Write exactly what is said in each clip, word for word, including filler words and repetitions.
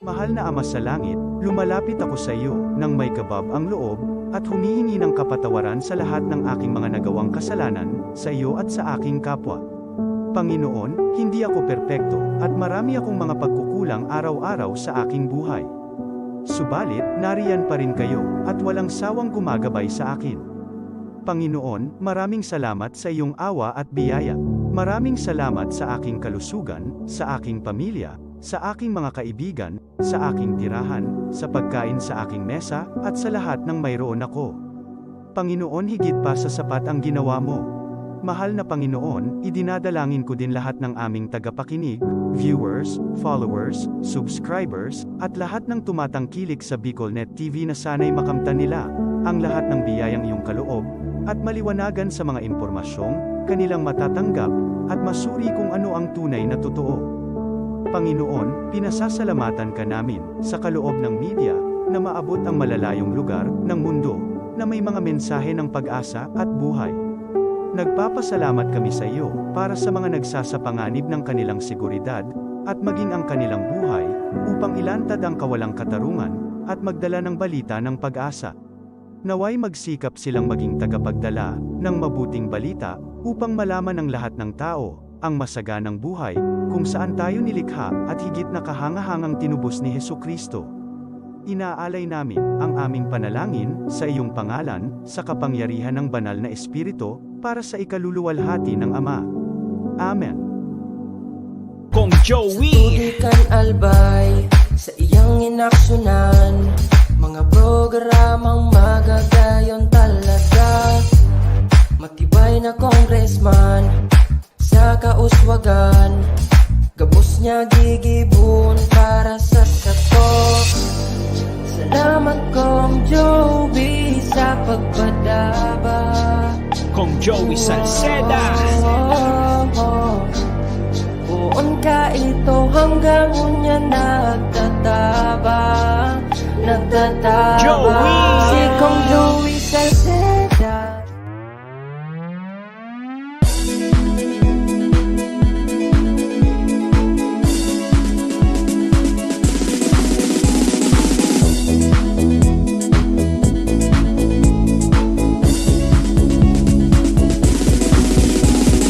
Mahal na Ama sa Langit, lumalapit ako sa iyo nang may kabab ang loob at humihingi ng kapatawaran sa lahat ng aking mga nagawang kasalanan sa iyo at sa aking kapwa. Panginoon, hindi ako perpekto at marami akong mga pagkukulang araw-araw sa aking buhay. Subalit, nariyan pa rin kayo at walang sawang gumagabay sa akin. Panginoon, maraming salamat sa iyong awa at biyaya. Maraming salamat sa aking kalusugan, sa aking pamilya, sa aking mga kaibigan, sa aking tirahan, sa pagkain sa aking mesa, at sa lahat ng mayroon ako. Panginoon, higit pa sa sapat ang ginawa mo. Mahal na Panginoon, idinadalangin ko din lahat ng aming tagapakinig, viewers, followers, subscribers, at lahat ng tumatangkilik sa Bicol Net T V na sana'y makamtan nila ang lahat ng biyayang iyong kaloob at maliwanagan sa mga impormasyong kanilang matatanggap at masuri kung ano ang tunay na totoo. Panginoon, pinasasalamatan ka namin sa kaloob ng media na maabot ang malalayong lugar ng mundo na may mga mensahe ng pag-asa at buhay. Nagpapasalamat kami sa iyo para sa mga nagsasapanganib ng kanilang seguridad at maging ang kanilang buhay upang ilantad ang kawalang katarungan at magdala ng balita ng pag-asa. Naway magsikap silang maging tagapagdala ng mabuting balita upang malaman ng lahat ng tao ang masaganang buhay kung saan tayo nilikha at higit na kahangahangang tinubos ni Jesu-Cristo. Inaalay namin ang aming panalangin sa iyong pangalan, sa kapangyarihan ng Banal na Espiritu, para sa ikaluluwalhati ng Ama. Amen. Kong Joey. Sa tubig kan Albay, sa iyang inaksyonan, mga programang magagayon talaga. Matibay na congressman, sa kauswagan, gabos niya gigibon para sa sato. Salamat, Kong Joey, sa pagpadaba. Kong Joey Salceda. Poon ka ito hanggang unya nagtatabang, nagtatabang. Joey! Si Kong Joey Salceda.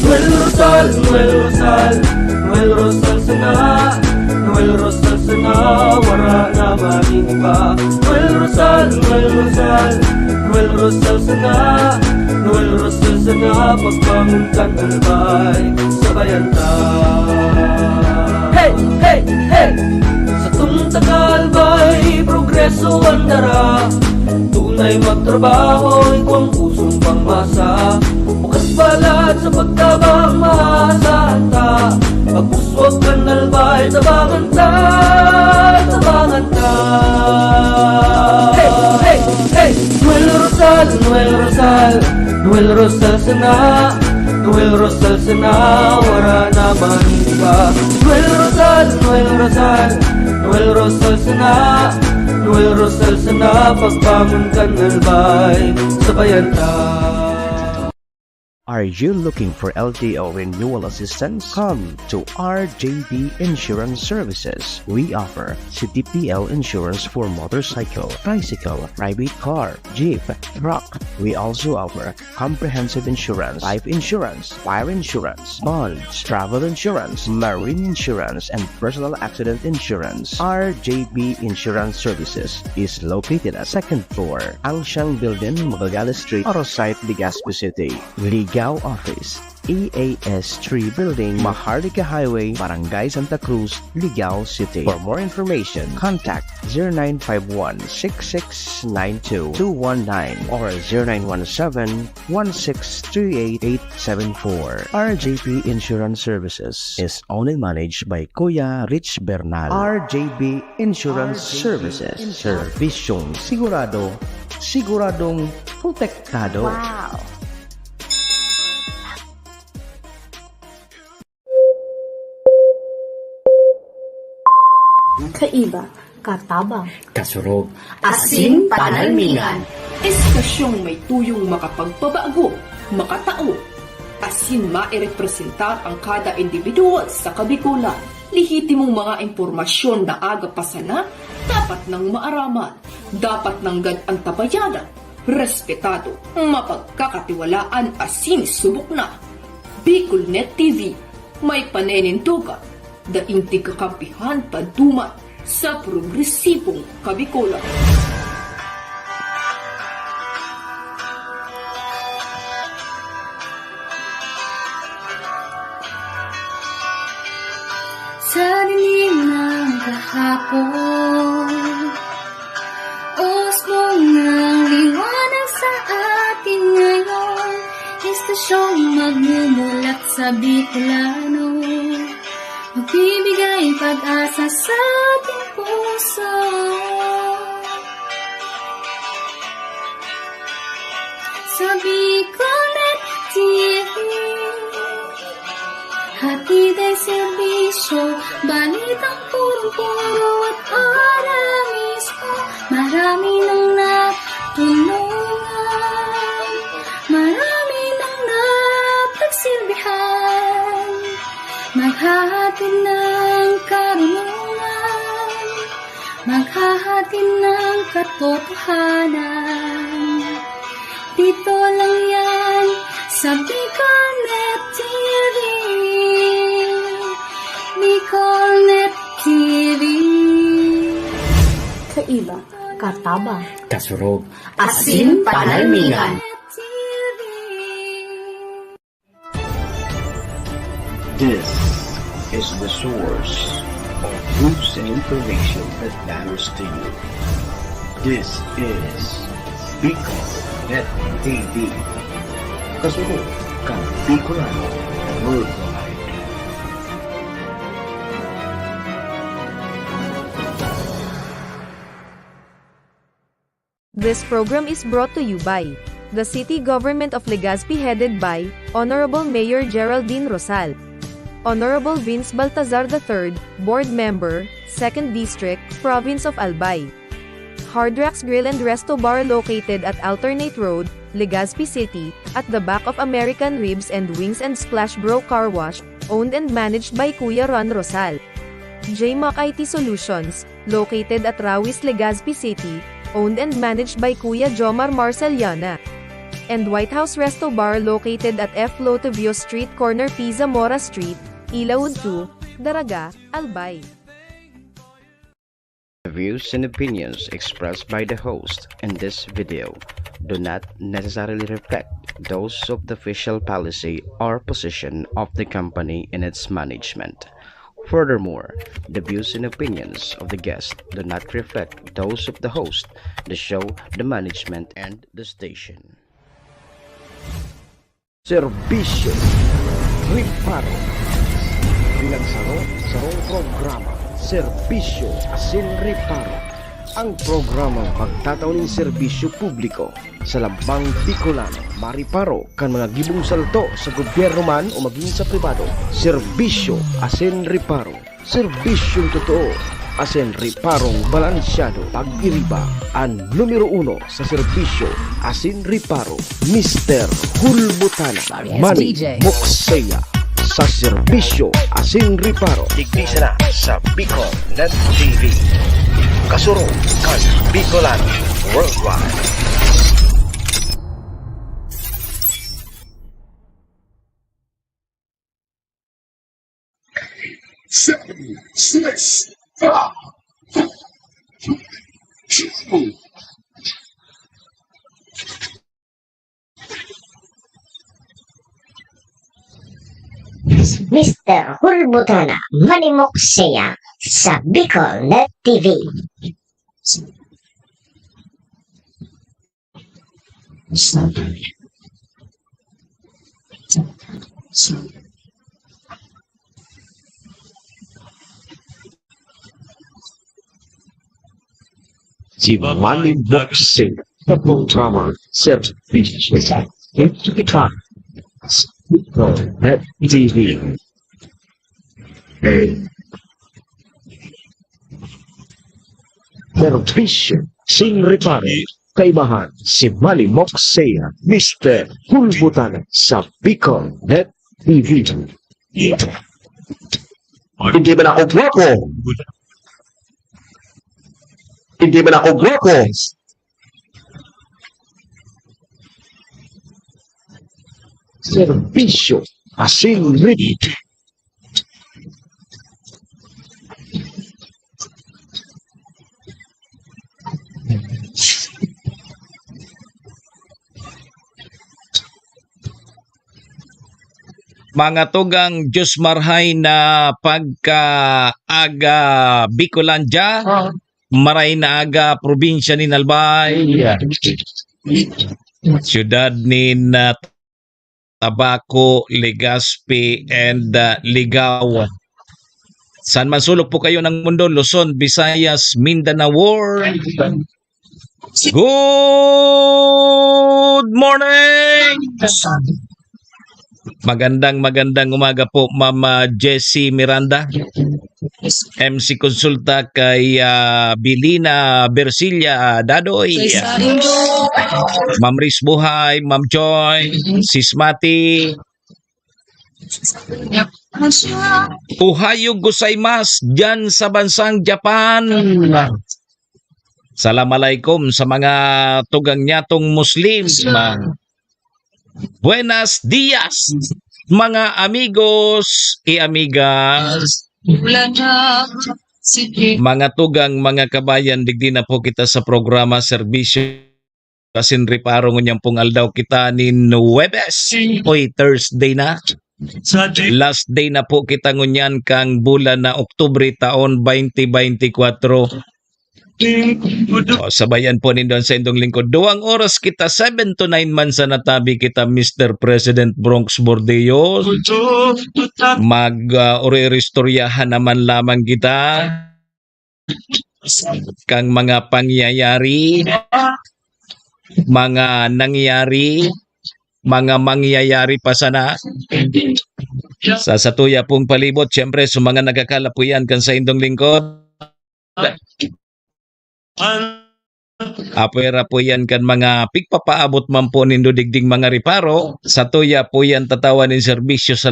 Noel Rosal, Noel Rosal, Noel Rosal sana, Noel Rosal sana, wara na man iba. Noel Rosal, Noel Rosal, Noel Rosal sana, Noel Rosal sana, pagbangon kan Albay, sabayan ta. Hey, hey, hey! Sa tungtang Albay, progreso ang dara. Tunay magtrabaho, ikaw ang pusong pangmasa. Bukas palad sa pagtabang, maasahan ta. Pag-uswag kan Albay, tabangan ta, tabangan ta. Hey, hey, hey! Noel Rosal, Noel Rosal, Noel Rosal sana, Noel Rosal sana, wara na man iba. Noel Rosal, Noel Rosal, Noel Rosal sana, Noel Rosal sana, pagbangon kan Albay, sabayan ta. Are you looking for L T O renewal assistance? Come to R J B Insurance Services. We offer C T P L insurance for motorcycle, tricycle, private car, jeep, truck. We also offer comprehensive insurance, life insurance, fire insurance, bonds, travel insurance, marine insurance, and personal accident insurance. R J B Insurance Services is located at second floor, Angshang Building, Magallanes Street, Arosite, Legazpi City. Ligao Office, E A S three Building, Maharlika Highway, Barangay Santa Cruz, Ligao City. For more information, contact zero nine five one six six nine two two one nine or zero nine one seven one six three eight eight seven four. R J P Insurance Services is owned and managed by Kuya Rich Bernal. R J B Insurance Services. Servisyong sigurado, siguradong protektado. Wow! Kaiba, katabang, kasurog, asin panalmingan. Estasyong may tuyong makapagpabago, makatao, asin mairepresentar ang kada individual sa Kabikolan. Tihiti mong mga impormasyon na aga pa sana, dapat nang maaraman, dapat nanggad antabayadan, respetado, mapagkakatiwalaan asin subok na. Bicol Net T V, may paninindogan, daing tigkakampihan ta duman sa progresibong Kabikolan. Sa dilim ng kahapon, usbong ng liwanag sa atin ngayon. Estasyong magmumulat sa Bicolano, magbibigay pag-asa sa ating puso. Sa Bicolnet T V, hatid ang serbisyo, balitang purong-puro at para mismo. Marami nang natulungan, marami nang napagsilbihan. Maghahatid ng karunungan, maghahatid ng katotohanan. Dito lang yan sa Bicolnet T V. Bicolnet T V. Kaiba, katabang, kasurog, asin panalmingan. This is the source of news and information that matters to you. This is Bicol Net T V. Kasunod kan Bicolano Worldwide. This program is brought to you by the City Government of Legazpi, headed by Honorable Mayor Geraldine Rosal, Honorable Vince Baltazar the third, Board Member, Second District, Province of Albay. Hard Rocks Grill and Resto Bar, located at Alternate Road, Legazpi City, at the back of American Ribs and Wings and Splash Bro Car Wash, owned and managed by Kuya Ron Rosal. J Mac I T Solutions, located at Rawis, Legazpi City, owned and managed by Kuya Jomar Marceliana. And White House Resto Bar, located at F Lotivio Street, corner P Zamora Street, Ilaud two, Daraga, Albay. The views and opinions expressed by the host in this video do not necessarily reflect those of the official policy or position of the company and its management. Furthermore, the views and opinions of the guest do not reflect those of the host, the show, the management, and the station. Serbisyo, reparo. Bilang saro, sarong programa, serbisyo asin reparo. Ang programang magtatao nin serbisyo publiko sa lambang Bicolano, mareparo kan mga gibong salto sa gobyerno man o magin sa pribado. Serbisyo asin reparo. Serbisyong totoo asin reparong balansyado. Pag-iriba, an numero uno sa serbisyo asin reparo, Mister Hulbutana, Manny Mokseya, sa serbisyo asin reparo. Digdi sana sa Bicol Net T V. Kasurog kan Bicolano Worldwide. Seven, six, five, two. Mister Hulbutana, Manny Mokseya, sa Bicol Net T V. Si Manny Mokseya, Double Drummer, Sir Fisher, Sir Fisher, Sir Fisher, Sir Fisher, Singri Pare, kaibahan si Manny Mokseya, Mister Hulbutana sa Bicol Net T V. Hindi man ako gwapo. Hindi man ako gwapo. Serbisyo. Asin rin. Mga tugang, Diyos marhay na pagkaaga Bicolandia, maray na aga probinsya nin Albay, siyudad nin ah, Tabaco, Legazpi, and ah, Ligao. Saan man sulok po kayo ng mundo, Luzon, Visayas, Mindanao World. Good morning! Magandang, magandang umaga po, Ma'am ah, Jessie Miranda. M C Consulta kay ah, Bilina Bersilia Dadoy. Ma'am Riz Buhay, Ma'am Joy, Sis Mati. Ohayo gozaimasu dyan sa bansang Japan. Salam alaikum sa mga tugang nyatong Muslim. Buenas dias, mga amigos y amigas. Mga tugang, mga kabayan, digdi na po kita sa programa Serbisyo asin Reparo. Ngunyan pong aldaw kita nin Huwebes. Uy, Thursday na. Last day na po kita ngunyan kang bulan na Oktubre taon twenty twenty-four. O, sabayan po nindo ang saindong lingkod. Duwang oras kita, seven to nine man sana tabi kita, Mister President Bronx Bordeos. Mag ah, uriristoryahan naman lamang kita kang mga pangyayari, mga nangyari, mga mangyayari pa sana sa satuya pong palibot. Siyempre, sa mga nagkakalapuyan kan saindong lingkod, apwera po yan kan mga pigpapaabot man po nindo digding mga reparo, satuya po yan tatawan nin serbisyo sa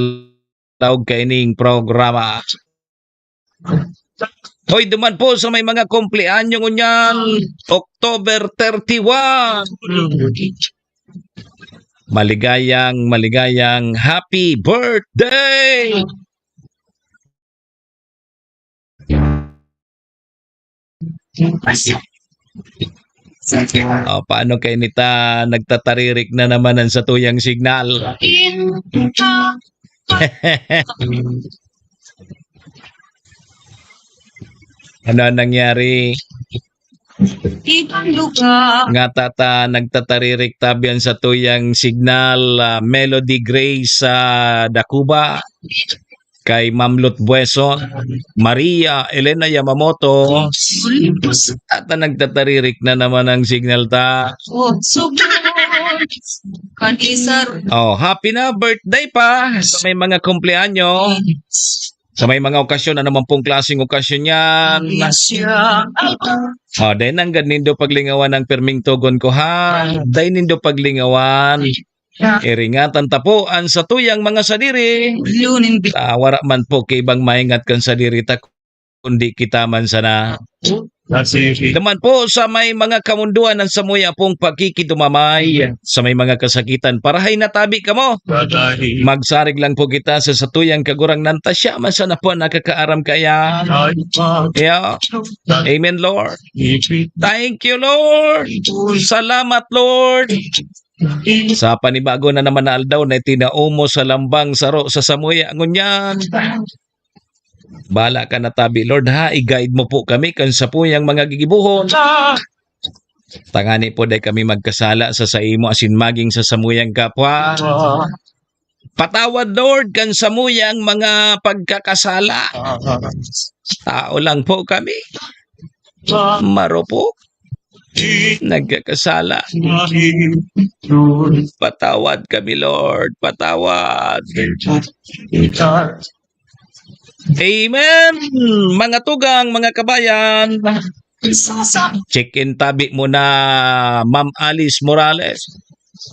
laog kaining programa. Hoy, duman po sa may mga kumpleanyo ngunyan, October thirty-one. Maligayang, maligayang happy birthday! O, paano kay nita nagtataririk na naman ang satuyang signal? Ano ang nangyari? Ibang lugar. Nga tata nagtataririk tabi ang satuyang signal, ah, Melody Grace sa Dacuba, kay Ma'am Lut Bueso, Maria Elena Yamamoto, ata nagtataririk na naman ang signal ta. Oh, so good. Kanisar. Oh, happy na birthday pa sa may mga kumpleanyo. Sa may mga okasyon, ano man pong klaseng okasyon yan. Yes, yeah. Oh, dahil nanggad nindo paglingawan ang pirming tugon ko, ha? Dahil nindo paglingawan. Iringatan ta po an satuyang mga sadiri. Lunin bi- Ah, wara man po kay ibang maingat kan sadiri ta, kundi kita man sana. Naman po sa may mga kamunduan ng samuya pong pagkikidumamay, sa may mga kasakitan, parahay na tabi kamo. Magsarig lang po kita sa satuyang kagurangnan ta, siya man sana po ang nakakaaram kaya. Yeah. Amen, Lord. Thank you, Lord. Salamat, Lord. Sa panibago na naman na aldaw na itinao mo sa lambang saro sa samuya ngunyan. Bala ka na tabi, Lord, ha? I-guide mo po kami kan sapuyang mga gigibohon. Tangani po, dai kami magkasala sa saimo asin maging sa samuyang kapwa. Patawad, Lord, kan samuyang mga pagkakasala. Tao lang po kami. Maro po. Nagkakasala. Patawad kami, Lord. Patawad. Amen. Mga tugang, mga kabayan. Check-in tabi muna, Ma'am Alice Morales.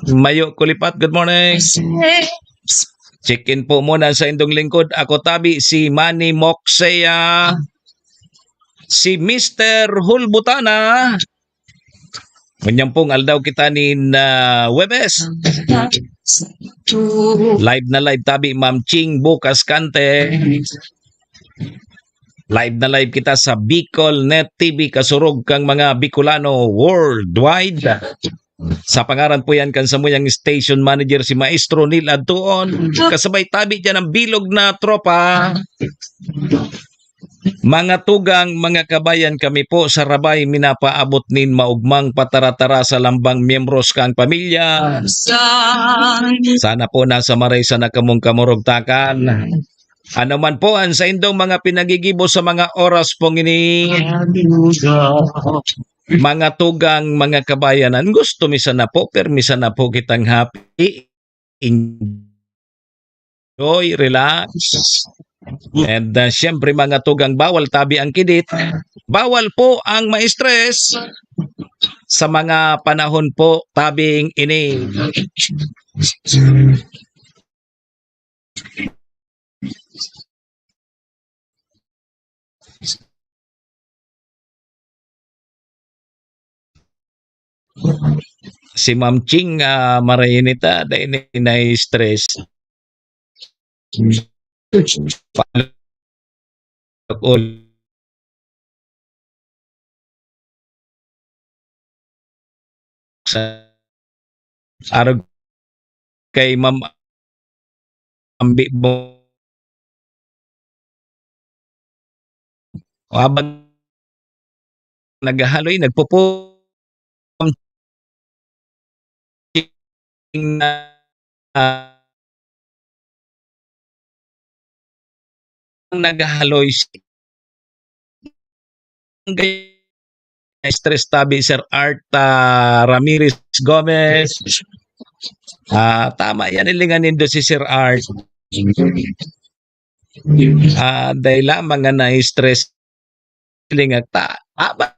Mayo Kulipat, good morning. Check-in po muna sa indong lingkod. Ako tabi si Manny Moksea, si Mister Hulbutana. Ngunyan pong aldaw kita nin, ah, Huwebes. Live na live tabi, Ma'am Ching Bukas Kante. Live na live kita sa Bicol Net T V, kasurog kang mga Bicolano worldwide. Sa pangaran po yan kan samuyang station manager, si Maestro Neil Adtuon. Kasabay tabi dyan ang bilog na tropa. Mga tugang, mga kabayan, kami po sa Rabay minapaabot nin maugmang pataratara sa lambang miyembros kang pamilya. Sana po nasa maray sana kamong kamurugtakan. Ano man po ang saindong mga pinagigibo sa mga oras pong ini, mga tugang, mga kabayanan, gusto mi sana po, permi sana po kitang happy. Enjoy, relax. And, ah, siyempre, mga tugang, bawal tabi ang kidit. Bawal po ang ma-stress sa mga panahon po tabing ini. Si Ma'am Ching, ah, marainit, ah, dai ni nai-stress. All. Sa arog kay Ma'am Ambi mo. O, habang naghahaloy, nagpupu-, na, ah, naghahaloy si-, stress tabi, Sir Art, ah, Ramirez Gomez. Ah, tama yan, ilingan nindo si Sir Art. Ah, dai lamang nga na-stress, lingat ta. Ah, ba-,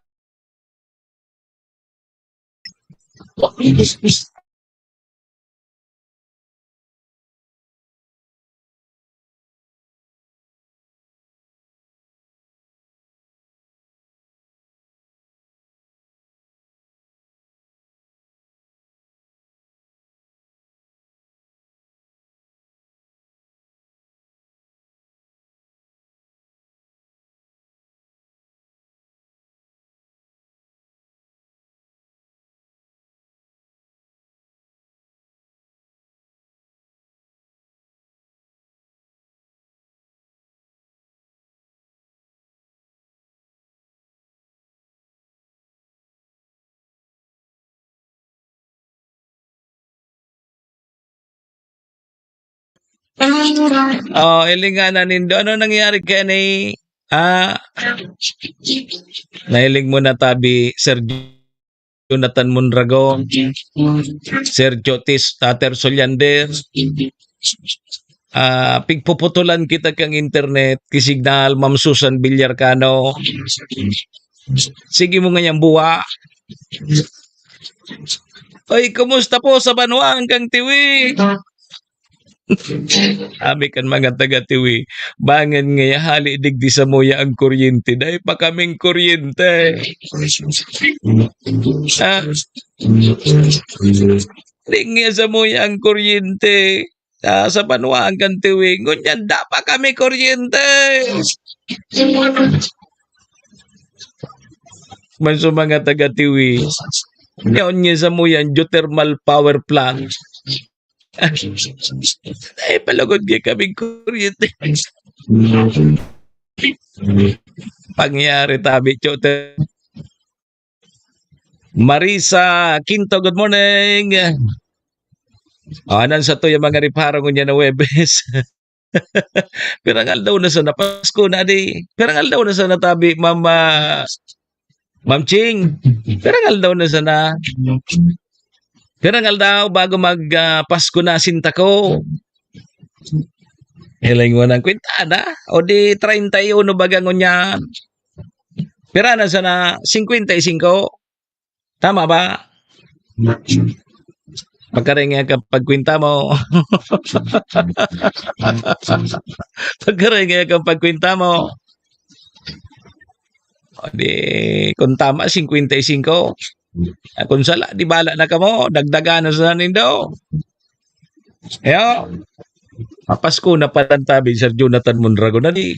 Oh, ilinganan nindo. Ano nangyari kaya ni, ah, nahiling mo na tabi, Sir Jonathan Mondragon, Sir Jotis, Tater Soliander? Ah, pigpuputulan kita kang internet, ki signal, Ma'am Susan Villarcano. Sige mo ngayang buwa. Oy, kumusta po sa banwaan kang Tiwi? Sabi kan mga taga Tiwi, "Bangan ngaya hali digdi samuya ang kuryente, dai pa kaming kuryente." Ah, di ngaya samuya ang kuryente. Ah, sa banwaan kan Tiwi, ngunyan da pa kami kuryente. Man sa mga taga Tiwi, yaon niya sa muyan, geothermal power plant. Ay, palugod niya kaming kuryente. Pangyari tabi, geothermal. Marisa Quinto, good morning. Ah, nan sa to yung mga riparo ngunyan na Huwebes. Pirang aldaw na sana, Pasko na di. Pirang aldaw na sana tabi, Ma'am, ah, Ma'am Ching. Pirang aldaw na sana. Pirang aldaw bago mag, ah, Pasko na sinta ko. Hiling mo ng kwinta na? O di treinta y uno baga ngunyan. Pira na sana? Singkwenta y singko. Tama ba? Pagkaringay kan pagkwenta mo. Pagkaringay kan pagkwenta mo. O di, kung tama, singkwenta y singko. Ah, kung sala, di bala na kamo, dagdagan na sana nindo. Yo, mapasko na palan tabi, Sir Jonathan Mondragon, na di.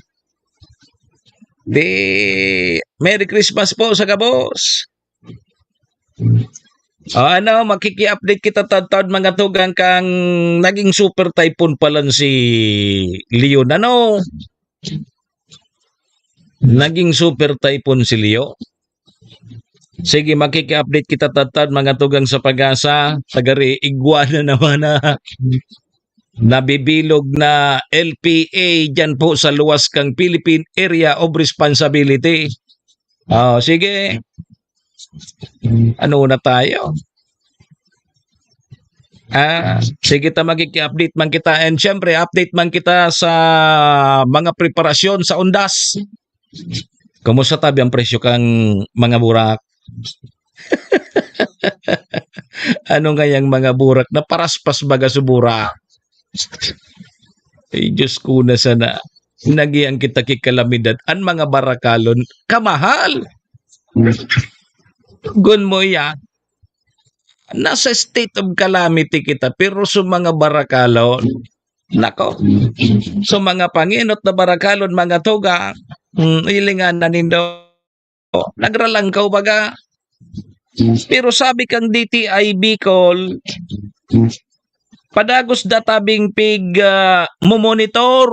Di, Merry Christmas po sa gabos. O ano, makiki-update kita taud-taud, mga tugang, kan naging super typhoon palan si Leon. Ano? Naging super typhoon si Leo. Sige, makiki-update kita taud-taud, mga tugang sa PAGASA. Tagari, igwa na naman na nabibilog na L P A dyan po sa luwas kang Philippine Area of Responsibility. Oh, sige. Ano na tayo? Ah, sige ta, makiki-update man kita. And syempre, update man kita sa mga preparasyon sa undas. Kumusta tabi ang presyo kan mga burak? Ano ngayang mga burak? Naparaspas baga sa burak? Ay, Diyos ko na sana. Nagiyan kita ki kalamidad. An mga barakalon, kamahal. Gun mo yan. Nasa state of calamity kita, pero sa mga barakalon, nako. Sa mga panginot na barakalon, mga tugang, hmm, hilingan na nindo. Nagralangkaw baga. Pero sabi kang D T I Bicol, padagos da tabing pig, ah, momonitor.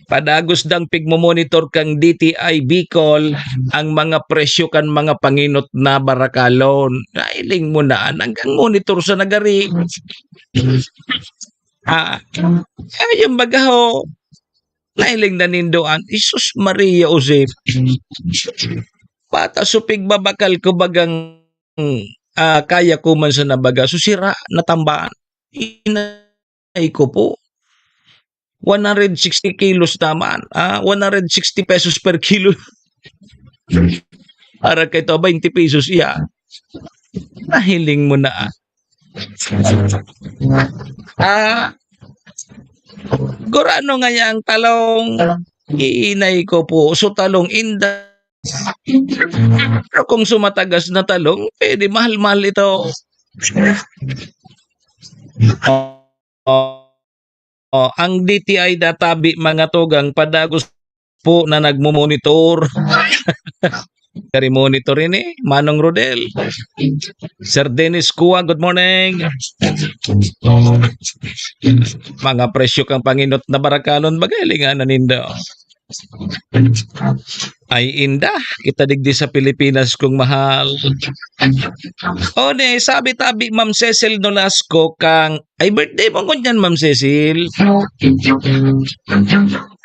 Padagos dang pigmomonitor kang D T I Bicol ang mga presyo kan mga panginot na barakalon. Nailing mo na, hanggang monitor sa nagari. Ah, ay, yung bagaho. Nailing na nindo an, Jesus, Maria, Jose. Pata supig babakal ko bagang, ah, kaya ko man sa nabaga. So, sira, natamban. Inay ko po. One hundred sixty kilos naman. Ah, one hundred sixty pesos per kilo. Para kay to, twenty pesos iya. Nahiling mo na, ah. Ah, gurano nga yang talong? Iinay ko po. So, talong inda. Pero kung sumatagas na talong, pwede mahal-mahal ito. Oh, oh, ang D T I databi, mga tugang, padagos po na nagmomonitor. Kari monitor ini, Manong Rodel. Sir Dennis Kua, good morning. Mga presyo kang panginot na barakalon, bagay, linganan nindo. Ay, inda, kita digdi sa Pilipinas kung mahal. O, ne, sabi tabi, Ma'am Cecil Nolasco, kang, ay, birthday mo ngunyan, Ma'am Cecil.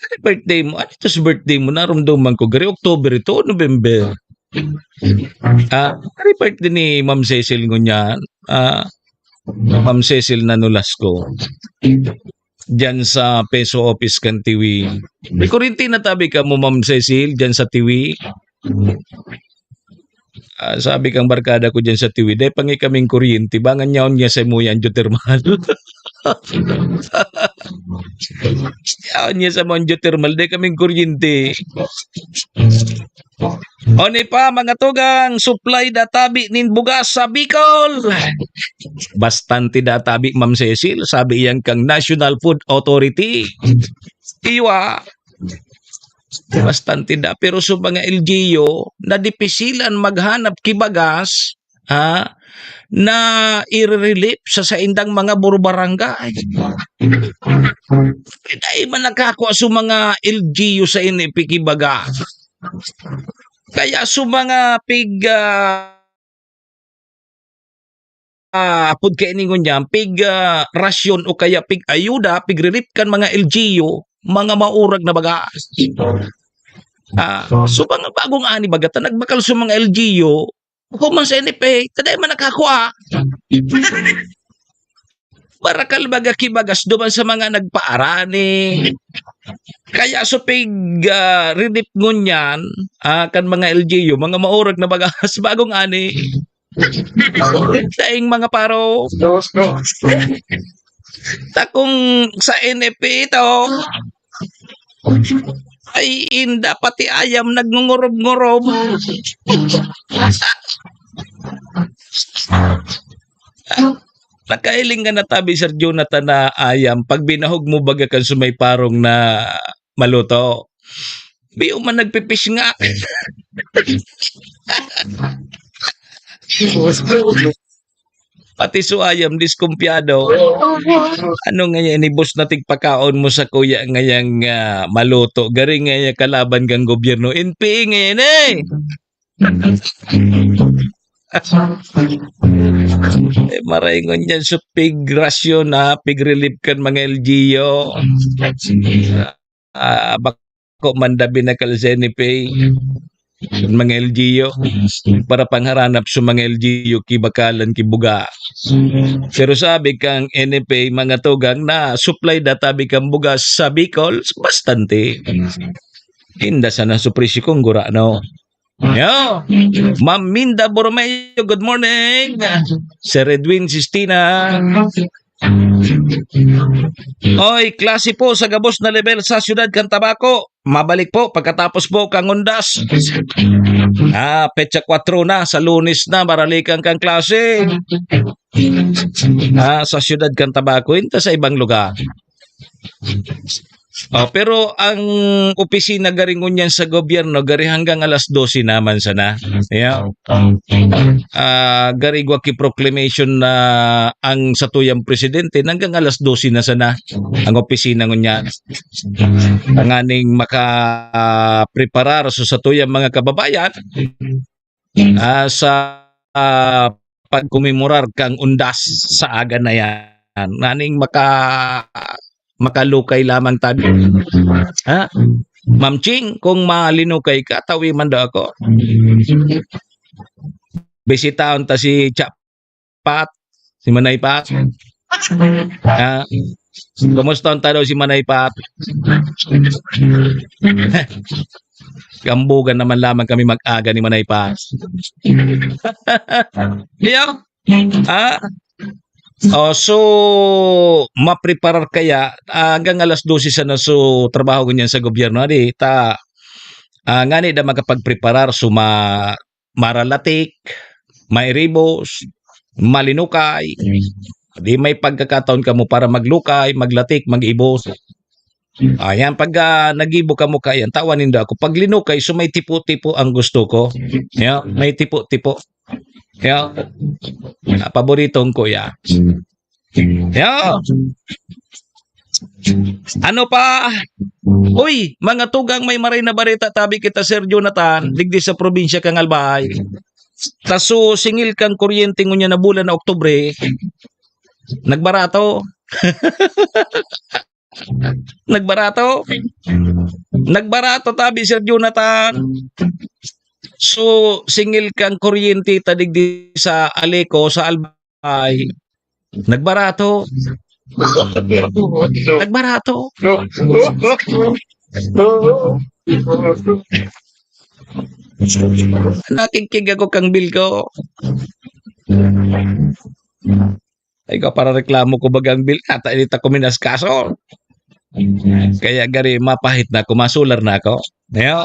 Ay, birthday mo. Ano ito sa birthday mo? Narumduman ko, gari October ito, November. Ah, ay, birthday ni Ma'am Cecil ngunyan. Ah, Ma'am Cecil na Nolasco. Diyan sa Peso Office kan Tiwi. May kuryente na tabi ka mo, Ma'am Cecil, diyan sa Tiwi. Ah, sabi kang barkada ko diyan sa Tiwi, "Dai pangi kaming kuryente, bangan yaon niya sa mo yan, geothermal." Yaon niya sa mo ang geothermal, dai kaming kuryente. O ni pa, mga tugang, supply da tabi nin bugas sa Bicol. Bastante da tabi, Ma'am Cecil, sabi yan kang National Food Authority. Iwa. Bastante da. Pero sa mga L G U, nadipisilan maghanap ki bagas, ha, na i-relief sa saindang mga buro-barangay. Dai man nakakua sa mga L G U sa ini pig ki bagas. Kaya sa mga pig, ah, ah, apod kaini ngunyan, pig, ah, rasyon o kaya pig ayuda, pig relief kan mga L G U, mga maurag na bagas. Ah, so mga bagong ani baga ta nagbakal sa mga L G U, human sa N F A, ta dai man nakakua. Barakal baga ki bagas duman sa mga nagpaarani. Kaya sa pig, ah, relief ngunyan, ah, kan mga L G U, mga maurag na bagas, bagong ani. Daing mga paro. Takong sa N F A ito, ay inda pati ayam nagngungurob-ngurob. Nakailing ka na tabi, Sir Jonathan, na ayam. Pag binahog mo baga kan sumay parong na maluto, biyo man nagpipis nga. Pati su ayam, diskumpyado. Ano nga yan, ibos na tigpakaon mo sa kuya ngayang ah, maluto? Garing nga yan, kalaban kang gobyerno. N P A nga yan eh. Eh, maray ngunyan, so pig rasyon na, pig relief kan mga L G U. Ah, bako man dabi na kal sa N F A, mga L G U, para pangharanap sa mga L G U, kibakalan, kibuga. Pero sabi kang N F A, mga tugang na supply data bi kang bugas sa Bicol, bastante. Inda sana su presyo kung gura, no? Yo! Ma'am Minda Borromeo, good morning! Sir Edwin Sistina. Oy, klase po sa gabos na level sa siyudad kan Tabaco. Mabalik po pagkatapos po kang Undas. Ah, petsa kwatro na, sa Lunes na, maralikan kang klase. Ah, sa siyudad kan Tabaco, inta sa ibang lugar. Oh, pero ang opisina gari ngunyan sa gobyerno, gari hanggang alas dose naman sana. Yeah. Ah, gari gwa ki proclamation na ang satuyang presidente hanggang alas dose na sana ang opisina ngunyan. Tanganing makapreparar sa satuyang mga kababayan ah, sa ah, pagkomemorar kang Undas sa aga na yan. Naning maka makalukay lamang tabi. Ha? Ma'am Ching, kung malinukay ka, tawi man daw ako. Bisitahon ta si Cha Pat, si Manay Pat. Ah, kumusta ang tanaw si Manay Pat? Gambugan naman lamang kami mag-aga ni Manay Pat. Iyo. Ah? Oh, so, mapreparar kaya ah, hanggang alas dose sana so trabaho ganyan sa gobyerno. Adi, ta, ah, ngani da makapagpreparar so ma, maralatik, mairibos, malinukay. Di may pagkakataon kamo para maglukay, maglatik, mag-ibos. Ayan, pag ah, nag-ibo kamo kayan, tawan nindo ako. Pag linukay, so may tipo-tipo ang gusto ko. Yeah, may tipo-tipo. Yeah. Ah, paborito ko ya. Yeah. Ano pa? Uy, mga tugang, may maray na bareta tabi kita, Sir Jonathan, digdi sa probinsya kang Albay. Taso singil kang kuryente ngunya na bulan na Oktubre, nagbarato. Nagbarato. Nagbarato tabi, Sir Jonathan. So, singil kang kuryente ta digdi sa Aleco, sa Albay. Nagbarato. Nagbarato. Nakikig ako kang bill ko. Ay, ka para reklamo ko bagang bill, ata ini ta ko minasikaso. Kaya gari mapahit na ako, masular na ako. Ayo.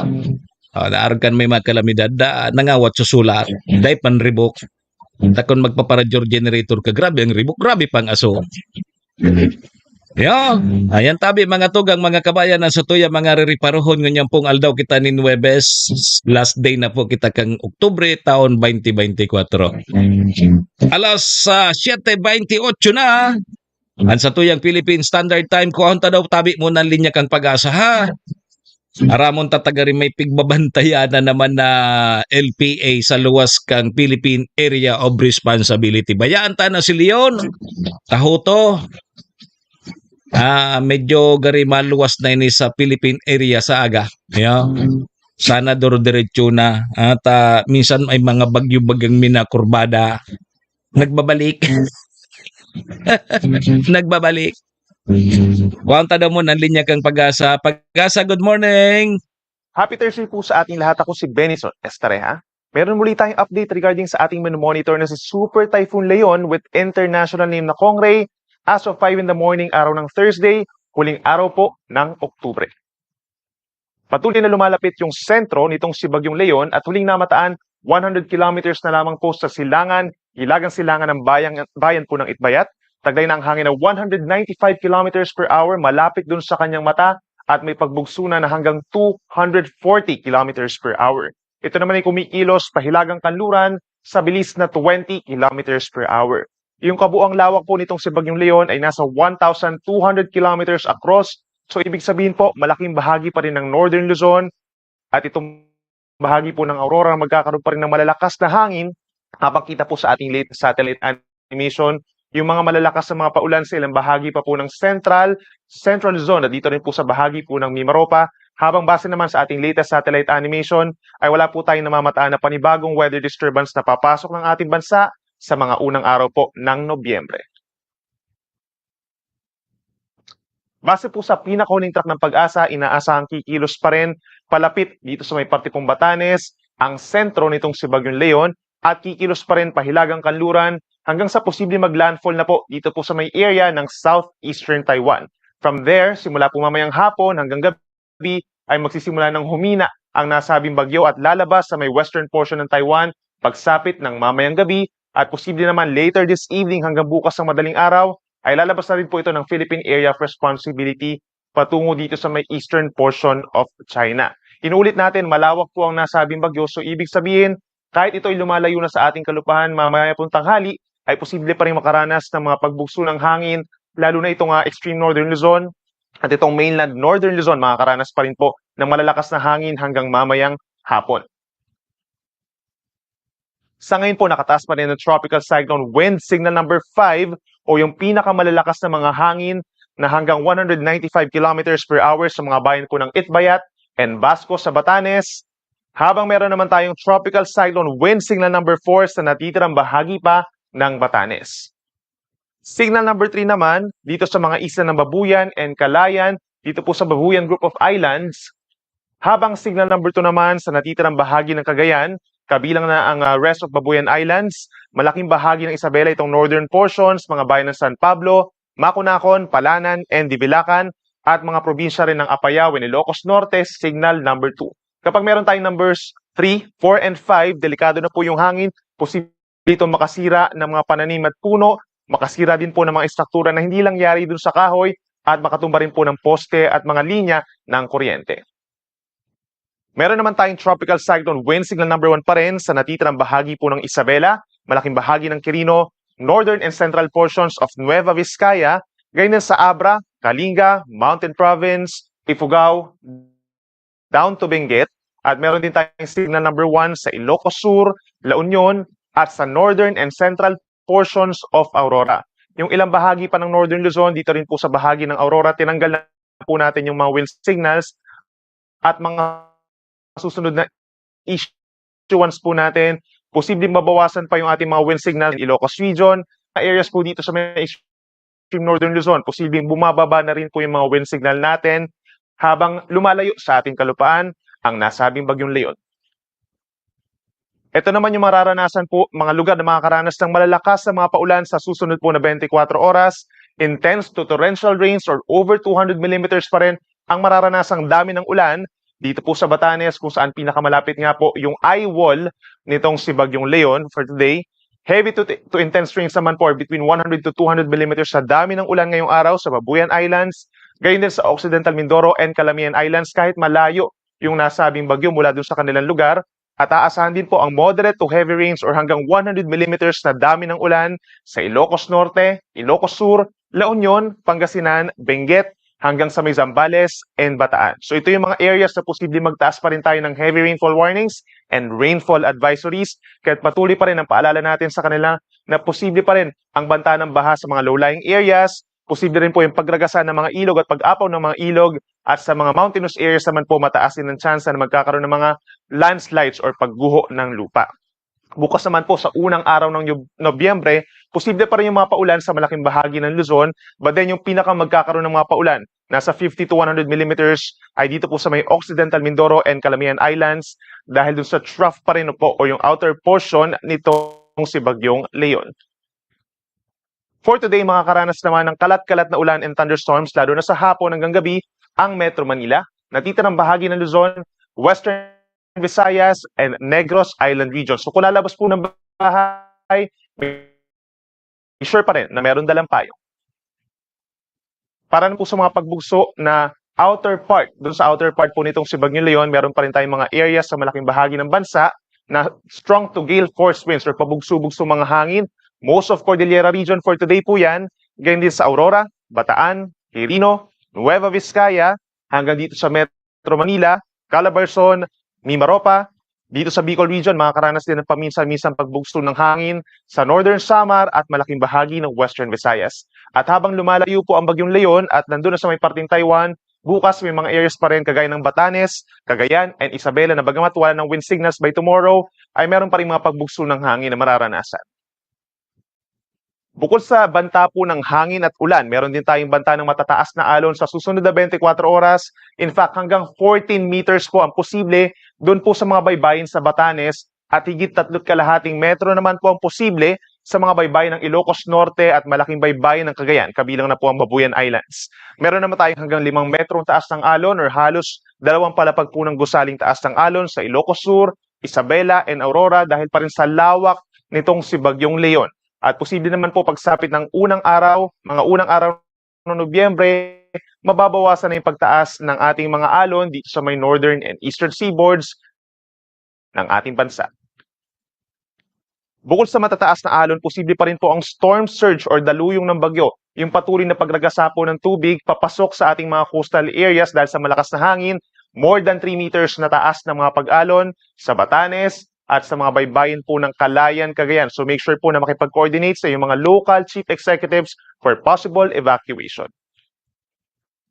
Oh, naarog kan may mga kalamidad, da, nangawat sa sular. Dai panribok. Takon magpaparadyor generator ka, grabe ang ribok, grabe pang aso. Yo, ayan tabi mga tugang, mga kabayan, ang satuya mga ririparohon ngunyan pong aldaw kita nin Huwebes. Last day na po kita kang Oktubre, taon twenty twenty-four. Alas ah, siete veintiocho na. Ang satuyang Philippine Standard Time, kuhon ta daw tabi mo ng linya kang pag-asa, ha? Aramon ta tagari may pigbabantayan na naman na L P A sa luwas kang Philippine Area of Responsibility. Bayaan ta na si Leon, Tahuto. Ah, medyo gari maluwas na ini sa Philippine Area sa aga. Yeah. Sana duro-diretso na. At ah, minsan may mga bagyo-bagyang minakurbada. Nagbabalik. Nagbabalik. Kuwang ta daw mo ng linya kang Pag-asa. Pag-asa, good morning. Happy Thursday po sa ating lahat. Ako si Benison Estareja. Meron muli tayong update regarding sa ating monitor na si Super Typhoon Leon with international name na Kongray as of five in the morning, araw ng Thursday, huling araw po ng Oktubre. Patuloy na lumalapit yung sentro nitong si Bagyong Leon at huling namataan, one hundred kilometers na lamang po sa silangan, hilagang silangan ng bayang, bayan po ng Itbayat. Taglay na ang hangin na one hundred ninety-five kilometers per hour, malapit dun sa kanyang mata at may pagbugso na na hanggang two hundred forty kilometers per hour. Ito naman ay kumikilos pahilagang kanluran sa bilis na twenty kilometers per hour. Yung kabuang lawak po nitong si Bagyong Leon ay nasa one thousand two hundred kilometers across. So, ibig sabihin po, malaking bahagi pa rin ng Northern Luzon at itong bahagi po ng Aurora, magkakaroon pa rin ng malalakas na hangin. Mapakita po sa ating latest satellite animation, yung mga malalakas na mga paulan sa ilang bahagi pa po ng Central, Central Luzon, at dito rin po sa bahagi po ng Mimaropa. Habang base naman sa ating latest satellite animation, ay wala po tayong namamataan na panibagong weather disturbance na papasok ng ating bansa sa mga unang araw po ng Nobyembre. Base po sa pinakahuling track ng PAGASA, inaasahang kikilos pa rin palapit dito sa may parte pong Batanes ang sentro nitong si Bagyong Leon at kikilos pa rin pahilagang kanluran hanggang sa posible mag-landfall na po dito po sa may area ng southeastern Taiwan. From there, simula po mamayang hapon hanggang gabi ay magsisimula ng humina ang nasabing bagyo at lalabas sa may western portion ng Taiwan pagsapit ng mamayang gabi at posible naman later this evening hanggang bukas ng madaling araw ay lalabas na rin po ito ng Philippine Area of Responsibility patungo dito sa may eastern portion of China. Inuulit natin, malawak po ang nasabing bagyo, so ibig sabihin, kahit ito ay lumalayo na sa ating kalupahan, mamaya pong tanghali ay posible pa rin makaranas ng mga pagbugso ng hangin, lalo na itong ah, extreme northern Luzon at itong mainland northern Luzon, makakaranas pa rin po ng malalakas na hangin hanggang mamayang hapon. Sa ngayon po, nakataas pa rin ang Tropical Cyclone Wind Signal number five o yung pinakamalalakas na mga hangin na hanggang one hundred ninety-five kilometers per hour sa mga bayan po ng Itbayat and Basco sa Batanes, habang meron naman tayong Tropical Cyclone Wind Signal number four sa natitirang bahagi pa ng Batanes. Signal number three naman, dito sa mga isla ng Babuyan and Calayan, dito po sa Babuyan Group of Islands, habang signal number two naman sa natitirang bahagi ng Cagayan, kabilang na ang ah, rest of Babuyan Islands, malaking bahagi ng Isabela itong northern portions, mga bayan ng San Pablo, Maconacon, Palanan, and Divilacan, at mga probinsya rin ng Apayao and Ilocos Norte, signal number two. Kapag meron tayong numbers three, four, and five, delikado na po yung hangin, posible itong makasira ng mga pananim at puno, makasira din po ng mga estruktura na hindi lang yari dun sa kahoy at makatumba rin po ng poste at mga linya ng kuryente. Meron naman tayong Tropical Cyclone Wind Signal number one pa rin sa natitirang bahagi po ng Isabela, malaking bahagi ng Quirino, northern and central portions of Nueva Vizcaya, ganyan sa Abra, Kalinga, Mountain Province, Ifugao, down to Benguet, at meron din tayong signal number one sa Ilocos Sur, La Union, at sa northern and central portions of Aurora. Yung ilang bahagi pa ng Northern Luzon, dito rin po sa bahagi ng Aurora, tinanggal na po natin yung mga wind signals at mga susunod na issuance po natin, posibleng mabawasan pa yung ating mga wind signal, Ilocos Region, mga areas po dito sa may extreme Northern Luzon, posibleng bumababa na rin po yung mga wind signal natin habang lumalayo sa ating kalupaan ang nasabing Bagyong Leon. Ito naman yung mararanasan po, mga lugar na makakaranas ng malalakas na mga paulan sa susunod po na twenty-four oras. Intense to torrential rains or over two hundred millimeters pa rin ang mararanasang dami ng ulan dito po sa Batanes, kung saan pinakamalapit nga po yung eye wall nitong si Bagyong Leon for today. Heavy to, to intense rains naman po, between one hundred to two hundred millimeters sa dami ng ulan ngayong araw sa Babuyan Islands, gayon din sa Occidental Mindoro and Calamian Islands, kahit malayo yung nasabing bagyo mula dun sa kanilang lugar. At aasahan din po ang moderate to heavy rains or hanggang one hundred millimeters na dami ng ulan sa Ilocos Norte, Ilocos Sur, La Union, Pangasinan, Benguet, hanggang sa may Zambales and Bataan. So ito yung mga areas na posibleng magtaas pa rin tayo ng heavy rainfall warnings and rainfall advisories. Kaya patuloy pa rin ang paalala natin sa kanila na posible pa rin ang banta ng baha sa mga low-lying areas, posible rin po yung pagragasan ng mga ilog at pag-apaw ng mga ilog, at sa mga mountainous areas naman po, mataas din ang tsansa na magkakaroon ng mga landslides or pagguho ng lupa. Bukas naman po sa unang araw ng Nob-, Nobyembre, posible pa rin yung mga paulan sa malaking bahagi ng Luzon, but then yung pinaka magkakaroon ng mga paulan, nasa fifty to one hundred millimeters, ay dito po sa may Occidental Mindoro and Calamian Islands, dahil dun sa trough pa rin po o yung outer portion nitong si Bagyong Leon. For today, makakaranas naman ng kalat-kalat na ulan and thunderstorms, lalo na sa hapon hanggang gabi, ang Metro Manila, natitirang bahagi ng Luzon, Western Visayas, and Negros Island Region. So kung lalabas po ng bahay, be sure pa rin na meron dalang payong. Para na po sa mga pagbugso na outer part, dun sa outer part po nitong si Bagyong Leon, meron pa rin tayong mga areas sa malaking bahagi ng bansa na strong to gale force winds or pabugso-bugso mga hangin. Most of Cordillera Region for today po yan. Ganyan din sa Aurora, Bataan, Quirino, Nueva Vizcaya, hanggang dito sa Metro Manila, Calabarzon, Mimaropa. Dito sa Bicol Region, makakaranas din ng paminsan-minsan pagbugso ng hangin sa Northern Samar at malaking bahagi ng Western Visayas. At habang lumalayo po ang Bagyong Leon at nandun na sa may parteng Taiwan, bukas may mga areas pa rin kagaya ng Batanes, Cagayan, and Isabela na bagamat wala ng wind signals by tomorrow, ay meron pa rin mga pagbugso ng hangin na mararanasan. Bukod sa banta po ng hangin at ulan, meron din tayong banta ng matataas na alon sa susunod na twenty-four oras. In fact, hanggang fourteen meters po ang posible doon po sa mga baybayin sa Batanes at higit tatlo't kalahating metro naman po ang posible sa mga baybayin ng Ilocos Norte at malaking baybayin ng Cagayan, kabilang na po ang Babuyan Islands. Meron naman tayong hanggang limang metrong taas ng alon or halos dalawang palapag po ng gusaling taas ng alon sa Ilocos Sur, Isabela, and Aurora dahil pa rin sa lawak nitong si Bagyong Leon. At posible naman po pagsapit ng unang araw, mga unang araw ng Nobyembre, mababawasan na yung pagtaas ng ating mga alon dito sa may northern and eastern seaboards ng ating bansa. Bukod sa matataas na alon, posible pa rin po ang storm surge or daluyong ng bagyo, yung patuloy na pagragasa po ng tubig papasok sa ating mga coastal areas dahil sa malakas na hangin, more than three meters na taas ng mga pag-alon sa Batanes at sa mga baybayin po ng Calayan, Cagayan. So make sure po na makipag-coordinate sa iyong mga local chief executives for possible evacuation.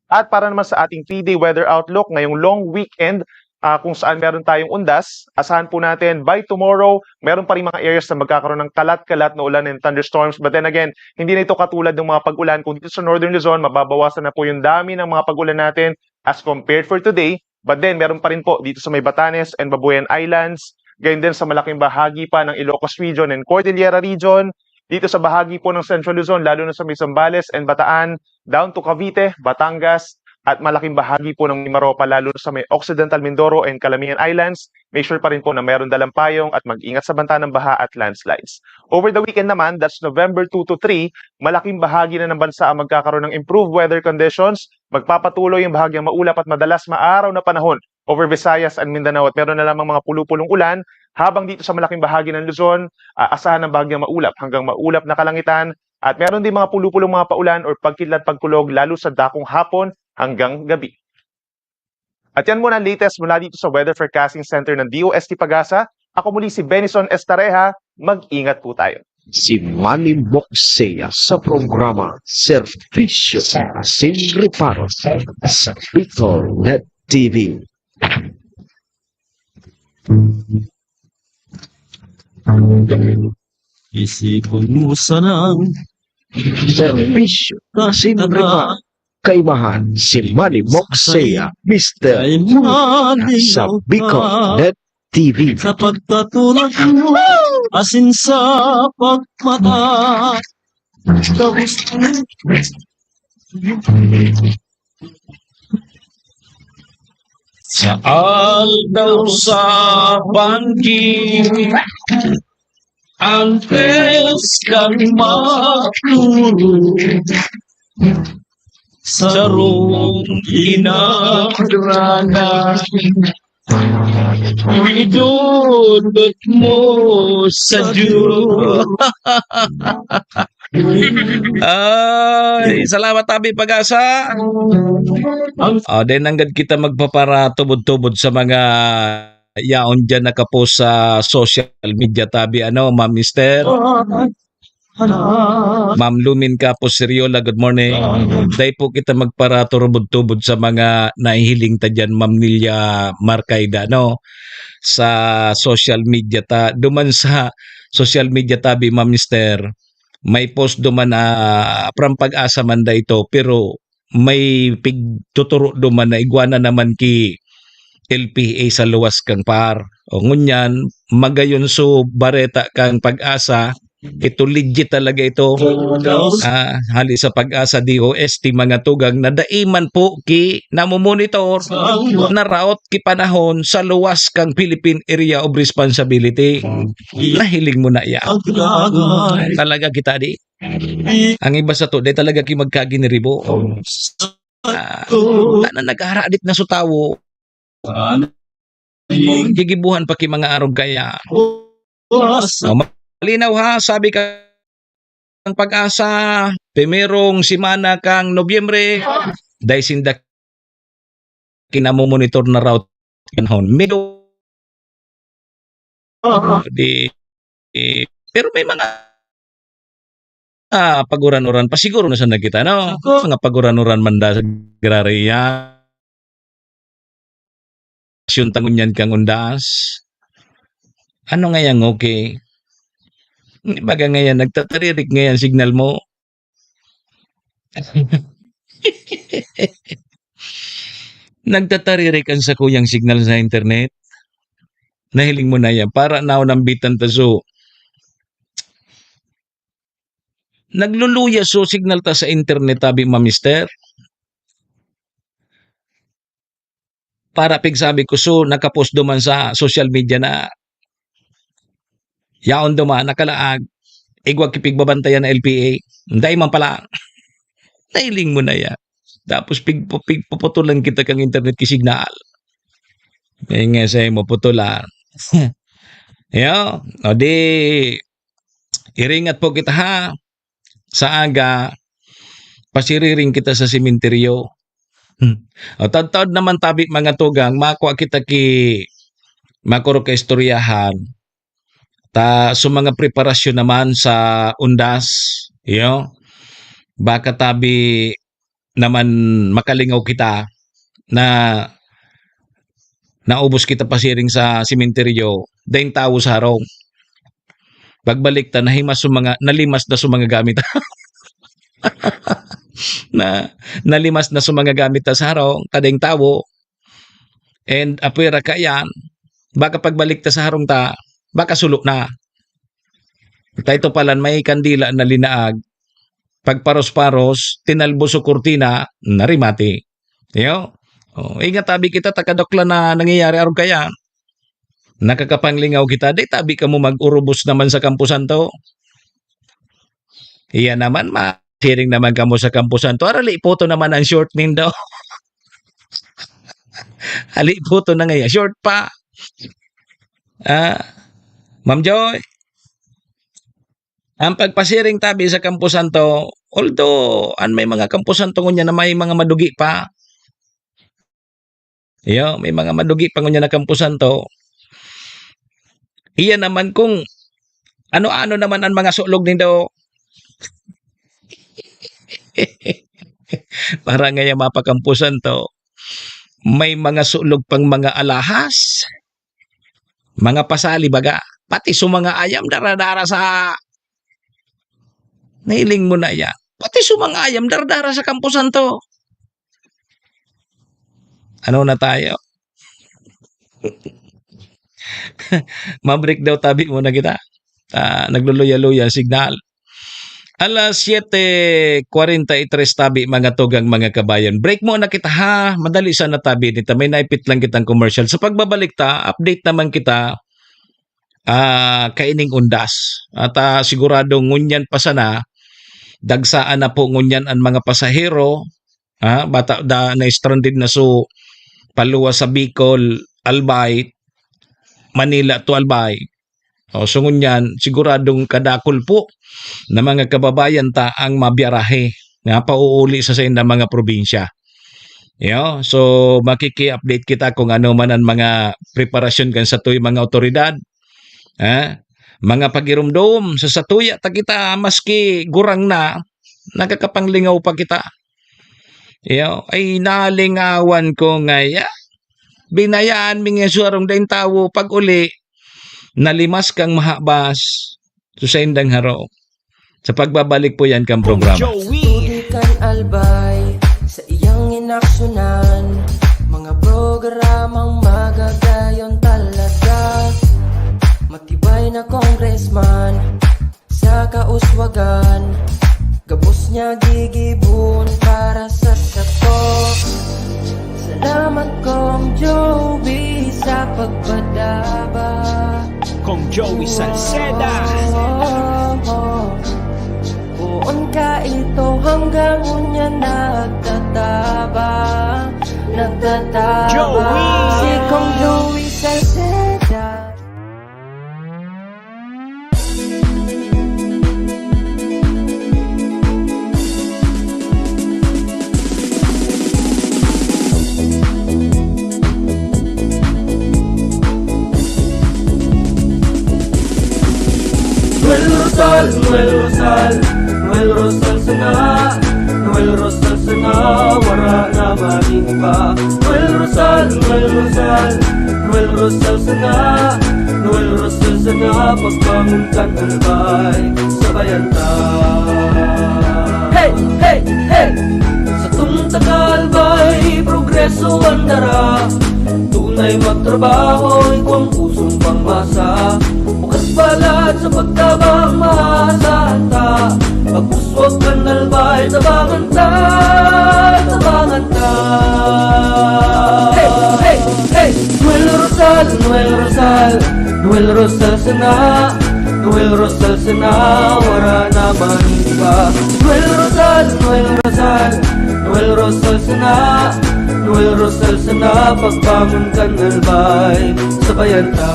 At para naman sa ating three-day weather outlook ngayong long weekend, ah, kung saan meron tayong undas, asahan po natin by tomorrow, meron pa rin mga areas na magkakaroon ng kalat-kalat na ulan and thunderstorms. But then again, hindi na ito katulad ng mga pag-ulan. Kung dito sa Northern Luzon, mababawasan na po yung dami ng mga pag-ulan natin as compared for today. But then, meron pa rin po dito sa may Batanes and Babuyan Islands, gayon din sa malaking bahagi pa ng Ilocos Region and Cordillera Region, dito sa bahagi po ng Central Luzon, lalo na sa may Zambales and Bataan, down to Cavite, Batangas, at malaking bahagi po ng Mimaropa, lalo na sa may Occidental Mindoro and Calamian Islands. Make sure pa rin po na meron dalang payong at mag-ingat sa banta ng baha at landslides. Over the weekend naman, that's November two to three, malaking bahagi na ng bansa ang magkakaroon ng improved weather conditions. Magpapatuloy yung bahagyang maulap at madalas maaraw na panahon over Visayas and Mindanao at meron na lamang mga pulo-pulong ulan, habang dito sa malaking bahagi ng Luzon, ah, asahan ng bahagyang maulap hanggang maulap na kalangitan at meron din mga pulo-pulong mga paulan or pagkidlat pagkulog lalo sa dakong hapon hanggang gabi. At yan muna ang latest mula dito sa Weather Forecasting Center ng D O S T PAGASA. Ako muli si Benison Estareja. Mag-ingat po tayo. Si Manny Moxea sa programa Servisyo Asin Reparo sa Bicol Net T V. Isipon mo sanang Servisyo Asin Reparo. Kaimahan si Manny Moxea, Mister Kaimahan Sa Bicol Net T V. Sa pagtatulog mo, asin sa pagmata. Sa aldaw sa panggi, ang pes kang matulog. Sarong inagrana, idodot mo sa Diyos. Ay, salamat, Abi Pag-asa. O, then nanggad kita magpaparatubod-tubod sa mga yaon diyan nakapost sa social media, tabi, ano, Ma'am Mister? Ma'am Lumin Capos Seriola, good morning. Dai po kita magparaturubod-tubod sa mga nahihiling ta diyan, Ma'am Nilia Marcaida, no? Sa social media ta, duman sa social media, tabi, Ma'am Mister, may post duman na from Pag-asa man da ito, pero may pigtuturo duman na igwa na naman ki L P A sa luwas kan par. O ngunyan, magayon so bareta kan PAGASA, ito legit talaga ito. Ah, hali sa PAGASA D O S T, mga tugang, na dai man po ki namomonitor na raot ki panahon sa luwas kang Philippine Area of Responsibility. Nahiling mo na yan. Talaga kita di. Ang iba sa to, di talaga ki magkaginiribo. Ah, na naghaharadit na so tawo. Gigibuhan pa ki mga arog kaya. Oh, malinaw ha, sabi ka ng PAGASA, primerong semana kang Nobyembre, dahil sinda kinamomonitor na raw panahon. Medyo di, eh, pero may mga, ah, paguran-uran pa siguro na sa nagkita, no? Ako. Mga paguran-uran man da sa agrariya. Aksyon tangon yan kang undas. Ano nga yan, okay? Baga nga yan, nagtataririk nga yan signal mo. Nagtataririk ang sakuyang signal sa internet. Nahiling mo na yan. Para na nambitan ta so. Nagluluya so signal ta sa internet, tabi ma, mister. Para pigsabi ko, so, nakapost duman sa social media na yaon duman, nakalaag, igwa kipigbabantayan na L P A. Dai man pala. Nailing mo na yan. Tapos pig-, pigpuputulan kita kang internet ki signal. May nga sa'yo maputulan. Yo, o di, iringat po kita ha. Sa aga, pasiriring kita sa sementeryo. Hmm. O, taod-taod naman tabi, mga tugang, makwa kita ki makuro kaistoryahan. Ta, so mga preparasyon naman sa undas, yo, baka tabi naman makalingaw kita na naubos kita pasiring sa sementeryo, daing tawo sa harong. Pagbalik ta, nahimas so mga, nalimas na so mga gamit. Na, nalimas na so mga gamit ta sa harong, ta daing tawo. And apwera ka yan, baka pagbalik ta sa harong ta, baka sulo na. Ta ito palan, may kandila na linaag, pagparos-paros, tinalbos so kurtina, narimati. Yo? Oh, ingat tabi kita, takadokla na nangyayari arog kaya. Nakakapanglingaw kita, di tabi kamo mag-urubos naman sa Kampo Santo. Iya naman, ma-, siring naman kamo sa Kampo Santo. Arali po to naman ang short nindo. Ali po to na ngayon. Short pa. Ah, Ma'am Joy. Ang pagpasiring tabi sa Kampo Santo, although an may mga Kampo Santo ngunyan na may mga madugi pa. Iyo, may mga madugi pa ngunyan na Kampo Santo. Iya naman kung ano-ano naman ang mga sulog nindo. Para ngaya mapakampusan to, may mga sulog pang mga alahas, mga pasali baga, pati sa mga ayam dara-dara sa, nailing mo na yan. Pati sa mga ayam dara-dara sa Kampo Santo. Ano na tayo? Mabreak daw tabi muna kita. Ah, nagluluya-luya signal. Alas siete cuarenta y tres tabi, mga tugang, mga kabayan. Break muna kita, ha. Madali sana tabi nita. May naipit lang kitang commercial. Sa pagbabalik ta, update naman kita, ah, kaining undas. At, ah, siguradong ngunyan pa sana, dagsaan na po ngunyan ang mga pasahero, ah, bata da na stranded na so paluwas sa Bicol, Albay, Manila to Albay. O, so ngunyan, siguradong kadakul po na mga kababayan ta ang mabiyarahe nga pauuli sa saindang mga probinsya. Yo, so makiki-update kita kung ano man ang mga preparasyon kan satoy mga awtoridad. Ha? Mga pagirumdom sa satuya ta kita, maski gurang na, nakakapanglingaw pa kita. Yo, ay nalingawan ko ngaya. Binayaan mi nga suwarong daing tawo, pag-uli, nalimas kang mahabas, so saindang harong. Sa pagbabalik po yan kang programa. Joey. Sa tubig kan Albay, sa iyang inaksyonan, mga programang magagayon talaga. Wagan, gabos niya gigibon para sa sako. Salamat, Kong Joey, sa pagpadaba. Kong Joey Salceda. Oh, oh, oh. Poon ka ito hanggang unya nagtataba, nagtataba. Joey. Si Kong Joey Salceda. Noel Rosal, Noel Rosal, Noel Rosal sana, Noel Rosal sana, wara na man iba. Noel Rosal, Noel Rosal, Noel Rosal sana, Noel Rosal sana, pagbangon kan albay, sabayan ta. Hey, hey, hey! Sa tunta ka albay, progreso an dara. Tunay magtrabaho, ikaw ang pusong pangmasa. Bukas balat sa pagtabang, maasahan ta. Pagpuswag kan albay, tabangan ta, tabangan ta. Hey, hey, hey! Noel Rosal, Noel Rosal, Noel Rosal sana, Noel Rosal sana, wara na man iba. Noel Rosal, Noel Rosal, Noel Rosal sana, Noel Rosal sana, pagbangon kan albay, sabayan ta.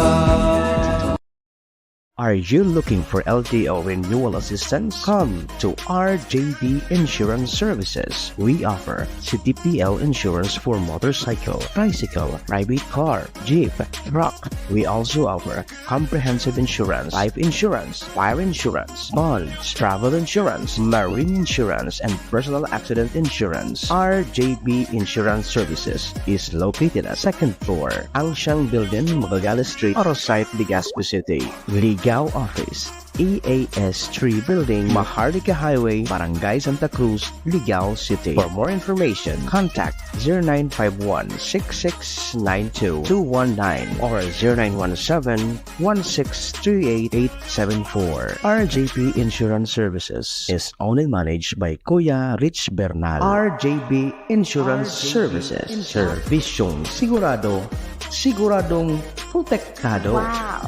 Are you looking for L T O renewal assistance? Come to R J B Insurance Services. We offer C D P L insurance for motorcycle, tricycle, private car, jeep, truck. We also offer comprehensive insurance, life insurance, fire insurance, bonds, travel insurance, marine insurance, and personal accident insurance. R J B Insurance Services is located at second floor, Angshang Building, Magallanes Street, Orosite, Legazpi City. Ligao Office, E A S three Building, Maharlika Highway, Barangay Santa Cruz, Ligao City. For more information, contact zero nine five one, six six nine two, two one nine or zero nine one seven, one six three eight, eight seven four. R J P Insurance Services is owned and managed by Kuya Rich Bernal. R J B Insurance Services. Serbisyong sigurado, siguradong protektado. Wow!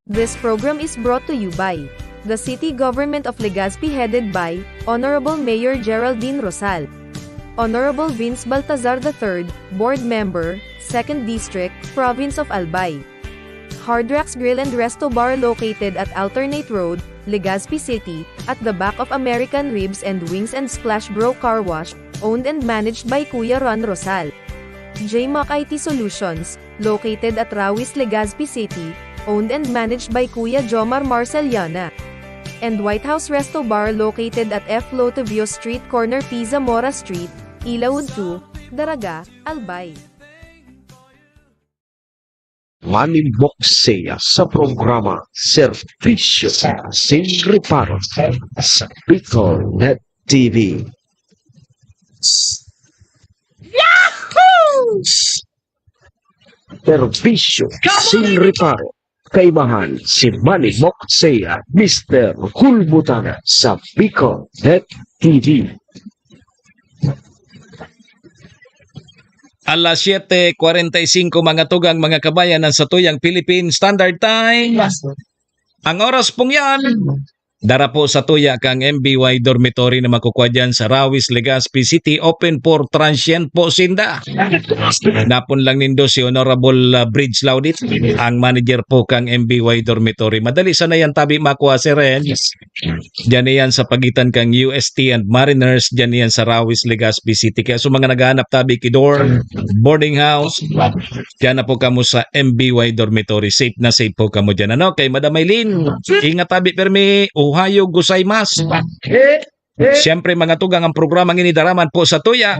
This program is brought to you by the City Government of Legazpi, headed by Honorable Mayor Geraldine Rosal, Honorable Vince Baltazar the third, Board Member, Second District, Province of Albay. Hard Rocks Grill and Resto Bar, located at Alternate Road, Legazpi City, at the back of American Ribs and Wings and Splash Bro Car Wash, owned and managed by Kuya Ron Rosal. J Mac I T Solutions, located at Rawis, Legazpi City, owned and managed by Kuya Jomar Marceliana. And White House Resto Bar, located at F Lotivio Street, corner P Zamora Street, Ilaud two, Daraga, Albay. Manimok siya sa programa Serbisyo Sin Reparo sa Bicol Net T V. Yahoo! Serbisyo Sin Reparo. Kaimahan si Manimok siya, Mister Hulbutana sa Bicol Net T V. Alas siyete kwarenta y singko, mga tugang, mga kabayan, ang satuyang Philippine Standard Time. Ang oras pong yan, dara po satuya kang M B Y Dormitory na makukwa dyan sa Rawis, Legazpi City, open for transient po sinda. Napon lang nindo si Honorable, ah, Bridge Laudit, ang manager po kang M B Y Dormitory. Madali sana yan tabi makuha, sir, eh. Diyan iyan sa pagitan kang U S T and Mariners, diyan iyan sa Rawis, Legazpi City. Kaya sa mga naghahanap tabi ki dorm, boarding house, diyan na po kamo sa M B Y Dormitory. Safe na safe po kamo diyan. Ano? Kay Madam Maylin, ingat tabi permi, ohayo gozaimasu. Siyempre, mga tugang, ang programang ini daraman po satuya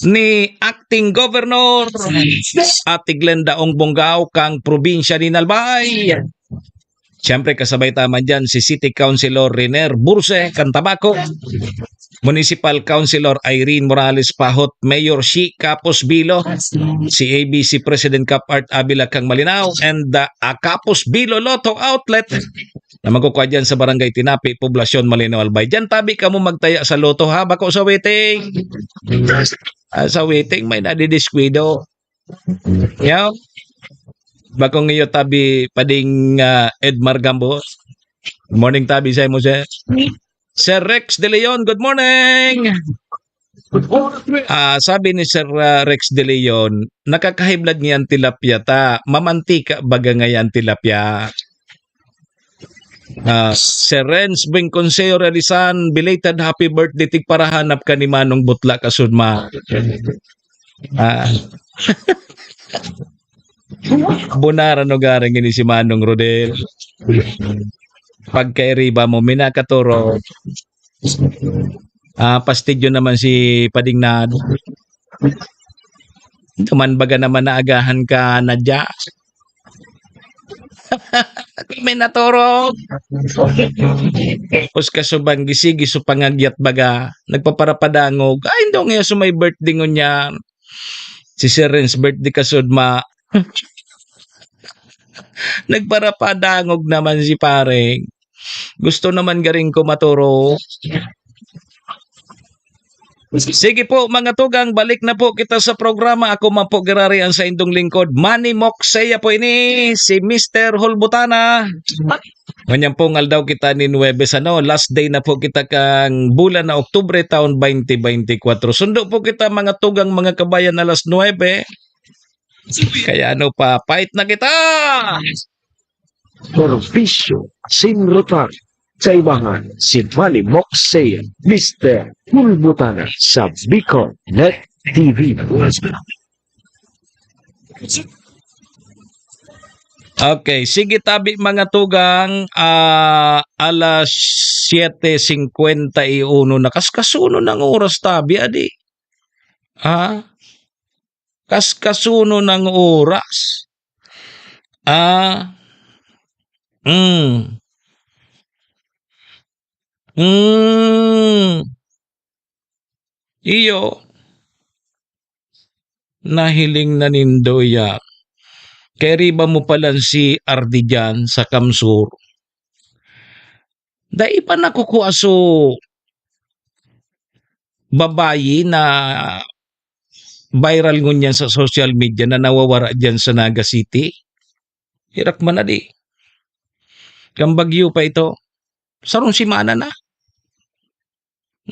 ni Acting Governor Ate Glenda Ong Bongao kang probinsya ni Albay. Siyempre, kasabay ta man dyan si City Councilor Renier Burse kan Tabaco. Municipal Councilor Irene Morales Pahot, Mayor Shi Kapos Bilo, C A B C President Cap Art Avila kang Malinao, and uh, a Kapos Bilo Lotto Outlet na magkukwa dyan sa Barangay Tinapi, Poblacion Malinao, Albay. Dyan tabi kamo magtaya sa Lotto, ha? Bako sa waiting. Ah, sa waiting, may nadidiskuido. Yaw. Bakong iyo tabi pading, ah, Edmar Gambo. Morning tabi sa imo, sir. Sir Rex De Leon, good morning. Ah, sabi ni Sir, ah, Rex De Leon, "Nakakahiblad ngayon tilapia ta, mamantika baga ngayon tilapia." Ah, Sir Renz Bengconseo Realizan, belated happy birthday, tigparahanap ka ni Manong Butla Kasudma. Ah. Bunaran o garing ini si Manong Rodel. Pagkairiba mo, minakaturo. Ah, pastidyo naman si Pading Nad. Duman baga naman naagahan ka, Nadya. May naturog. Tapos kasubang gisi-giso pangagyat baga, nagpaparapadangog. Ay, hindi nga sa may birthday ngunyan. Si Sir Renz birthday kasudma. Nagparapadangog naman si pareng. Gusto naman garing ko maturo. Sige po, mga tugang, balik na po kita sa programa. Ako man po, girari ang sa indong lingkod, Manny Moxeya po ini, si Mister Hulbutana. Ngunyan pong aldaw kita ni Nuebes, ano, last day na po kita kang bulan na Oktubre taon twenty twenty-four. Sundo po kita, mga tugang, mga kabayan, alas nuebe. Kaya ano pa, fight na kita! Serbisyo sin Rotar. Kaibahan si Manny Moxeya, Mister Hulbutana sa Bicol Net T V. Okay, sige tabi mga tugang, ah, alas siyete singkwenta y uno na, kaskasuno ng oras tabi, adi. Ah, kaskasuno ng oras. Ah, mm. Mm. Iyo. Nahiling na nindo yan. Kairiba mo palan si Ardi dyan sa Kamsur. Dai pa nakukua so babayi na viral ngunyan sa social media na nawawara dyan sa Naga City. Hirak man na di. Kan bagyo pa ito. Sarong semana na.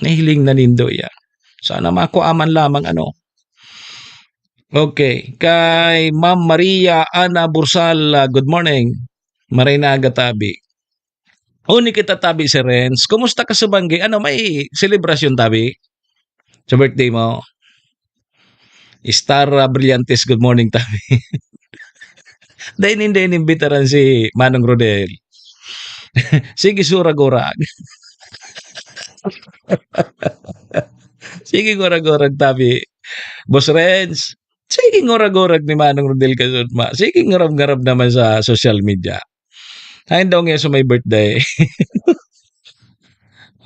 Nahiling na nindo yan. Sana makuha man lamang ano. Okay. Kay Ma'am Maria Ana Bursal, ah, good morning. Maray na aga tabi. Uni kita tabi si Renz. Kumusta ka sa Banggi? Ano, may selebrasyon tabi? Sa birthday mo? Star, ah, Brillantes, good morning tabi. Dai nin, dai nin bitaran si Manong Rodel. Sige, surag-urag. Sige, ngurag-ngurag tabi. Boss Renz, sige, ngurag-ngurag ni Manong Rodel Kasudma. Sige, ngarab-ngarab naman sa social media. Ayun daw ngayon sa may birthday.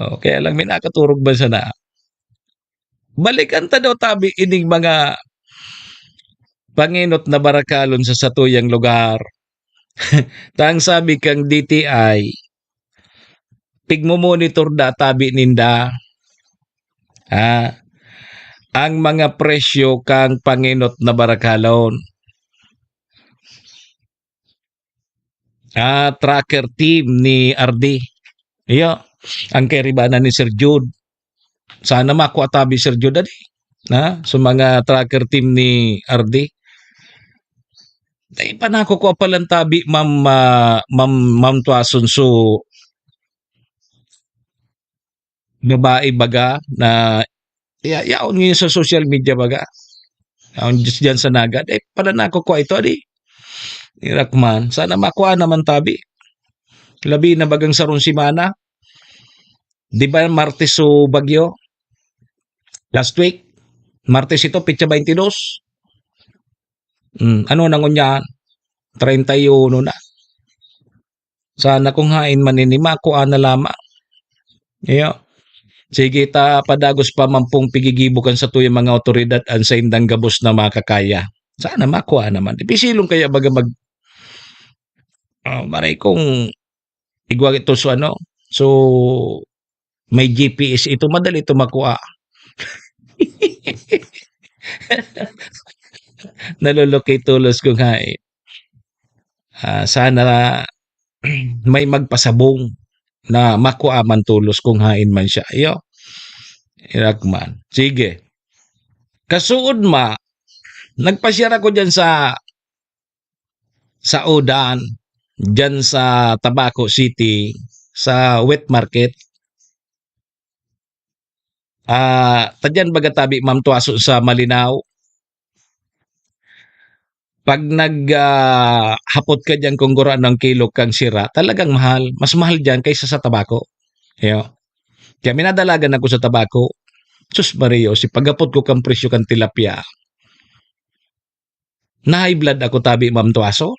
Oh, kaya lang, may nakaturog ba sana? Balikan ta daw tabi ining mga pangenot na barakalon sa satuyang lugar. Tang sabi kang D T I, pigmo-monitor da tabi ninda, ah, ang mga presyo kang pangenot na barakalon. Ah, tracker team ni Ardi. Iyo, ang kairibanan ni Sir Jude. Sana makua tabi, Sir Jude, adi. Na, sa mga tracker team ni Ardi. Dai pa nakukua palan tabi, Ma'am, ah, Ma'am, Ma'am Tuason. So, babae baga na ya-, yaon ngayon sa social media baga. Yaon dyan, dyan sa Naga. Eh, pala nakukua ito, adi. Hirak man. Sana makua naman tabi. Labi na bagang sarong semana. Di ba Martes so bagyo? Last week, Martes ito, petsa twenty-dos. Hmm, ano na ngunyan? Treinta y uno na. Sana kung hain man ini, makua na lamang. Iyo. Sige ta, padagos pa man pong pigigibo kan satuyang mga awtoridad an saindang gabos na makakaya. Sana makua naman. Ipisilong kaya baga mag-, ah, maray kong igwa ito so ano, so may G P S ito, madali ito makua. Nalulukay tolos kung hain. Ah, sana may magpasabong na makua man tolos kung hain man siya. Iyo. Irak man. Sige. Kasuod ma, nagpasyar ako diyan sa, sa Udan, diyan sa Tabaco City, sa wet market. Ah, ta diyan baga tabi, Ma'am Tuaso, sa Malinao. Pag nag, ah, hapot ka diyan kung gurano ang kilo kang sira, talagang mahal. Mas mahal diyan kaysa sa Tabaco. Iyo. Kaya minadalagan ako sa Tabaco. Sus Maria, si paghapot ko kang presyo kang tilapia, na-high blood ako tabi, Ma'am Tuaso.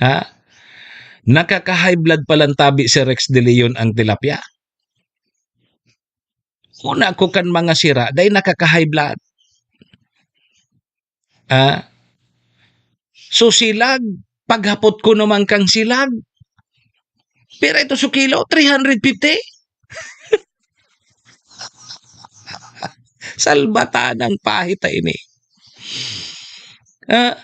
Ha? Nakaka-high blood palan tabi si Rex de Leon ang tilapia. Una ko kan mga sira, dai nakaka-high blood. Ah, so silag, paghapot ko naman kang silag. Pero ito so kilo, three hundred fifty. Salbatanang pahita ini. Ah,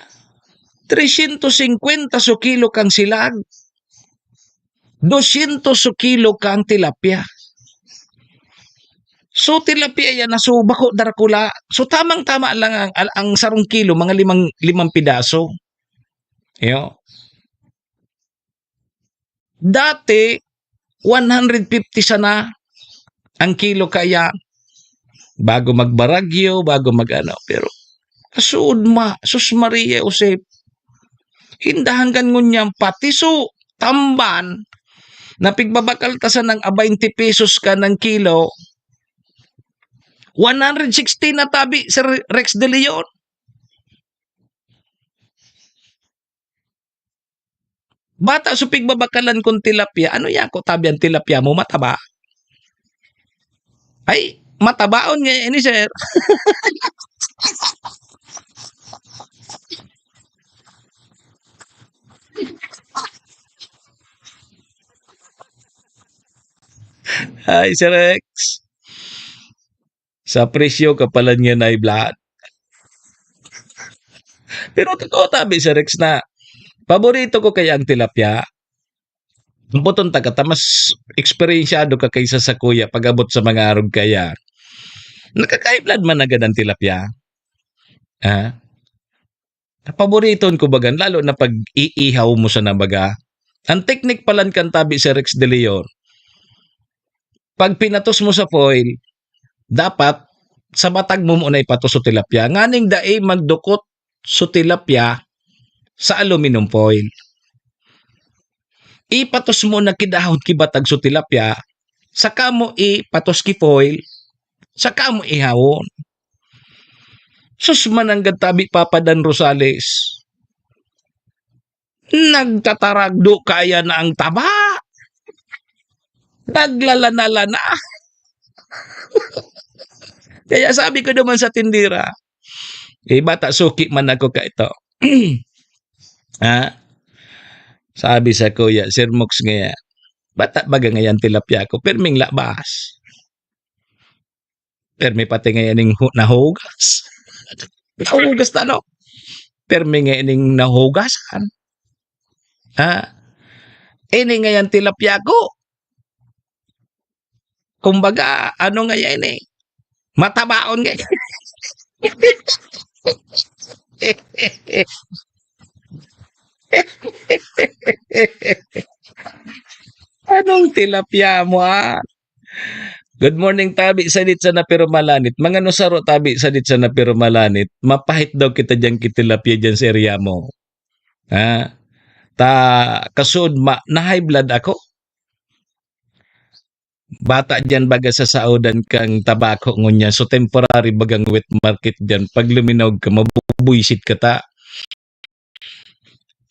tresyentos singkwenta so kilo kang silag. Dosyentos so kilo kang tilapia. So, tilapia yan na so bako darakula. So, tamang-tama lang ang, ang, ang sarong kilo, mga limang, limang pidaso. Iyo. Dati, one hundred fifty sana ang kilo kaya. Bago magbaragyo, bago mag-ano. Pero, kasuod ma, sus Maria Josep. Inda hanggan ngunyan pati so tamban na pigbabakal ta sanang a twenty pesos ka ng kilo, one hundred sixty na tabi, Sir Rex de Leon. Bata so pigbabakalan kong tilapia, ano yan ko tabi ang tilapia mo, mataba? Ay, matabaon nga ini, sir. Ay, Sir Rex. Sa presyo ka palan nga na-high blood. Pero totoo tabi, Sir Rex, na paborito ko kaya ang tilapia. Ampoton ta ka ta, mas eksperyensyado ka kaysa sa kuya pag-abot sa mga arog kaya. Nakaka-high blood man agad ang tilapia. Ah, paboriton ko bagan, lalo na pag iihaw mo sana baga. Ang teknik palan kan tabi si Rex de Leon, pag pinatos mo sa foil, dapat sa batag mo muna ipatos so tilapia. Nganing dai magdukot so tilapia sa aluminum foil. Ipatos mo na kidahon ki batag so tilapia, saka mo ipatos ki foil, saka mo ihawon. Sus, mananggad tabi, Papa Dan Rosales. Nagtataragdo kaya na ang taba. Naglalana-lana. Kaya sabi ko naman sa tindera, eh, bata, suki man ako ka ito. Ha? Sabi sa kuya, Sir Mox, ngaya, bata baga ngayan tilapia ko, pirming labas. Pirmi pati ngayan ning hu-, nahugas. Nahugas na, no? Pirmi ngayan ning nahugasan. Ha? Ini ngayan tilapia ko. Kumbaga, ano ngayan eh? Matabaon ngayan. Anong tilapia mo, ah? Good morning, tabi, sadit sana pero malanit. Mga nusaro, tabi, sadit sana pero malanit. Mapahit daw kita diyan ki tilapia diyan sa area mo. Ha? Ta, kasud ma, na-high blood ako. Bata diyan baga sa saodan kang Tabaco ngunyan. So, temporary bagang wet market diyan. Pag luminaw ka, mabubwisit ka ta.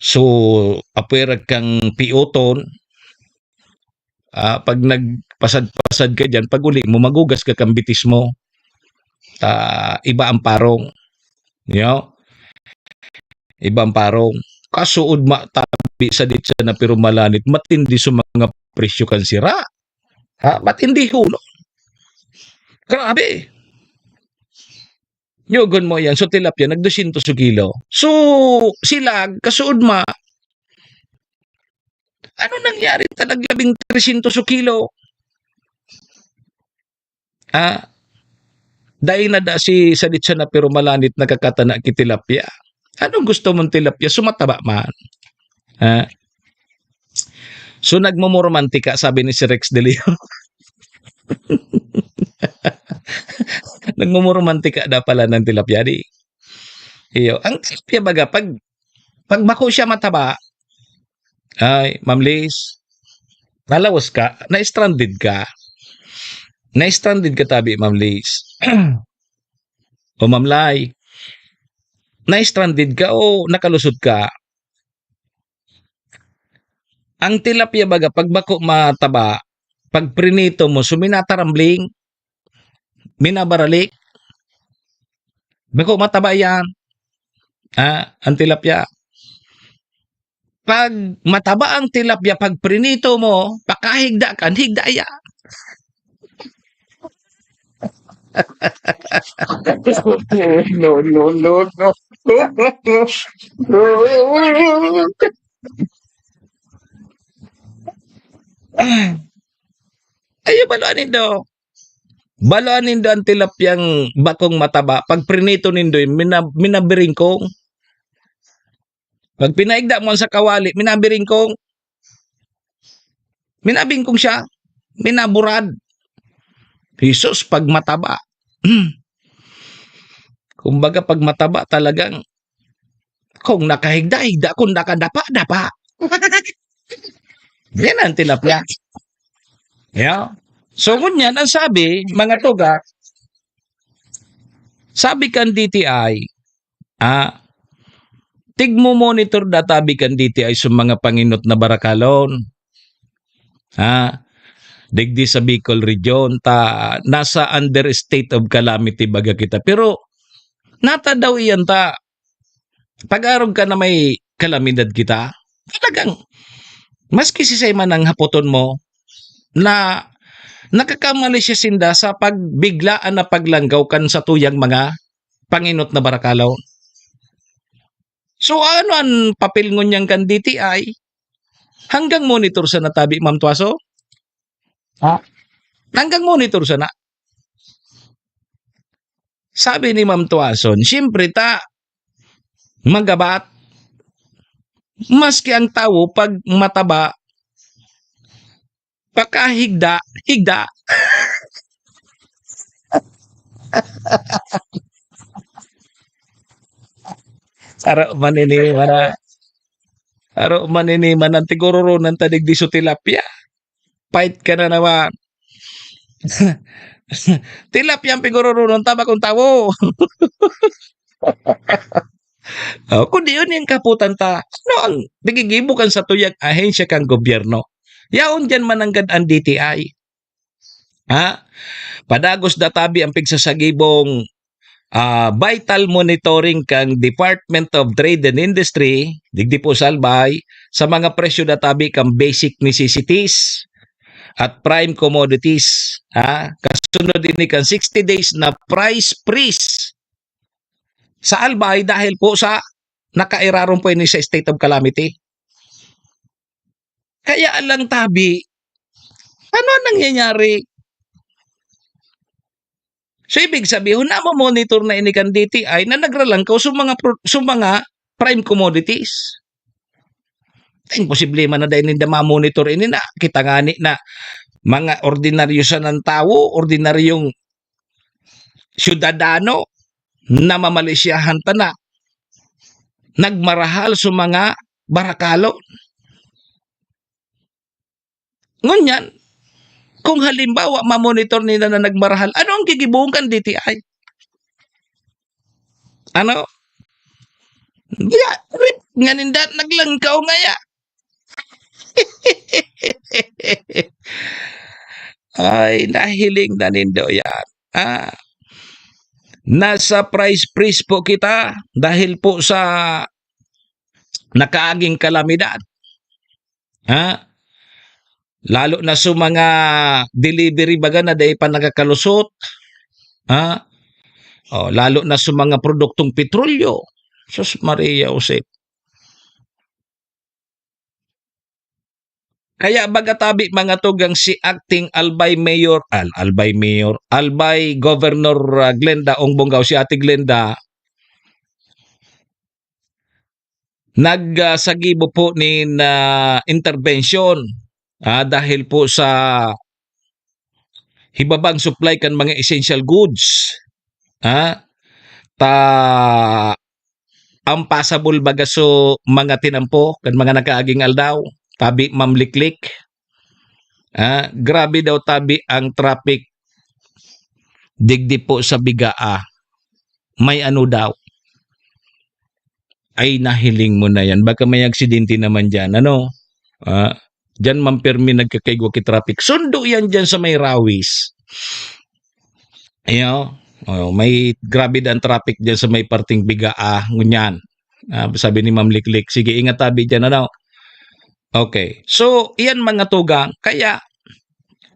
So, apwera kang piuton, ah, pag nagpasad-pasad sad ka diyan, pag-uli mo, magugas ka kan bitis mo. Ah, iba ang parong. Yo? Iba ang parong. Kasuod ma-, tabi sa ditsa na pero malanit, matindi sa mga presyo kan sira. Ha? Matindi huno. Grabe. Yogon mo yan. So, tilapia, nag-dosyentos o kilo. So, sila, kasuod ma, ano nangyari ta naglabing tresyentos o kilo? Ah, dai na da si sadit siya na pero malanit nakakatana ki tilapia. Anong gusto mong tilapia? Sumataba man. Ah. So, nagmumoromantika, sabi ni si Rex De Leon. Nagmumoromantika daw pala ng tilapia, di? Iyo. Ang tilapia baga, pag, pag bako siya mataba, ay, Ma'am Liz, nalawas ka, na-stranded ka. Na-stranded ka, tabi, Ma'am Liz. O Ma'am Lai, na-stranded ka o nakalusot ka? Ang tilapia baga, pag bako mataba, pag prinito mo, so minatarambling, minabaralik. Bako mataba yan. Ah, ang tilapia. Pag mataba ang tilapia, pag prinito mo, pakahigda kan, higda yan. No, no, no, no. Ayo, baloan nindo. Baloan nindo ang tilapyang bakong mataba. Pag prinito nindo, mina-, minabiringkong. Pag pinaigda mo sa kawali, minabiringkong. Minabingkong siya. Minaburad. Jesus, pag mataba. Kumbaga, pag mataba talagang, kung nakahigda, higda, kung nakadapa, dapa. Yan ang tilapia. Yeah. So, ngunyan, ang sabi, mga tuga, sabi kan D T I, ah, tigmo-monitor da tabi kan D T I sa mga panginot na barakalon. Ah, digdi sa Bicol Region, ta nasa under state of calamity baga kita. Pero, nata daw iyan ta, pag-arog ka na may kalamidad kita, talagang, maski sisay man ang hapoton mo, na nakakamali siya sinda sa pagbiglaan na paglanggaw kan satuyang mga panginot na barakalaw. So, ano ang papel ngunyan kan D T I? Hanggang monitor sana tabi, Ma'am Tuaso? Ha? Hanggang monitor sana. Sabi ni Ma'am Tuason, "Siyempre ta, magabat. Maski ang tawo, pag mataba, pakahigda, higda." Aro man ini, mana-, aro man ini, manantigururo ng tadig di su tilapia. Fight ka na naman. Tilapia ang pigururunong ta, bakong tawo. Oh, kundi yun yung kaputan ta. Ano ang nagigibo kan satuyang ahensya kan gobyerno? Yaon diyan mananggad ang D T I. Ha? Padagos da tabi ang pigsasagibong, ah, vital monitoring kan Department of Trade and Industry, digdi po sa Albay, sa mga presyo da tabi kan basic necessities at prime commodities. Ha? Kasunod ini kan sixty days na price freeze sa Albay dahil po sa nakairaron po ini sa state of calamity. Kaya lang tabi, ano ang nangyayari? So, ibig sabihon, namo-monitor na ini kan D T I na nagralangkaw sa mga pro-, sa mga prime commodities. Imposible man na dahil ninda ma-monitor ini na kita ngani na mga ordinaryo sanang tawo, ordinaryong syudadano, namamalisyahan ta na nagmarahal sa mga barakalo. Ngunyan, kung halimbawa, mamonitor nila na nagmarahal, ano ang gigibohon kan D T I? Ano? Ya, rip, nga ninda, naglangkaw nga ya. Ay, nahiling na nindo yan. Ah, nasa price freeze po kita dahil po sa nakaaging kalamidad. Ha? Lalo na sa mga delivery baga na dai pa nakakalusot. Ha? O, lalo na sa mga produktong petrolyo. Sus Maria Josep. Kaya baga tabi mga tugang si acting Albay Mayor, Al-, Albay Mayor, Albay Governor, ah, Glenda Ong Bongao, si Ate Glenda, nag, ah, sagibo po nin, ah, interbensyon, ah, dahil po sa hibabang supply kan mga essential goods, ah, ta ang pasabol baga so mga tinampo kan mga nakaaging aldaw, tabi Ma'am Liklik. Ah, grabe daw tabi ang traffic digdi po sa Bigaa. May ano daw. Ay, nahiling mo na yan. Baka may aksidente naman dyan. Ano? Ah, dyan man pirmi nagkakaigwa ki traffic. Sundo yan dyan sa may Rawis. Ayo, oh, may grabe dan traffic dyan sa may parting Bigaa, ngunyan. Ah, sabi ni Ma'am Liklik, "Sige, ingat tabi dyan, ano?" Okay. So, iyan mga tugang, kaya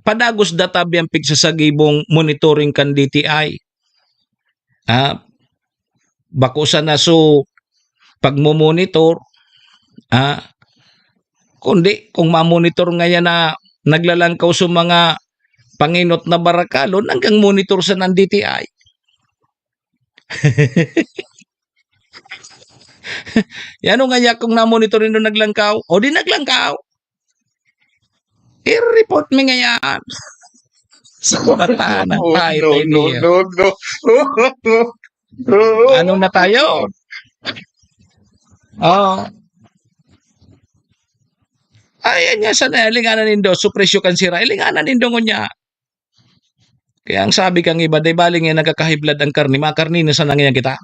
padagos da tabi ang pigsasagibong monitoring kan D T I. Ah, bako sana so pagmo-monitor, ah, kundi kung ma-monitor ngayan na naglalangkaw sa mga panginot na barakalon, hanggang monitor sa ng D T I. Yan o nga, kung na-monitor nindo naglangkaw, o di naglangkaw. I-report mi ngayan. Sa mata ng Oh, tayo, no, tayo no, niya. no, no. Ano na tayo? Oh. Ay, yan nga sana, linganan nindo, so presyo kan sira, linganan nindo ngunyan. Kaya ang sabi kang iba, "Di bali nga nagkakahiblad ang karne, makarne na sana ngayon kita."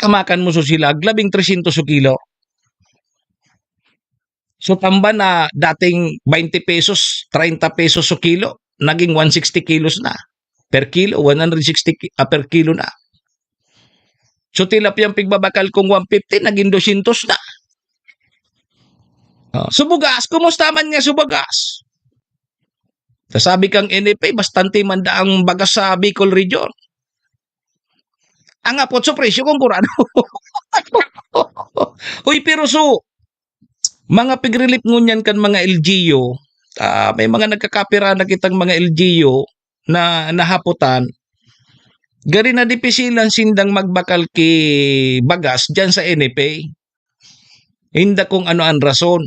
Kamakan mo so sila, labing tresyentos so kilo. So, tamba na dating twenty pesos, treinta pesos so kilo, naging one sixty kilos na. Per kilo, one hundred sixty ki-, ah, per kilo na. So, tilapia ang pigbabakal kong one fifty, naging dosyentos na. Oh, so bugas, kumusta man nga so bugas? Sasabi kang N F A, bastante man da ang bagas sa Bicol Region. Ang apot sa presyo kung kurano. Uy, pero so, mga pig-relief ngunyan kan mga L G U, ah, may mga nagkakapira na kitang mga L G U na nahaputan. Gari na dipisilan sindang magbakal ki bagas dyan sa N F A. Inda kung ano ang rason.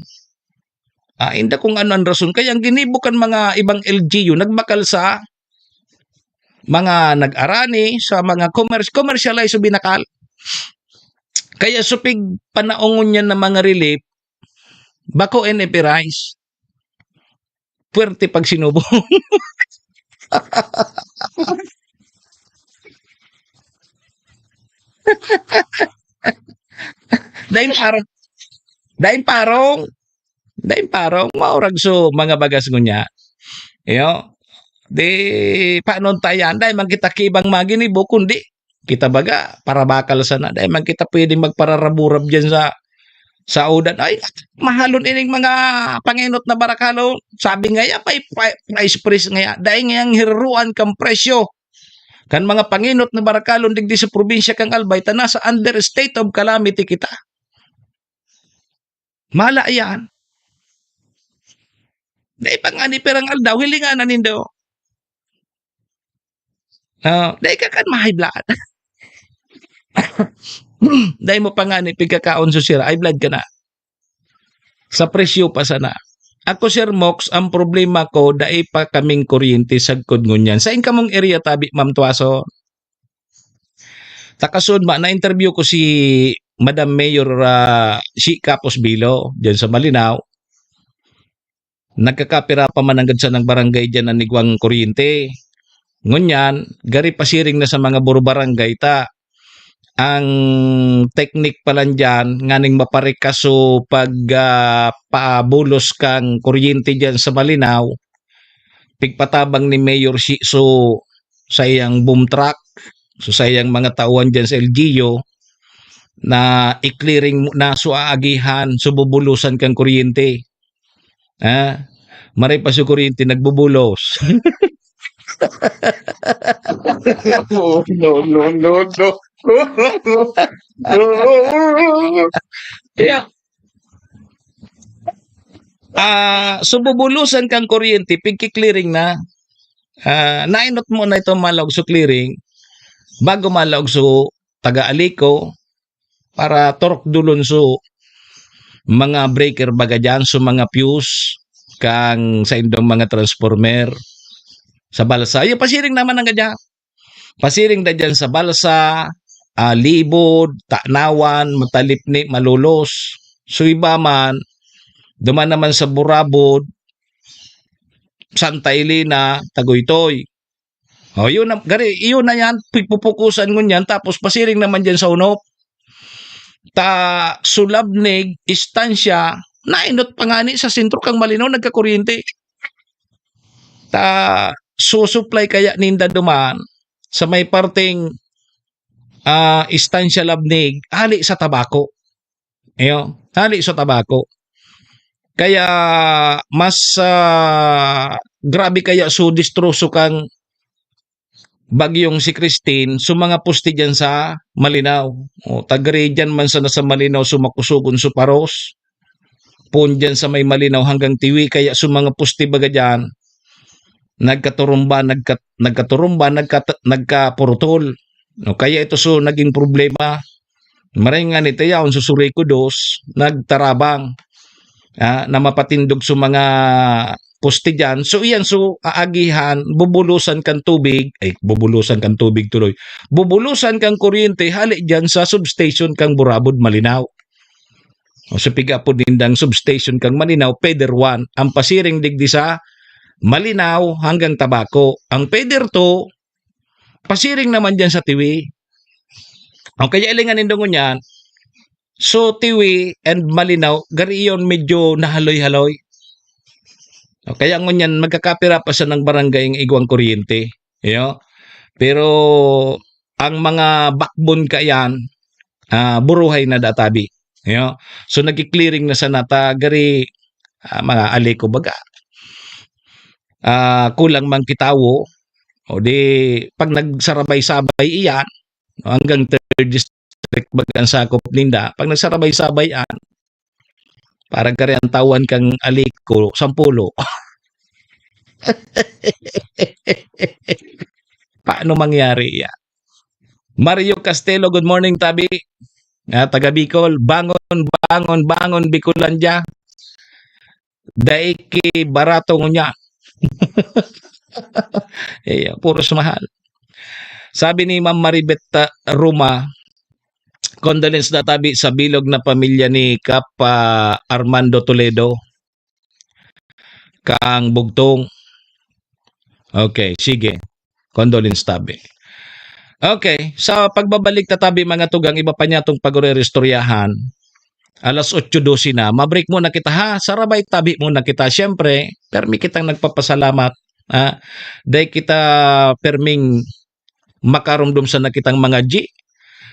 Ah, inda kung ano ang rason. Kaya ang ginibo kan mga ibang L G U, nagbakal sa mga nag-arani, sa mga commerce, commercialize o binakal. Kaya supig panaongon niya na mga relief, bako N F A rice. Puwerte pag sinubo. Daing parong, daing parong, daing parong, maurag so mga bagas ngunyan. Iyo, di panon ta yan, dai man kita kibang maginibo, kundi kita baga, parabakal sana. Dai man kita pwedeng magpararaburab dyan sa, sa udan. Ay, mahalon ining mga panginot na barakalo. Sabi nga yan, may pri-, price freeze nga yan. Dai nga yang hiruruan kang presyo kan mga panginot na barakalon digdi sa probinsya kang Albay, ta nasa under state of calamity kita. Mala yan. Dai pa nga ni pirang aldaw, hilingan na nindo. Ah, dai ka kan ma-high blood. Dai mo pa nga ni pigkakaon so sira, high blood ka na. Sa presyo pa sana. Ako, Sir Mox, ang problema ko, dai pa kaming kuryente sagkod ngunyan. Sa inkamong area tabi, Ma'am Tuason? Takasud ma, na-interview ko si Madam Mayor, ah, si Capos Bilo, dyan sa Malinao. Nagkakapira pa man nanggad sa nang barangay dyan na nigwang kuryente. Ngunyan, gari pasiring na sa mga buro barangay ta. Ang teknik pa lang dyan, nganing maparikas o pag, ah, pabulos kang kuryente dyan sa Malinao, pigpatabang ni Mayor Shi so saiyang boom truck, so saiyang mga tauhan diyan sa L G U, na i-clearing muna so aagihan, so bubulusan kan kuryente. Ha? Maray pa so kuryente nagbubulos. Oh, no, no, no, no. Kaya, ah, so bubulusan kang kuryente, pigki-clearing na. Ah, nainot mo na itong malaog so clearing, bago malaog so taga-aliko, para turukdulon so mga breaker baga diyan, so mga fuse kang sa indong mga transformer sa balsa. Iyo, pasiring naman ang gadya. Pasiring na diyan sa balsa, ah, libod, tanawan, matalipni, malulos. So iba man, duman naman sa burabod, Santa Elena, Tagoytoy. O, yun na, gari, yun na yan, pigpupukusan ngunyan, tapos pasiring naman dyan sa unop. Ta, sulabnig, istansya, nainot pa ngani sa sentro kang Malinaw, nagkakuryente. Ta, susuplay kaya ninda duman sa may parteng, ah, istansya labnig, hali sa tabako. Iyo, hali sa tabako. Kaya mas, ah, grabe kaya so distroso kang bagyong si Christine, so mga poste diyan sa Malinaw. O, ta gari diyan man sana sa Malinaw, so makusugon so paros. Pon diyan sa may Malinaw hanggang Tiwi, kaya so mga poste baga diyan, nagkaturumba, nagka-, nagkaturumba, nagka-, nagkapurutol. No, kaya ito so naging problema. Maray nga ni Tayaon, so Suriko dos, nagtarabang, ah, na mapatindog so mga poste diyan. So, iyan, so, aagihan, bubulusan kan tubig, ay, bubulusan kan tubig tuloy. Bubulusan kan kuryente, hali diyan sa substation kang Burabod, Malinaw. O, so, pigapod nindang substation kang Malinaw, feeder one. Ang pasiring digdi sa Malinaw hanggang Tabaco. Ang feeder two, pasiring naman diyan sa Tiwi. O, kaya ilingan nindo ngunyan, so, Tiwi and Malinaw, gari iyon medyo nahaloy-haloy. O, kaya ngunyan, magkakapira pa sa ng barangay ang igwang kuryente. Iyo. Pero, ang mga backbone kaiyan, ah, buruhay na databi. Iyo. So, nagki-clearing na sana ta, gari, ah, mga aliko baga. Ah, kulang man kitawo, o di, pag nagsarabay-sabay iyan, hanggang third district baga ang sakop ninda, pag nagsarabay-sabay iyan, para gari ang tawan kang aliko, sampulo. Paano mangyari yan? Mario Castelo, good morning, tabi. Ah, taga Bicol, bangon, bangon, bangon, Bicolandia. Dai ki barato ngunyan. Iyo, puros mahal. Sabi ni Ma'am Maribet, ah, Roma, condolence na tabi sa bilog na pamilya ni Kap, ah, Armando Toledo, kang Bugtong. Okay, sige. Condolence tabi. Okay, sa pagbabalik ta tabi, mga tugang, iba pa niya tong pag-ureristoryahan. Alas otso dose na. Mabreak muna kita, ha? Sarabay tabi muna kita. Siyempre, permi kitang nagpapasalamat, ha? Dai kita perming makarumdom sana kitang mga G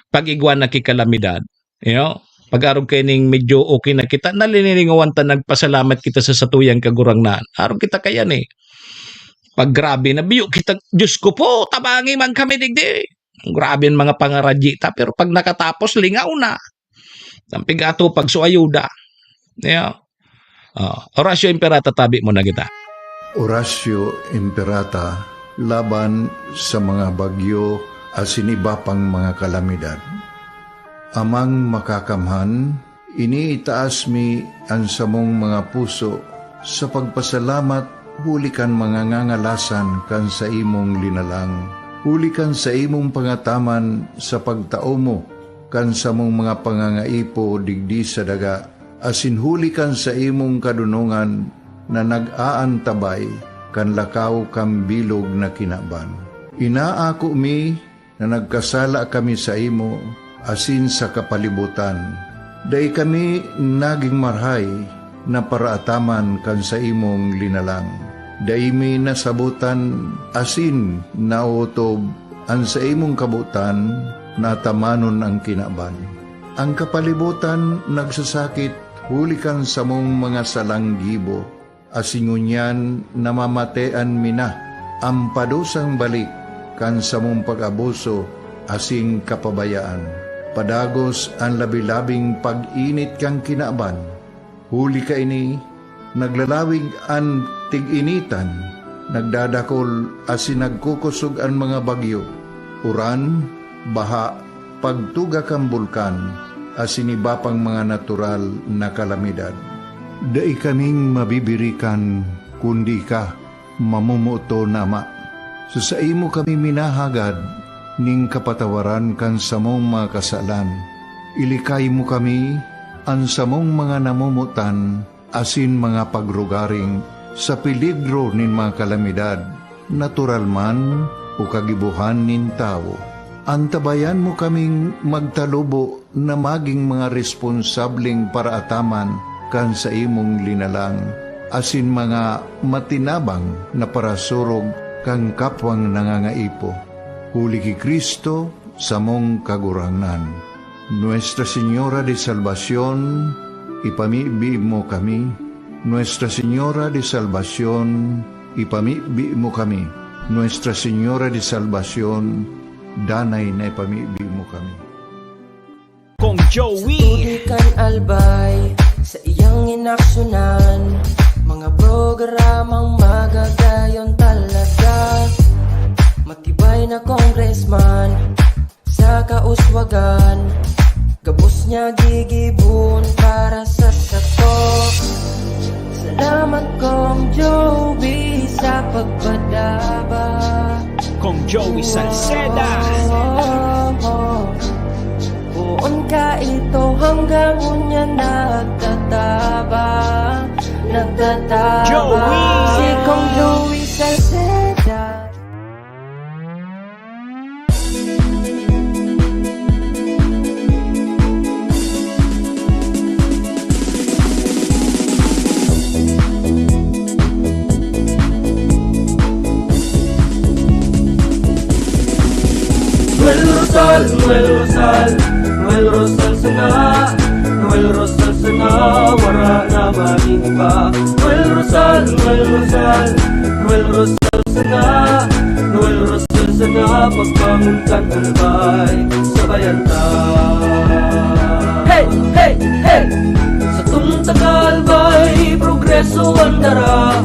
pag igwa na ki kalamidad. Iyo, pag-arog kaining medyo okay na kita, nalinilingawan ta, nagpasalamat kita sa satuyang Kagurangnan. Arog kita kaiyan, eh. Pag grabe na, biyo kita, "Diyos ko po, tabangi man kami digdi." Grabe ang mga pangaradyi ta, pero pag nakatapos, lingaw na. Ang pigato, pag so ayuda. Iyo. Ah, Horacio Imperata, tabi muna kita. Horacio Imperata, laban sa mga bagyo asin iba pang mga kalamidad. Amang Makakamhan, iniitaas mi an samong mga puso sa pagpasalamat huli kan mga ngangalasan kan saimong linalang, huli kan saimong pangataman sa pagtao mo kan samong mga pangangaipo digdi sa daga, asin huli kan saimong kadonongan na nag-aantabay kan lakaw kan bilog na kinaban. Inaako mi na nagkasala kami saimo asin sa kapalibotan. Dai kami nagin marahay na paraataman kan saimong linalang. Dai mi nasabotan asin naotob an saimong kabotan, natamanon an kinaban. An kapalibotan nagsasakit huli kan samong mga salang gibo, asin ngunyan namamatean mi na an padusang balik kan samong pag-abuso asin kapabayaan. Padagos an labi-labing pag-init kan kinaban. Huli kaini, naglalawig an tig-initan, nagdadakol asin nagkukosog an mga bagyo, uran, baha, pagtuga kan bulkan, asin iba pang mga natural na kalamidad. Dai kaming mabibirikan, kundi ika, mamomoton na Ama. Sa saimo kami minahagad nin kapatawaran kan samong mga kasalan. Ilikay mo kami, an samong mga namomotan, asin mga pagrugaring sa peligro nin mga kalamidad, natural man o kagibohan nin tawo. Antabayan mo kaming magtalubo na magin mga responsableng paraataman kan saimong linalang, asin mga matinabang na parasurog kan kapwang nangangaipo. Huli ki Cristo, samong Kagurangnan. Nuestra Señora de Salvacion, ipamibi mo kami. Nuestra Señora de Salvacion, ipamibi mo kami. Nuestra Señora de Salvacion, danay na ipamibi mo kami. Kong Joey. Sa tubig kan Albay, sa iyang inaksyonan, mga programang magagayon talaga. Matibay na congressman, sa kauswagan, gabos niya gigibon para sa sato. Salamat, Kong Joey, sa pagpadaba. Kong Joey Salceda. Oh, oh, oh. Poon ka ito hanggang unya nagtataba, nagtataba. Joey! Si Kong Joey Salceda. Noel Rosal, Noel Rosal, Noel Rosal sana, Noel Rosal sana, wara na magin iba. Noel Rosal, Noel Rosal, Noel Rosal sana, Noel Rosal sana, pagbangon kan Albay, sabayan ta. Hey, hey, hey! Satong taga Albay, progreso an dara.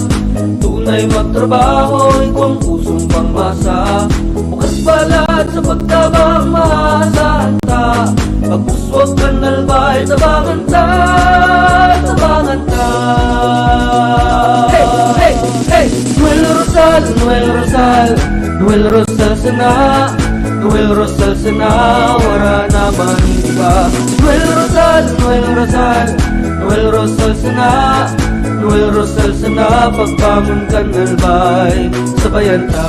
Tunay magtrabaho, igwang pusong pangmasa. Bukas palad sa pagtabang, maasahan ta. Pag-uswag kan Albay, tabangan ta, tabangan ta. Hey, hey, hey! Noel Rosal, Noel Rosal, Noel Rosal sana, Noel Rosal sana, wara na magin iba. Noel Rosal, Noel Rosal, Noel Rosal sana, Noel Rosal sana, pagbangon kan Albay, sabayan ta.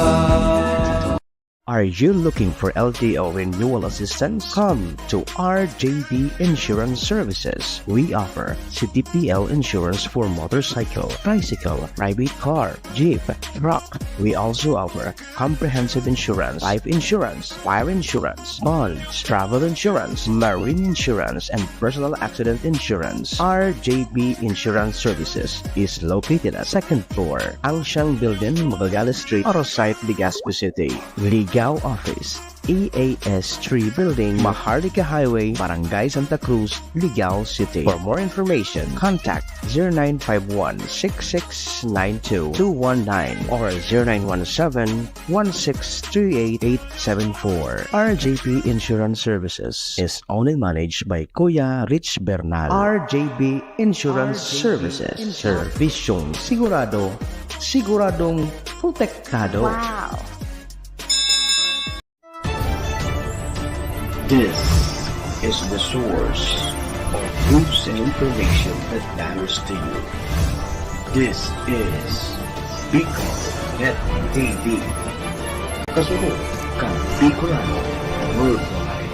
Are you looking for L T O renewal assistance? Come to R J B Insurance Services. We offer C T P L insurance for motorcycle, tricycle, private car, jeep, truck. We also offer comprehensive insurance, life insurance, fire insurance, bonds, travel insurance, marine insurance, and personal accident insurance. R J B Insurance Services is located at second floor, Angsiang Building, Magallanes Street, Arosite, Legazpi City. Ligao Office, E A S three Building, Maharlika Highway, Barangay Santa Cruz, Ligao City. For more information, contact zero nine five one, six six nine two, two one nine or zero nine one seven, one six three eight, eight seven four. R J P Insurance Services is owned and managed by Kuya Rich Bernal. R J P Insurance Services. Serbisyong sigurado, siguradong protektado. Wow! This is the source of news and information that matters to you. This is Bicol Net T V. Kasunod kan Bicolano Worldwide.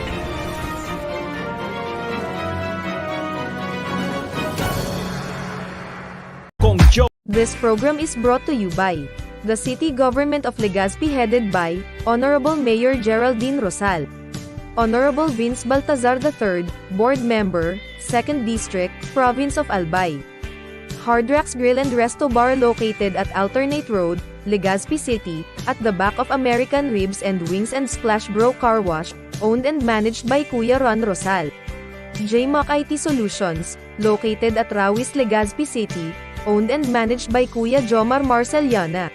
Kong Joe. This program is brought to you by the City Government of Legazpi, headed by Honorable Mayor Geraldine Rosal, Honorable Vince Baltazar the third, Board Member, Second District, Province of Albay. Hard Rocks Grill and Resto Bar, located at Alternate Road, Legazpi City, at the back of American Ribs and Wings and Splash Bro Car Wash, owned and managed by Kuya Ron Rosal. J Mac I T Solutions, located at Rawis, Legazpi City, owned and managed by Kuya Jomar Marceliana.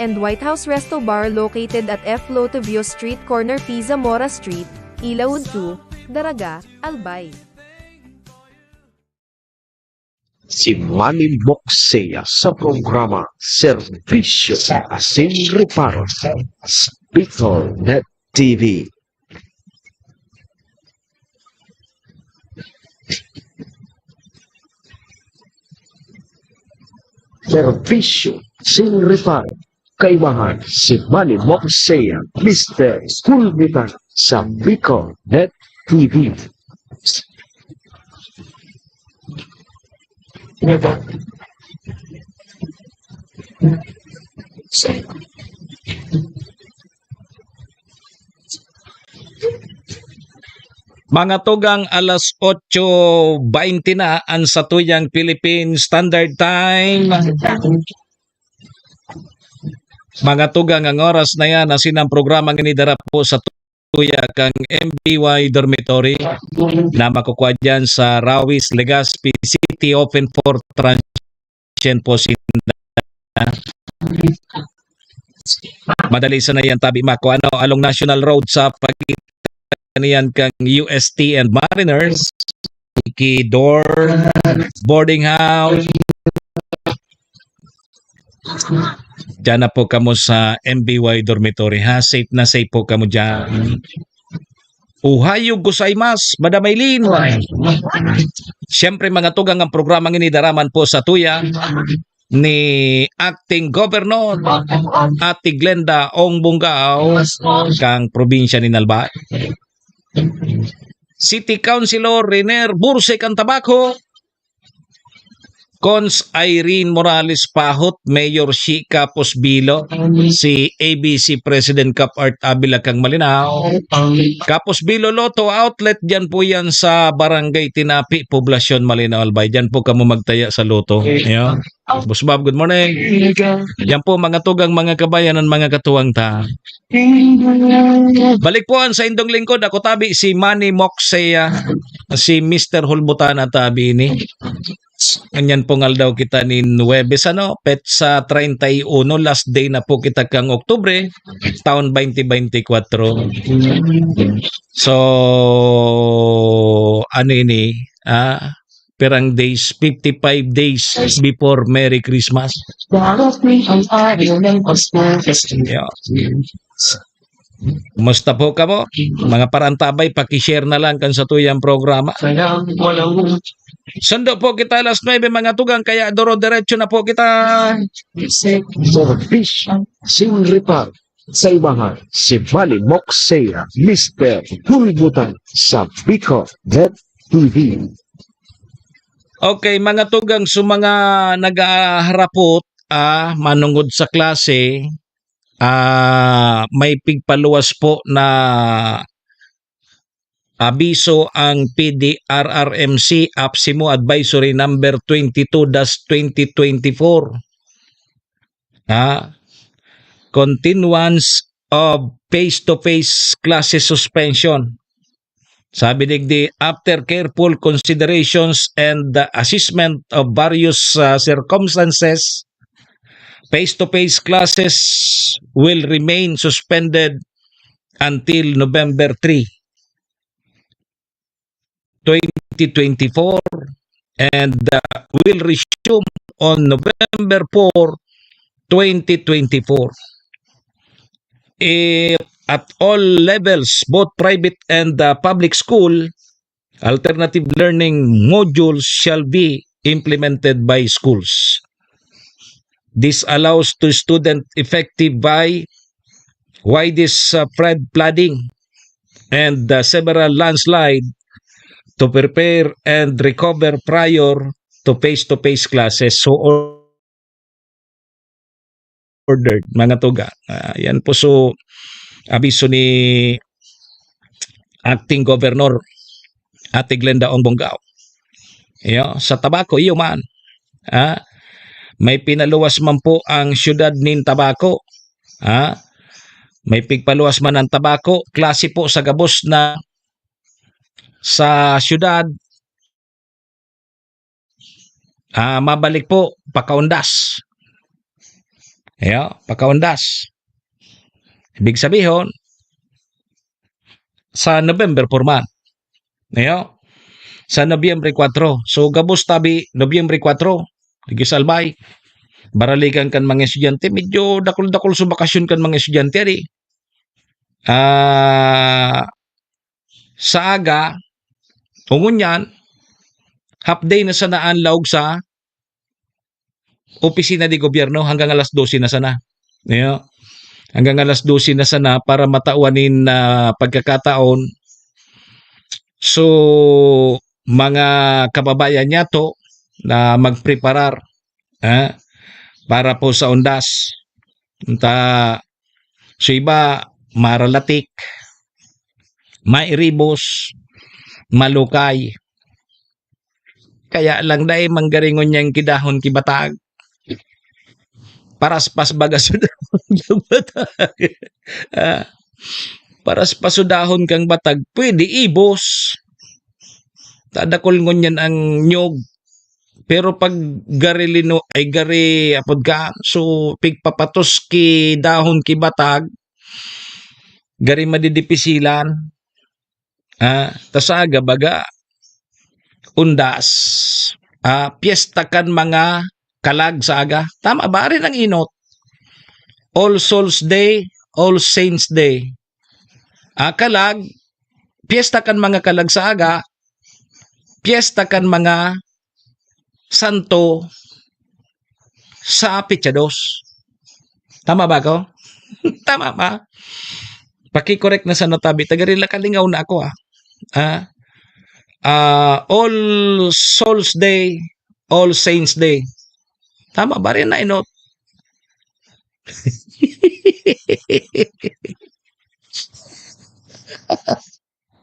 And White House Resto Bar, located at F Lotovio Street, corner P Zamora Street, Ilaud two, Daraga, Albay. Si Manny Moxea sa programa Serbisyo Asin Reparo sa Bicol Net T V. Serbisyo Asin Reparo. Kaibahan si Manny Moxea, Mister Kulbitan sa Bicol Net T V. Mga tugang, alas otso baynte na an satuyang Philippine Standard Time. Mga tugang, ang oras na yan, asin ang programang ini dara po sa tuya kang M B Y Dormitory na makukwa dyan sa Rawis, Legazpi City, open for transient po sinda. Madali sana yan, tabi mako. Ano, along National Road sa pagitan niyan kang U S T and Mariners, Ikidor, boarding house. Diyan na po kamo sa M B Y Dormitory, ha? Safe na safe po kamo diyan. Ohayo gozaimasu, Madam Aileen. Siyempre, mga tugang, ang programang ini dara man po sa tuya ni Acting Governor Ate Glenda Ong Bungao kang probinsya nin Albay. City Councilor Renier Burse kang Tabaco. Cons Irene Morales Pahot, Mayor Shi Capos Bilo, si A B C President Cap Art Avila kang Malinao. Capos Bilo Lotto Outlet, diyan po yan sa Barangay Tinapi, Poblacion, Malinao, Albay. Diyan po kamo magtaya sa Lotto. Ayan. Boss Bob, good morning. Yan po, mga tugang, mga kabayan, ang mga katuwang ta. Balik po ang sa indong lingkod. Ako tabi si Manny Moxea, si Mister Hulbutana tabi ini. Ganyan pong aldaw kita nin Huwebes, ano, petsa treinta y uno, last day na po kita kang Oktubre, taon twenty twenty-four. So, ano ini, ah, pirang days, fifty-five days before Merry Christmas. Darating ang araw ng Pasko. Yeah. Kumusta po kamo? Mga parantabay, paki-share na lang kan satuyang programa. Sundo po kita alas nuebe, mga tugang, kaya duro-diretso na po kita. Serbisyo sin reparo. Sa ibahan, si Manny Moxea, Mister Hulbutana sa Bicol Net T V. Okay, mga tugang, sa mga nag-aharapot, ah, manungod sa klase, ah, may pigpaluwas po na abiso ang P D R R M C APSEMO Advisory Number twenty-two dash twenty twenty-four. Ha? Continuance of face-to-face classes suspension. Sabi digdi, after careful considerations and the assessment of various, uh, circumstances, face-to-face classes will remain suspended until November three, twenty twenty-four, and, uh, will resume on November four, twenty twenty-four. Eh, at all levels, both private and, uh, public school, alternative learning modules shall be implemented by schools. This allows to student affected by widespread flooding and, uh, several landslide to prepare and recover prior to face-to-face classes. So, ordered, mga tugang. Ah, yan po, so, abiso ni Acting Governor Ate Glenda Ong Bongao. Iyo, sa Tabaco, iyo man. Ah, may pinaluwas man po ang siyudad nin Tabaco. Ah, may pigpaluwas man ang Tabaco, klase po sa gabos na sa siyudad, ah, mabalik po, pakaundas. Iyo, pakaundas. Ibig sabihon, sa November four man. Iyo, sa Nobyembre kwatro. So, gabos tabi, Nobyembre kwatro, Digis Albay. Baraligan kan mga estudyante, medyo dakul-dakul sa bakasyon kan mga estudyante, ari. Ah, sa aga, o ngunyan, half day na sana an laog sa opisina de gobyerno hanggang alas dose na sana. Iyo. Hanggang alas dose na sana para matawan nin, ah, pagkakataon. So, mga kababayan niyato na magpreparar, ah, para po sa undas. Ta, so iba, maralatik, mairibos, malukay. Kaya lang dai manggaringon niyang kidahon ki batag. Paraspas baga sa dahon kan batag. Ah, paraspas sa dahon kang batag, pwede ibos. Tadakol ngunyan ang nyog. Pero pag gari lino-, ay gari apod ka, so pigpapatos ki dahon ki batag, gari madidipisilan. Ah, ta sa aga baga, undas. Ah, piyesta kan mga kalag sa aga. Tama ba? Ari nang inot. All Souls Day, All Saints Day. Ah, kalag, piyesta kan mga kalag sa aga, piyesta kan mga santo sa petsa dos. Tama ba ako? Tama ba? Paki-correct na sana tabi. Taga Rila Kalingaw na ako, ah. Ah, ah, All Souls Day, All Saints Day. Tama ba rin na inot?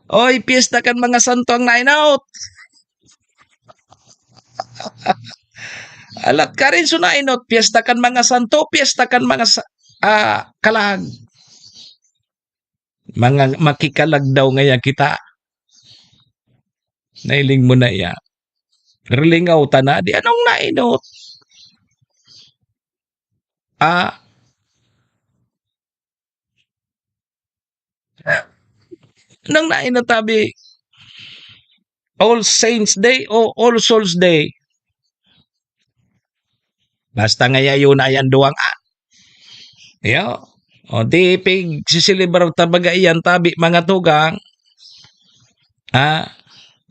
Oy, piyesta kan mga santo ang nainot. Alat ka rin, so nainot, piyesta kan mga santo, piyesta kan mga sa-, ah, kalag. Mga makikalag daw ngaya kita. Nailing mo na iya. Rilingaw ta na, di anong nainot? Ah, nang nainot tabi, All Saints Day o All Souls Day? Basta ngaya yun na yan duwang an. Yo. O di, pig-siselebrar ta baga iyan tabi, mga tugang. Ah,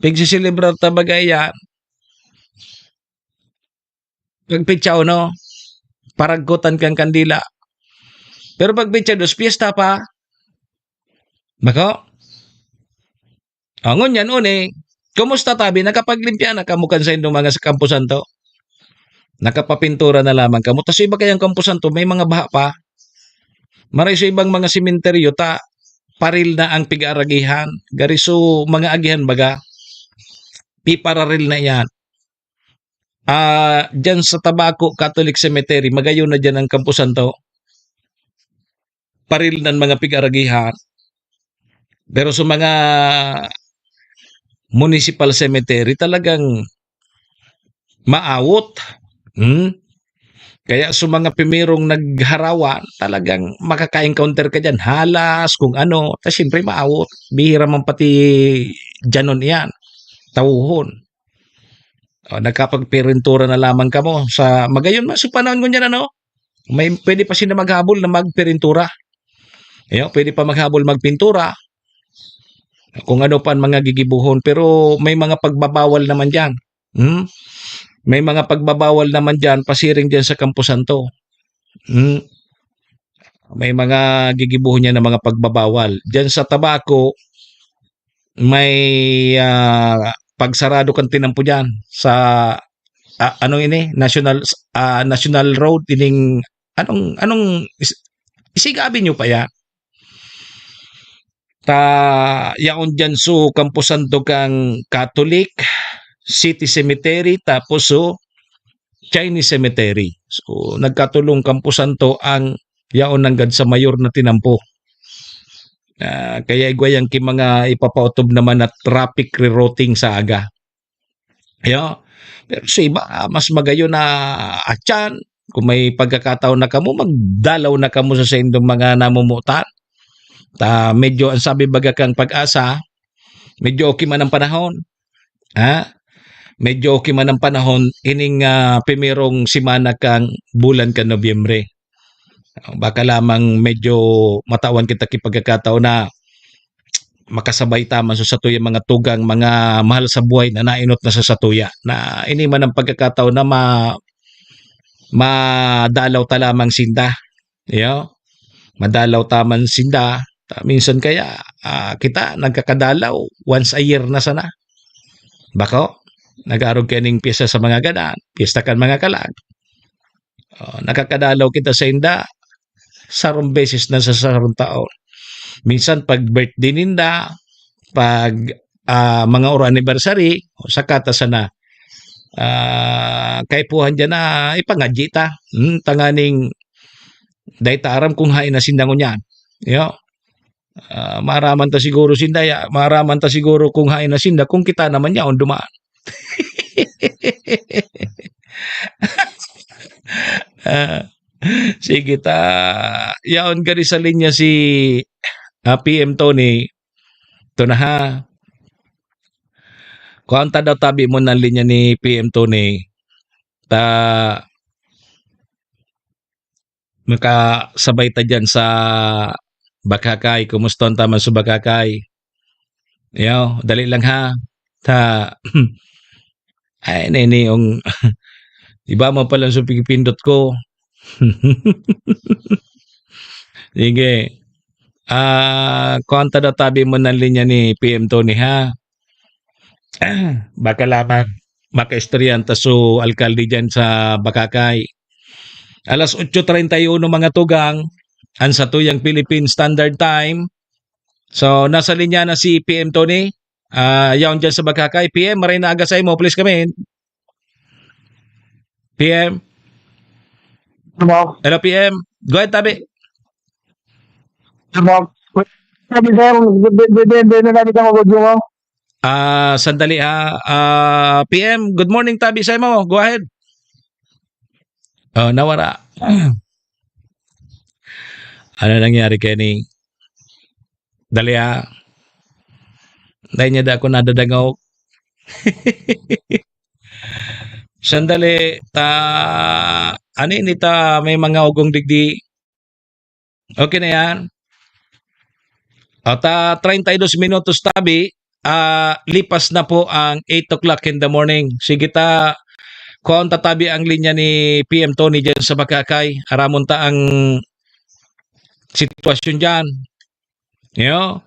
pig-siselebrar ta baga iyan. Pag petsa uno, paragkotan kan kandila. Pero pag petsa dos, piyesta pa. Bako? O, ngunyan, uni, kumusta tabi? Nakapaglimpya na kamo kan saindong mga sa kamposanto? Nakapapintura na lamang kamo. Tas iba kayang kamposanto, may mga baha pa. Maray sa ibang mga sementeryo, ta, paril na ang pig-aaragihan. Gari so, mga agihan baga, pipararil na yan. Ah, diyan sa Tabaco Catholic Cemetery, magayon na diyan ang kamposanto. Paril ng mga pig-aragihan. Pero sa mga municipal cemetery, talagang maawot. Hmm? Kaya sa mga pimirong nagharawan, talagang makaka-encounter ka diyan. Halas, kung ano. Ta siyempre, maawot. Bihira man pati diyanon iyan. Tawuhon. O, nagkapagpirintura na lamang kamo sa magayon man sa panahon ngunyan, ano? May, pwede pa sila maghabol na magpirintura. Ayo, pwede pa maghabol magpintura. Kung ano pa ang mga gigibuhon, pero may mga pagbabawal naman diyan. Hmm? May mga pagbabawal naman diyan, pasiring diyan sa Camposanto. Hmm? May mga gigibuhon niya na mga pagbabawal. Diyan sa Tabaco, may, ah, pagsarado kan tinampo diyan sa, ah, ano ini, National, ah, National Road, ining Anong, anong is-, isigabi niyo pa yan? Ta, yaon diyan so kamposanto kan Catholic, City Cemetery, tapos so Chinese Cemetery. So, nagkatulong kamposanto ang yaon nanggad sa mayor na tinampo. Ah, kaya igwa yan ki mga ipapaotob naman na traffic rerouting sa aga. Yo. Pero sa iba, ah, mas magayon na atyan, kung may pagkakataon na kamo, magdalaw na kamo sa saindong mga namomotan. Ta, medyo ang sabi baga kang Pag-asa, medyo okay man ang panahon. Ha? Medyo okay man ang panahon ining, ah, primerong semana kang bulan kan Nobyembre. Baka lamang medyo matawan kita ki pagkakataon na makasabay ta man sa satuyang mga tugang, mga mahal sa buhay na nainot na sa satuya, na ini man ang pagkakataon na ma-, madalaw ta lamang sinda. Yo? Madalaw ta man sinda. Ta-, minsan kaya, ah, kita nagkakadalaw once a year na sana. Bako, nag-arog kaning piyesta sa mga gadan, piyesta kan mga kalag. Oh, nakakadalaw kita sainda sarong beses na sa sarong taon. Minsan pag birthday ninda, pag, ah, mga oro anniversary, o saka ta sana, ah, kaipuhan diyan na ipangadyi ta. Hmm, tanganing dai ta aram kung haen na sinda ngunyan. Yo. Ah, maaraman ta siguro sinda ya, maaraman ta siguro kung haen na sinda, kung kita naman yaon duman. Ah, sige ta, yaon gani sa linya si, ah, P M Tony. Ito na ha. Kuhaan ta daw tabi mo ng linya ni P M Tony. Ta, makasabay ta diyan sa Bakakay. Kumusta ang taman sa Bakakay? Yo, dali lang ha. Ta, ay, nini, yung iba mo pala sa pipindot ko. Sige. Ah, kuhaan ta daw tabi mo ng linya ni P M Tony ha. Baka lamang makaistoryahan ta so alkalde diyan sa Bakakay. Alas otso treinta y uno, mga tugang, ang satuyang Philippine Standard Time. So, nasa linya na si P M Tony. Ah, yaon diyan sa Bakakay. P M, maray na aga sa imo. Please come in. P M. Hello? Hello, P M. Go ahead, tabi. Hello? Sabi, sir, bibigyan na namin ang audio mo. Ah, sandali ha. Ah, P M, good morning, tabi sa imo. Go ahead. Oh, nawara. Ano nangyari kay ni? Dali ha. Dahil niya da ako nadadangog. Sandali, ta, ano ini ta, may mga ugong digdi. Okay na yan. At, ah, treinta y dos minutos tabi, ah, lipas na po ang eight o'clock in the morning. Sige ta, kuhaan ta tabi ang linya ni P M Tony dyan sa Bakakay. Aramon ta ang sitwasyon dyan. Yo,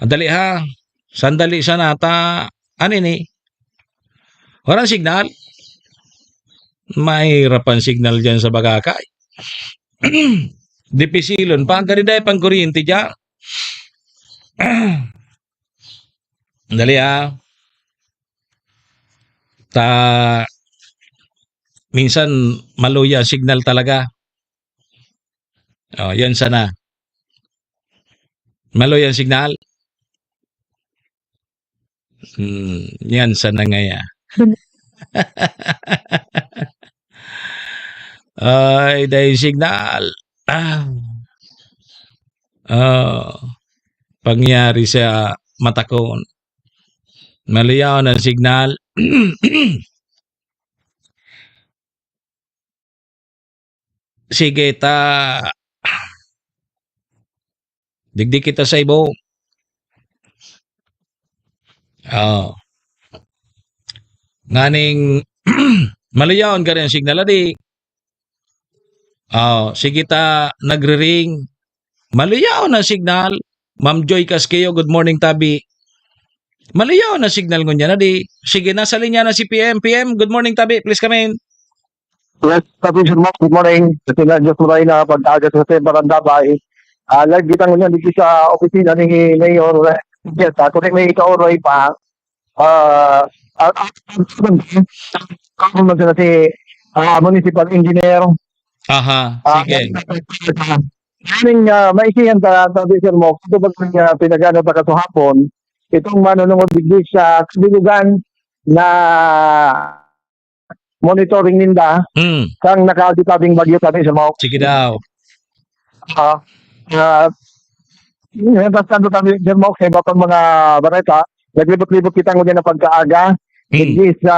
dali ha. Sandali sana ta, ano ini? Walang signal? Mahirap ang signal dyan sa Bagakay. Dipisilon pa. Ang kaniday pang kuryente dyan. Dali ha. Ta, minsan maluya ang signal talaga. Oh, yan sana. Maluya ang signal. Hmm, yan sana ngaya. Ay, dahil signal. Ah. Oh, pangyari sa matakon. Maluya ang signal. Sige ta. Digdi kita sa ibo. Oh. Nganing maluyaon ka rin ang signal, adi. Oh, sige ta, nagre-ring. Maluyaon ang signal. Ma'am Joy Casqueo, good morning, tabi. Maluyaon ang signal ngunyan, adi. Sige, nasa linya na si P M. P M, good morning, tabi. Please come in. Yes, Sir Mark, good morning. Kasi na Diyos mo rin na pag-aga sa Sir Barandabay. Ah, live kita ngunyan dito sa opisina ni Mayor. Yes, ako rin may ikaoray pa. Ah, ah, ah, ako naman sila si ah, municipal engineer. Aha, Ah, sige. Kaning uh, maisihan ta, ta Sir Mark, ito ba nga pinag-ano ta kasuhapon, itong manunungod digdi sa kabilugan na monitoring ninda Hmm, kang nakaditabing bagyo tabi sa Mark. Sige daw. Ah, ah, Yan, tas nandun kami, Sir Mark, sa iba pang mga bareta, naglibot-libot kita ngunyan na pagkaaga, Hmm. digdi sa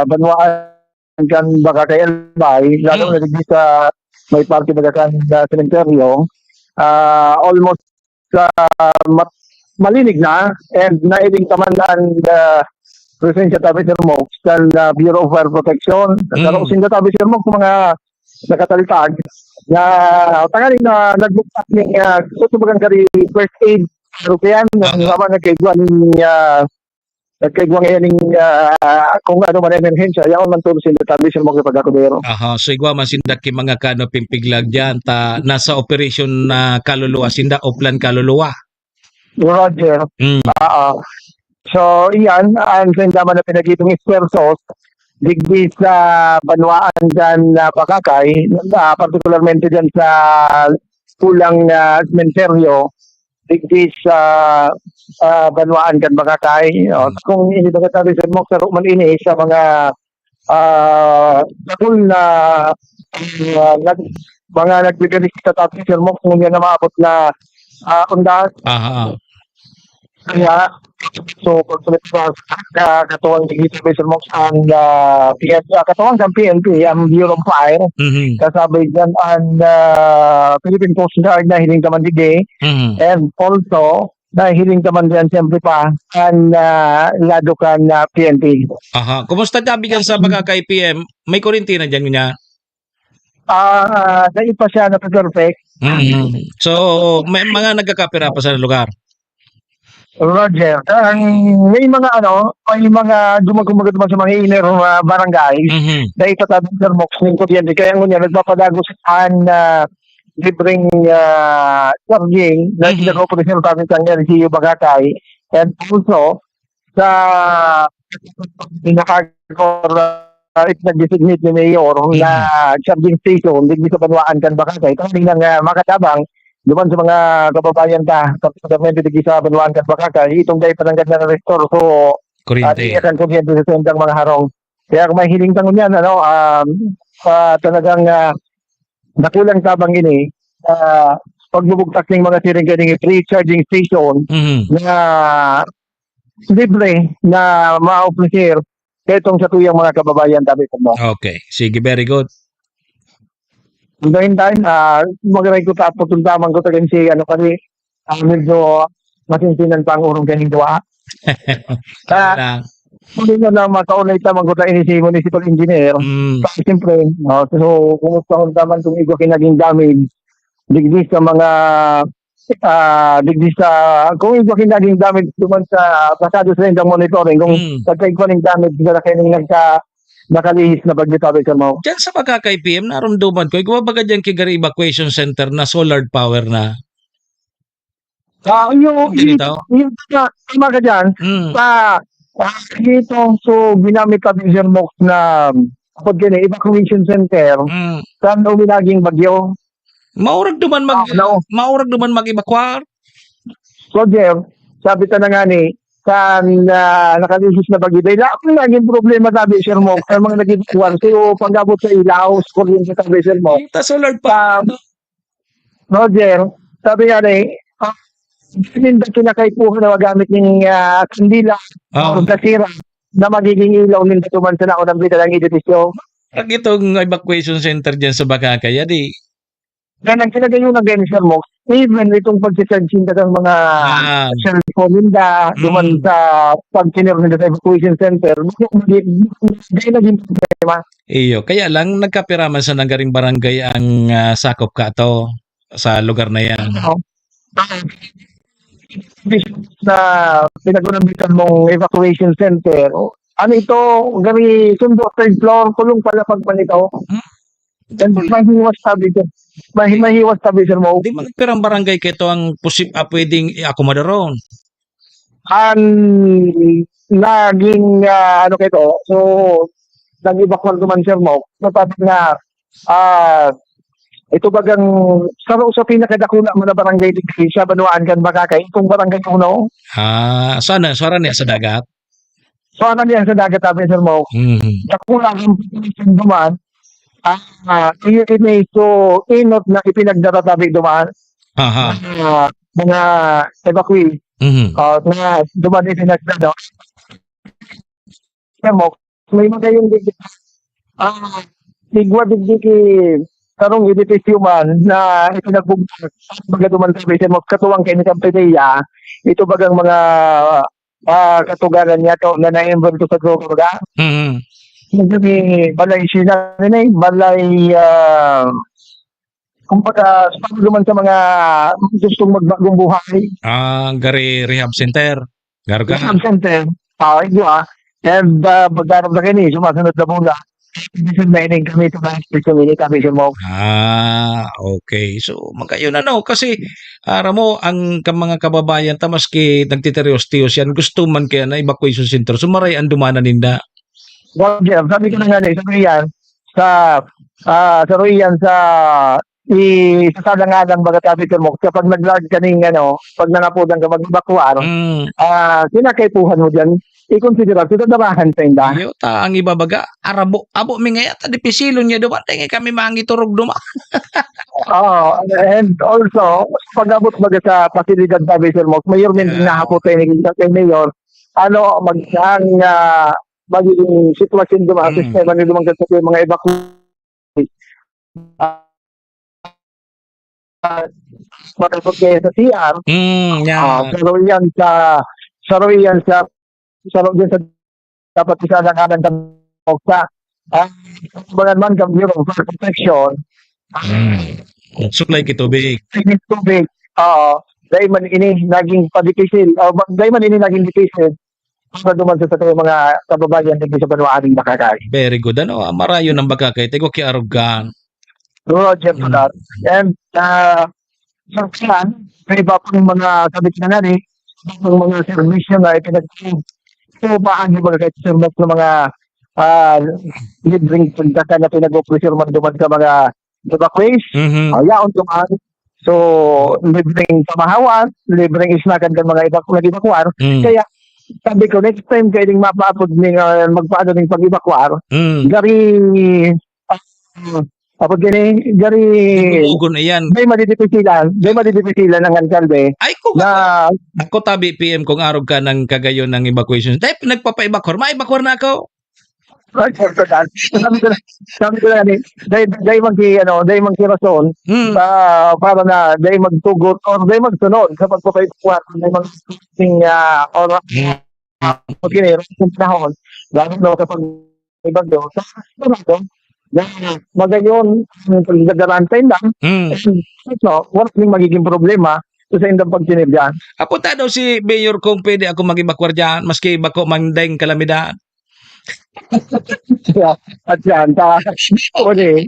banwaan kan Bagakay Albay, lalo Hmm. na digdi sa may parte baga kan sa sementeryo, ah, almost sa mat- malinig na, and nailing ka man ang ah, presensya tabi, Sir Mark, kan ah, Bureau of Fire Protection. Hmm. Sa Rosinda tabi, Sir Mark, mga nakataltag na tanganing na nagbugtak ning ah, gusto bagang kari first aid, pero kaya Aha. nang naman nagkaigwa ning ah, nagkaigwa ngayon ning ah, kung ano man emerhensya, yaon man to sa tabi, Sir Mark, pagkakudero. Aha, so igwa man sinda ki mga kano pimpiglag diyan ta nasa operation na kaluluwa sinda, oplan kaluluwa. Roger. Mm. Oo. So, iyan, ang senda man na pinagitong esfuerzos, digdi sa banwaan kan ah, Pakakay, ah, partikularmente dyan sa kulang ah, sementeryo, digdi sa ah, banwaan kan Pakakay. O, Mm. kung inibaga tabi sa Mok, saro man ini sa mga ah, dakul na ah, nag, mga nagbibigay sa tabi sa Mok, ngunyan na maabot na ah, undas. Aha. Kaya, so, pagsulit sa ah, katuwang digdi sa Mok ang ah, P N P, ah, katuwang kan P N P, ang Bureau of Fire, Mhm. kasabay dyan ang ah, Philippine Coast Guard na hiling ka man digdi, Mhm. and also, na hiling ka man dyan, siyempre pa, ang ah, lado kan ah, P N P. Aha. Kumusta tabi diyan sa Bagakay P M? May kurintina diyan niya? Ah, dai pa siya na perfect. Mm. So, may mga nagkakapira pa sa lugar. Roger, ang may mga ano, may mga dumagumagat naman sa mga inner ah, barangay. Mhm. Dahil sa tabi, Sir Mox, ng kuryente. Kaya ngunyan, nagpapadagos ang ah, libreng ah, charging na Mhm. ginagawa po ng Sir Tabi sa L G U Bagakay. And also, sa pinakagor uh, nag-designate ni Mayor na charging station digdi sa banwaan kan Bagakay. Kami nang uh, makatabang duman sa mga kababayan ta, particularmente digdi sa banwaan kan Bagakay, itong dai pa nanggad na restore. So, uh, Kuryente. Tiyakan kuryente sa sendang mga harong. Kaya kung may hiling tangon yan, ano, um, uh, talagang uh, nakulang tabang ini, uh, pagbubugtak ng mga siring kaning free charging station Mhm. na libre na ma-offer kaitong sa tuyang mga kababayan, tabi ko mo. Okay. Sige, very good. In the meantime, ah, magaray ko tapos yung tamang ko tagan si ano kasi, ah, medyo masinsinan pa ang urong kaning duwa. Ah, Na, hindi na lang makaunay tamang ko tayo si municipal engineer. mm, Siyempre, no, so, kumusta kung taman kung igwa kinaging damage, digdi sa mga, ah, digdi sa, kung igwa kinaging damage duman sa pasado sa indang monitoring, kung Mm. pagkaigwa ng damage sa kaning nagka, nakalihis na bagyo tabi sa mo. Diyan sa Bagakay P M, narumduman ko, igwa baga diyan ki gari evacuation center na solar power na. Ah, yung, Ganito? yung, tama ka dyan. Mm. Sa, ah, dito, so, ginamit tabi, Sir Mox, na, kapag gani, evacuation center, Mm. saan uminaging bagyo? Maurag duman mag, Ah, no. Maurag duman mag-evacuar. So, Sir, sabi ta na nga ni, saan uh, nakalihis na bagyo? Dahil ako naging problema, sabi, Sir Mox, sa mga nag-evacuar. So, pag-abot sa ilaw, sa kuryente, sabi, Sir Mox. Ta solar pa. Sa, Roger, sabi nga ni, ah, hindi kinakaipuhan na magamit ng ah, kandila Oh. o gasira na magiging ilaw ninda tuman sa naunang bida ng edifisyo. Pag itong evacuation center diyan sa Bagakay, adi, Yan ang kinagayon ng ganyan, Sir Mox. Even itong pag-charge ninda ng mga Ah. cellphone ninda, duman Mm. sa pag-clear ninda sa evacuation center, hindi naging problema. Iyo, kaya lang nagkapira man sa nanggaring barangay ang ah, sakop ka to sa lugar na yan. Oo. Na pinag-unambitan mong evacuation center. Ano ito? Gari sundo third floor, kulong pala pagpanito. Mahiwas tabi, sir. Mahi-, mahiwas tabi, sir, mo. Di man, pirang barangay kaito ang posib-, ah, pwedeng i-akomodaron? Ang naging, ah, ano kaito, so, nag-evacuar naman, sir, mo. Nasabi na, ah, ito bagang saro sa pinakadakula mo na barangay digdi sa banwaan kan Bacacay, itong Barangay Uno. Ah, saan na? Saan niya sa dagat? So, ano niya sa dagat, sabi, sir, mo? Mhm. Dakula ang population duman, ah, ah, iyo ini, so, inot na ipinagdara, sabi, duman. Aha. Mga, mga evacuee. Mhm. Ah, na duman ipinagdara. Sir, mo, may mga yung, ah, igwa digdi ki sarong edipisyo man na ipinagbugtak. Baga duman, sabi, sir, mo, katuwang kay ni Campedia, ito bagang mga ah, katugalan niya to, na na-involve to sa droga, baga. Mm. Medyo may balay sila, ano eh, balay, ah, kumbaga, sa pagduman sa mga gustong magbagong buhay. Ah, gari rehab center. Garo ka. Rehab center. Ah, ito, ah. And, ah, magdarap na kayo ni, sumasunod na bola. Bisan na ining kami, ito na, special ini kami sa mo. Ah, okay. So, magayon ano, kasi, aram mo, ang ka-, mga kababayan ta, maski nagtitirios-tiyos yan, gusto man kaya na evacuation center. So, maray ang dumana ninda. Roger, sabi ko na nga, eh, sabi yan, sa, ah, sa Royan, sa, i-, sa Salangalang, baga, sabi ko mo, kapag naglag ka ning, ano, pag nangapudan ka, mag-evacuar, Mm. ah, kinakaipuhan mo dyan, ikonsiderar, sa dadarahan sa inda. Iyo, ta, ang iba baga, arabo, abo mi ngaya, ta, dipisilon niya duman, ta, nga kami mangiturog duman. Oo, and also, pag-abot baga sa pasilidad, sabi, sir, mo, mayor, may Yeah. hinahapot tayo ni, kay mayor, ano, mag-, ang, ah, magiging sitwasyon duman, Mm. sistema ni duman sa mga evacuation. Ah, ah, matapos kayo sa C R, Mm, yeah. ah, saro yan sa, saro yan sa, saro yan sa dapat isa lang anan sa, ah, mga man kang Bureau of Fire Protection. Mm. Supply ki tubig. Sige, tubig. Oo. Dahil man ini naging padipisil, o ba-, dahil man ini naging dipisil, para duman sa, sa mga kababayan dito sa banwaan ng Bacacay. Very good. Ano, ah, marayo ng Bacacay, tigo ki Arugan. Roger, Mm. Brad. And, ah, sa plan, may iba pang mga kabit na nga, eh, iba pang mga serbisyo na ipinag-, so, paano ba kahit sa mga, ah, libreng pagkakan na pinag-offer man duman sa mga evacuees? Mhm. Ah, yaon duman. So, libreng pamahawan, libreng isnakan kan mga evacu-, nag-evacuar. Mm. Kaya, sabi ko, next time kayo ding mapaapod ning, ah, magpaano ning pag-evacuar, Mm. gari, ah, apod gani, gari, Ugon iyan. May madidipisilan, may madidipisilan ang alkalde Ay, kung na ako, ako tabi, P M, kung arog ka ng kagayon ng evacuation. Dahil nagpapa-evacuar, ma-evacuar na ako. Ay, sir, sir, sir. Sabi ko na, sabi ko na ni, dahil, dahil magki-, ano, dahil magkirason, Hmm. ah, para na, dahil magtugot or dahil magsunod sa pagpapaipuan, dahil mag-, ah, or, Hmm. ah, pagkinirang sa panahon, lalo na kapag may bagyo, sa, sa bagyo, na magayon, ang pagdadaran sa inda, Hmm. eh, no, wala ning magiging problema sa indang pagtinir dyan. Apunta daw si Mayor kung pwede ako mag-evacuar dyan, maski bako man dayong kalamidad. At yan, ta-, o di,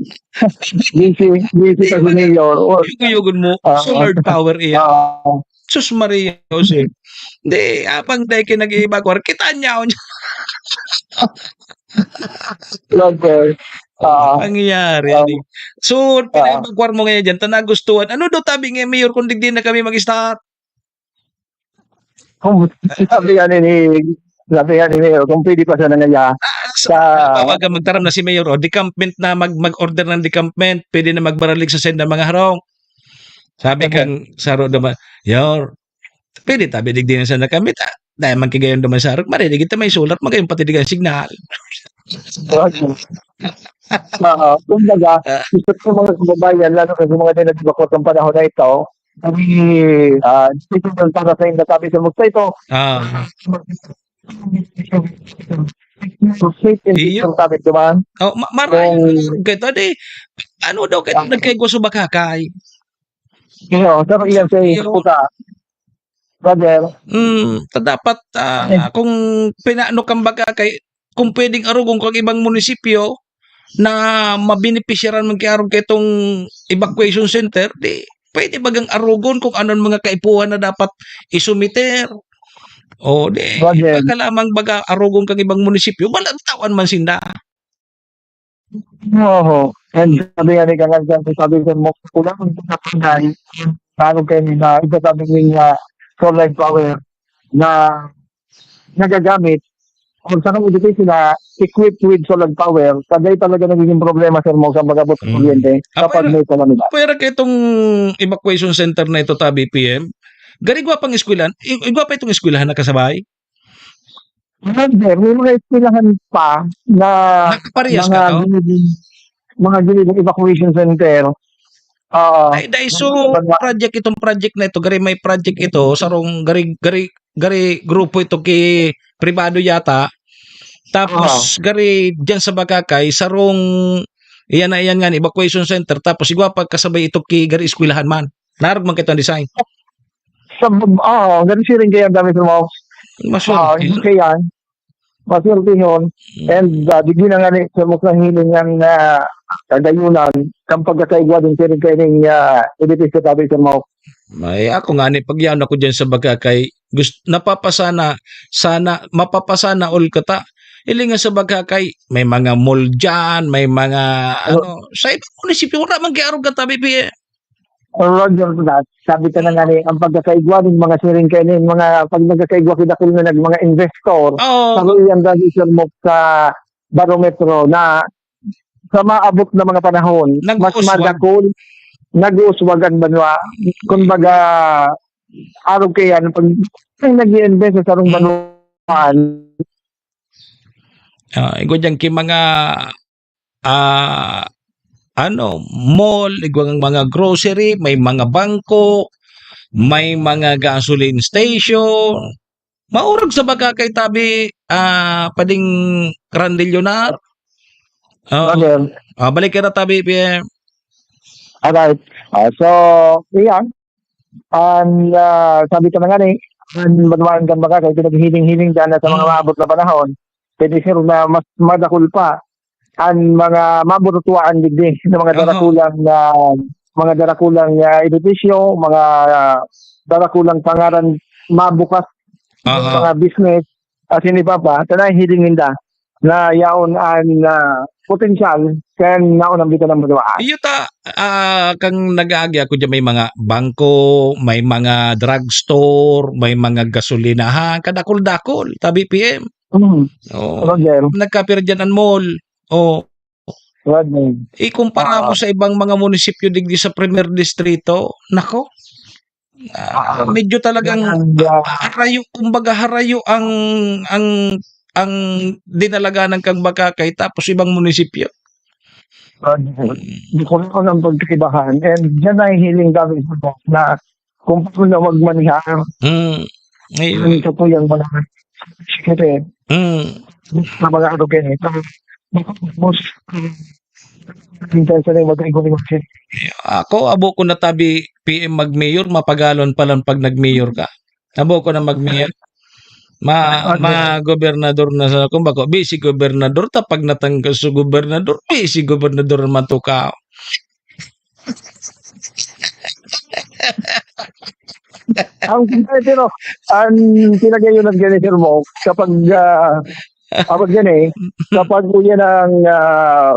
busy, busy ka sa mayor. O, Yugo-yugon mo, ah, solar power iyan. Ah. Sus Maria Jose. Di, apang dai kayo nag-evacuar, kitaan niya ako niya. Lord, ah, Pangyayari, ah, ano. So, ah, pina-evacuar mo ngayon dyan, ta nagustuhan. Ano daw tabi nga, Mayor, kung digdi na kami mag-start? Kung sabi nga ni, sabi nga ni Mayor, kung pwede pa sana nga, Ah, sa, sa, baga magtaram na si Mayor, o, decampment na, mag-, mag-order ng decampment, pwede na magbaralig sa senda mga harong. Sabi Sabi kan saro naman, "Yor, pwede tabi digdi na sana kami ta. Dahil man kigayon naman sa harong, maririnig kita may sulat, magayon pati digdi ang signal." Oo. Kumbaga, Ah. gusto ko mga kababayan, lalo na sa mga dinadibakot ng panahon na ito, kami, ah, special para sa inyo, sabi sa mukha ito. Ah. So, safe and Iyo. secure kami, di ba? Oh, ma-, maray Kung kayo to, di, ano daw kayo Ah. nagkaigwa sa Bacacay? Iyo, sir, iyan sa Iyo. puta. Brother. Mm, ta dapat, ah, Eh. kung pinaano kang Bacacay, kung pwedeng arugon kang ibang munisipyo, na mabenepisyaran man ki arog kaitong evacuation center, di pwede bagang arogon kung ano an mga kaipuhan na dapat isumiter. O, di, Roger. Baka lamang baga arogon kang ibang munisipyo, malantawan man sinda. Oho. And sabi nga ni Kangan Santos, sabi ko mo, kulang ang pagkakanay, paano kayo na isasabi niya solar power na nagagamit or sa mga education na equipped with solar power, kagay talaga nagiging problema sa mga sa pag-abot sa Mm. kuryente Ah, kapag pero, may kalamidad. Pero kaitong evacuation center na ito, tabi P M, gari igwa pang eskwelahan, i-, igwa pa itong eskwelahan na kasabay? Meron, sir. May mga eskwelahan pa na Nakaparehas mga ka to? giniling, mga giniling evacuation center. Oo. Ay, dai, so, Mga project itong project na ito, gari may project ito, sarong gari, gari, gari grupo ito ki pribado yata. Tapos, Oo. gari dyan sa Bagakay, sarong, iyan na, iyan nga, evacuation center. Tapos, igwa pa kasabay ito ki gari eskwelahan man. Narag man kita ang design. Sa bab-, oo, ganun siya rin kaya ang dami sa mga, Maswerte. oo, yun kaya. Maswerte yun. Mm. And, ah, digdi na nga ni, sa mga hiling ng, ah, kagayunan, kang pagkakaigwa din siya rin kaya ning, ah, edifice sa tabi sa mga Ay, ako nga ni, pag yaon ako dyan sa Bagakay, gust-, napapasana, sana, mapapasana all ka ta. Ili nga sa Bagakay, may mga mall dyan, may mga, Ano? ano, sa ibang munisipyo, wala man kaya arog ka tabi, P M. Roger that. Sabi ka na nga ni, ang pagkakaigwa nin mga siring kayo nin, mga pag nagkakaigwa kita kung na nag-, mga investor, Oo. sa Royal Register mo sa barometro na sa maabot na mga panahon, mas Nag-uuswag. madakol, nag-uuswag ang banwa. Kumbaga, arog kaya, pag nag-i-invest sa sarong Hmm. banwaan, Ah, igwa dyan ki mga, ah, ano, mall, igwa mga grocery, may mga bangko, may mga gasoline station. Maurag sa Bagakay tabi, ah, pading Randillonar. Oo. Roger. Ah, balik ka na tabi, P M. Alright. Ah, so, iyan. An, ah, sabi ko na nga ni, an banwaan kan Bagakay, pinaghiling-hiling dyan na sa mga Hmm. maabot na panahon, pwede sir na mas madakul pa an mga maburutuaan digdi sa mga Aha. darakulang, ah, mga darakulang, ah, edipisyo, mga, ah, darakulang pangaran mabukas, Aha. mga business, asin iba pa, tanay hiling ninda na yaon an, ah, potensyal kan naunang bitaw ng banwaan. Iyo ta, ah, kang nag-aagi ako dyan, may mga bangko, may mga drugstore, may mga gasolinahan, kadakul-dakul, tabi P M. Mm. Oo. Roger. Nagkapira dyan an mall. Oh. Roger. Ikumpara mo Oo. sa ibang mga munisipyo digdi sa Primer Distrito, nako, ah, Ah, medyo talagang yan ang, ah, harayo, kumbaga harayo ang, ang, ang dinalaganan kang Bagakay tapos ibang munisipyo. Roger. Mm. Di ko lang ang pagkaibahan. And dyan nahihiling kami na kung paano magmaneha. Mm. Ayun. Yun sa po yung mga secret. Mm. Sa mga ano ganito. Tapos, minsan sila yung mag-, Ako, abo ko na tabi P M mag-mayor, mapagalon pa lang pag nag-mayor ka. Abo ko na mag-mayor. Ma-, Ano? ma-gobernador na sa, kung bako, vice gobernador, ta pag natanggal sa gobernador, vice gobernador naman to ka. Ang, pero, ang pinag-ayunan gani, Sir Mo, kapag, ah, kapag gani, kapag uyan ang, ah,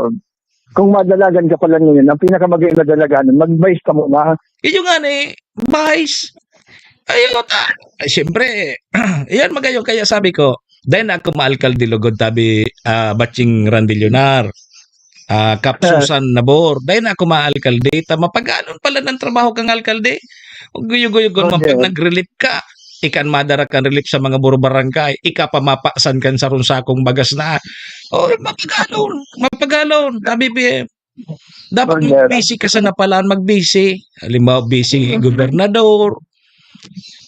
kung madalagan ka pala ngayon, ang pinakamagayon na dalagan, mag-vice ka muna. Iyo nga ni, vice. Ayun, ah, ay, siyempre, iyan magayon. Kaya sabi ko, dahil na ako maalkalde lugod, tabi, ah, Batching Randillonar, ah, Kap Ah. Susan Nabor, dahil na ako maalkalde, ta mapagalon pala ng trabaho kang alkalde. Guyo-guyo, gun, Okay. Pag nag-relief ka, ikan madara kan relief sa mga buro barangay, ika pa mapasan kan sarong sakong bagas na. Oh, mapagalon, mapagalon, tabi P M. Dapat Roger. Mag-busy ka sa napalaan, mag-busy. Halimbawa, busy Mm-hmm. gobernador.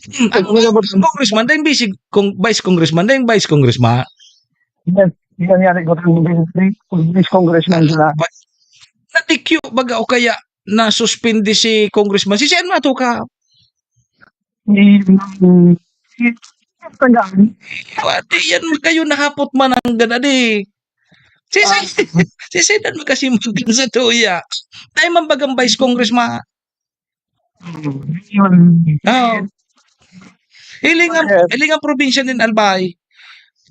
Hmm, ano Pag ba, minabot- congressman, dahil busy, kung vice congressman, dahil vice congressman. Yan, yan, yan, ikaw ang vice, vice congressman sila. Ba-, na-D Q baga o kaya nasuspindi si congressman. Si Sen Mato ka. Ni, ni, ni, Pati yan, kayo nahapot man ang gana di. Si Sen-, si Senan magkasimod sa tuya. Tayo man bagang vice congressman. Yun. Oo. Hiling ang, Yes. hiling ang probinsya nin Albay.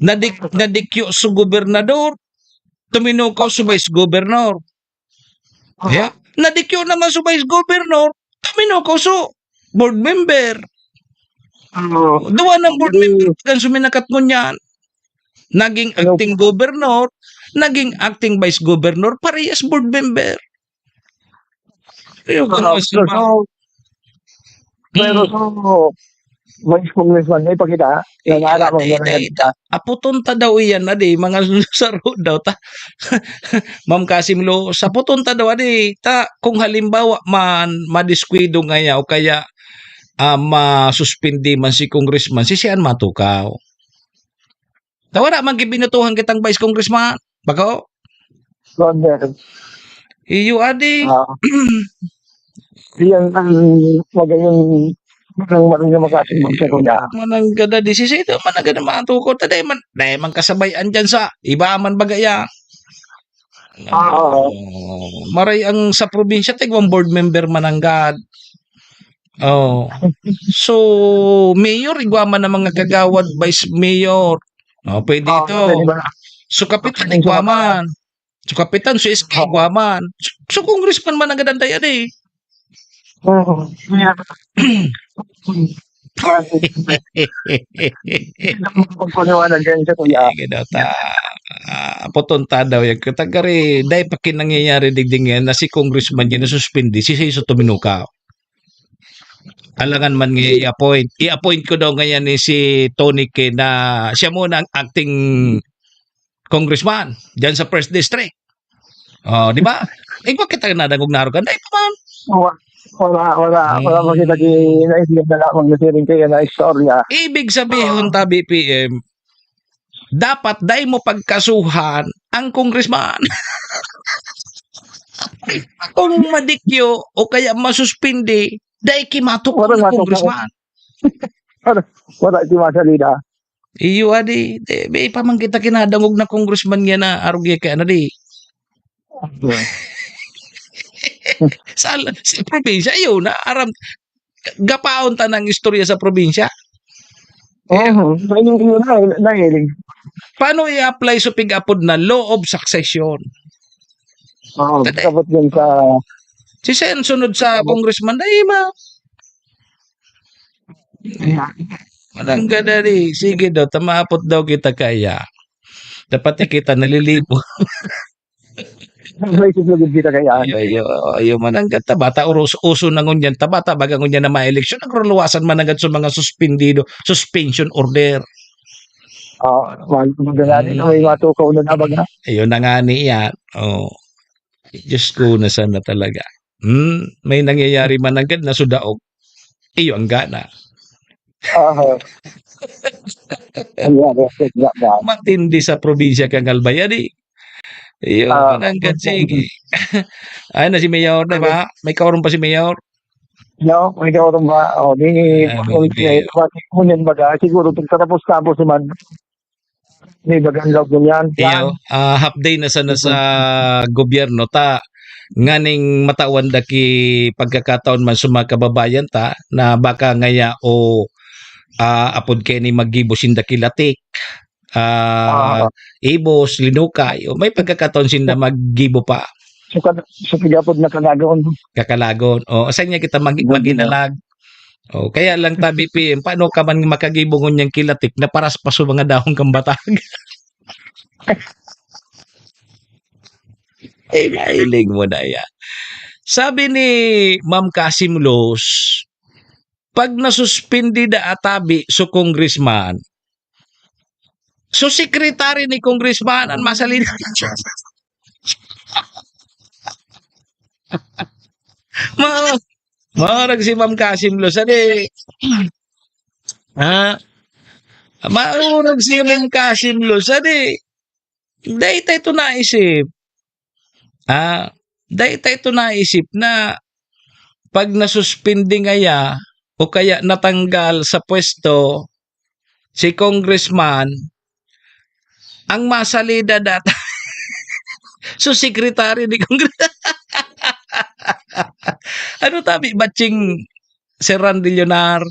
Nadik-, nadikyo sa gobernador, tuminukaw sa vice governor. Yeah. Nadikyo naman sa vice governor, tuminukaw sa board member. Oo. Duwa ng board Hindi. member kan suminakat ngunyan. Naging Ano? Acting governor, naging acting vice governor, parehas board member. Ayun, Ah, ano, pero so, pero Mm. so, vice congressman, may pakita. Eh, Nanara adi, mo yung adi, nagkita. Aputon ta daw iyan, adi, mga saro daw ta. Ma'am Kasim Lo, sa aputon ta daw, adi, ta, kung halimbawa man, madiskwido ngaya o kaya, ah, masuspindi man si congressman, si siyan matukaw. Ta wala man gibinutuhan kitang vice congressman, bako? Ronel. Iyo, adi. Ah. Iyan ang magayon ng marunong makatibag sa kuya. Mananggad na disisito, mananggad na matukod. Ta dai man, dai man kasabay-an dyan sa iba man baga yan. Ah, oo. Oh, maray ang sa probinsya, tigwang board member mananggad. Oh. So, mayor, igwa man ang mga kagawad, vice mayor. Oh, pwede Ah, ito. pwede ba? So, kapitan, Pwede igwa ba? man. So, kapitan, so, S K, Oo. igwa man. So, so, congressman mananggad ang daya, eh. Oo. Yeah. Pagpaliwanag yan sa kuya. Ay, gano'n ta. Ah, aputon ta daw yan. Katagari, dai pa kinangyayari digdi ngayon na si congressman yan nasuspindi, si Seiso tuminukaw. Alangan man nga i-appoint. I-appoint ko daw ngayon ni si Tony K na siya muna ang acting congressman dyan sa first district. Oh, di ba? Igwa kita nadangog na arugan. Dai pa man. Wala, wala, wala, wala Hmm. makita ki-, naisip na lamang na siring kaya na istorya. Ibig sabihin, Oo. ta, B P M, dapat dai mo pagkasuhan ang congressman. Kung madikyo o kaya masuspindi, dai kimatok Wala na matok na. Congressman. Wala, wala si Masalida. Iyo, adi, di, may pa man kita kinadangog na congressman niya na arog niya kaya na di. Sa, sa probinsya, iyo na, aram, gapaon ta ng istorya sa probinsya. Oo, yun, yun na, nahiling. Paano i-apply sa pig-apod na law of succession? Oo, Tete. Tapos yun sa, Si Sen sunod sa congressman, ay ma. Madangga dali. Sige daw, tamaapot daw kita kaya. Dapat kita nalilibo. may susunod kita kaya. Ayo, ayo, ayo, manangga ta. Bata, uros, uso na ngunyan ta. Bata, baga ngunyan na maeleksyon. Nagruluwasan mananggad sa mga suspendido, suspension order. Oo, mag-, magdalali na may Hmm. matukaw na nabaga. Ayun na nga ni yan. Oh. Diyos ko, na sana talaga. Hmm, may nangyayari mananggad na sudaog. Iyo ang gana. Oo. Ang gana, ang gana. Matindi sa probinsya kang Albay, adi. Iyo, Ah, mananggad, okay. Sige. Ay, na si Mayor, di ba? May kaurong pa si Mayor. No, may kaurong ba? O, di, Ah, kung may Mayor. bakit mo yan baga, siguro pagkatapos-tapos naman, may bagang log mo yan. Iyo, ah, half day na sana sa gobyerno ta nganing matawan da ki pagkakataon man sa mga kababayan ta na baka ngaya o, ah, apod kaini maggibo sinda ki latik, ah, Ah. ibos, linukay, o may pagkakataon sinda maggibo pa. So, ka-, so, kagapod na kanagon. Kakalagon. O, saan niya kita mag-, Gobyerno. maginalag? O, kaya lang ta, B P M, paano ka man makagibo ngunyan ki latik na paras pa sa mga dahon kang batag? Eh, nailing mo na yan. Sabi ni Ma'am Kasim Luz, pag nasuspindi da atabi so congressman, so secretary ni congressman ang masalin. Ma-, maurag si Ma'am Kasim Luz, adi. Ha? Maurag si Ma'am Kasim Luz, adi. Dai ta ito naisip. Ah, dai ta ito naisip na pag nasuspindi ngaya o kaya natanggal sa pwesto si congressman, ang masalida data So, secretary ni Congress. Ano tabi, batching Sir Randy Leonar?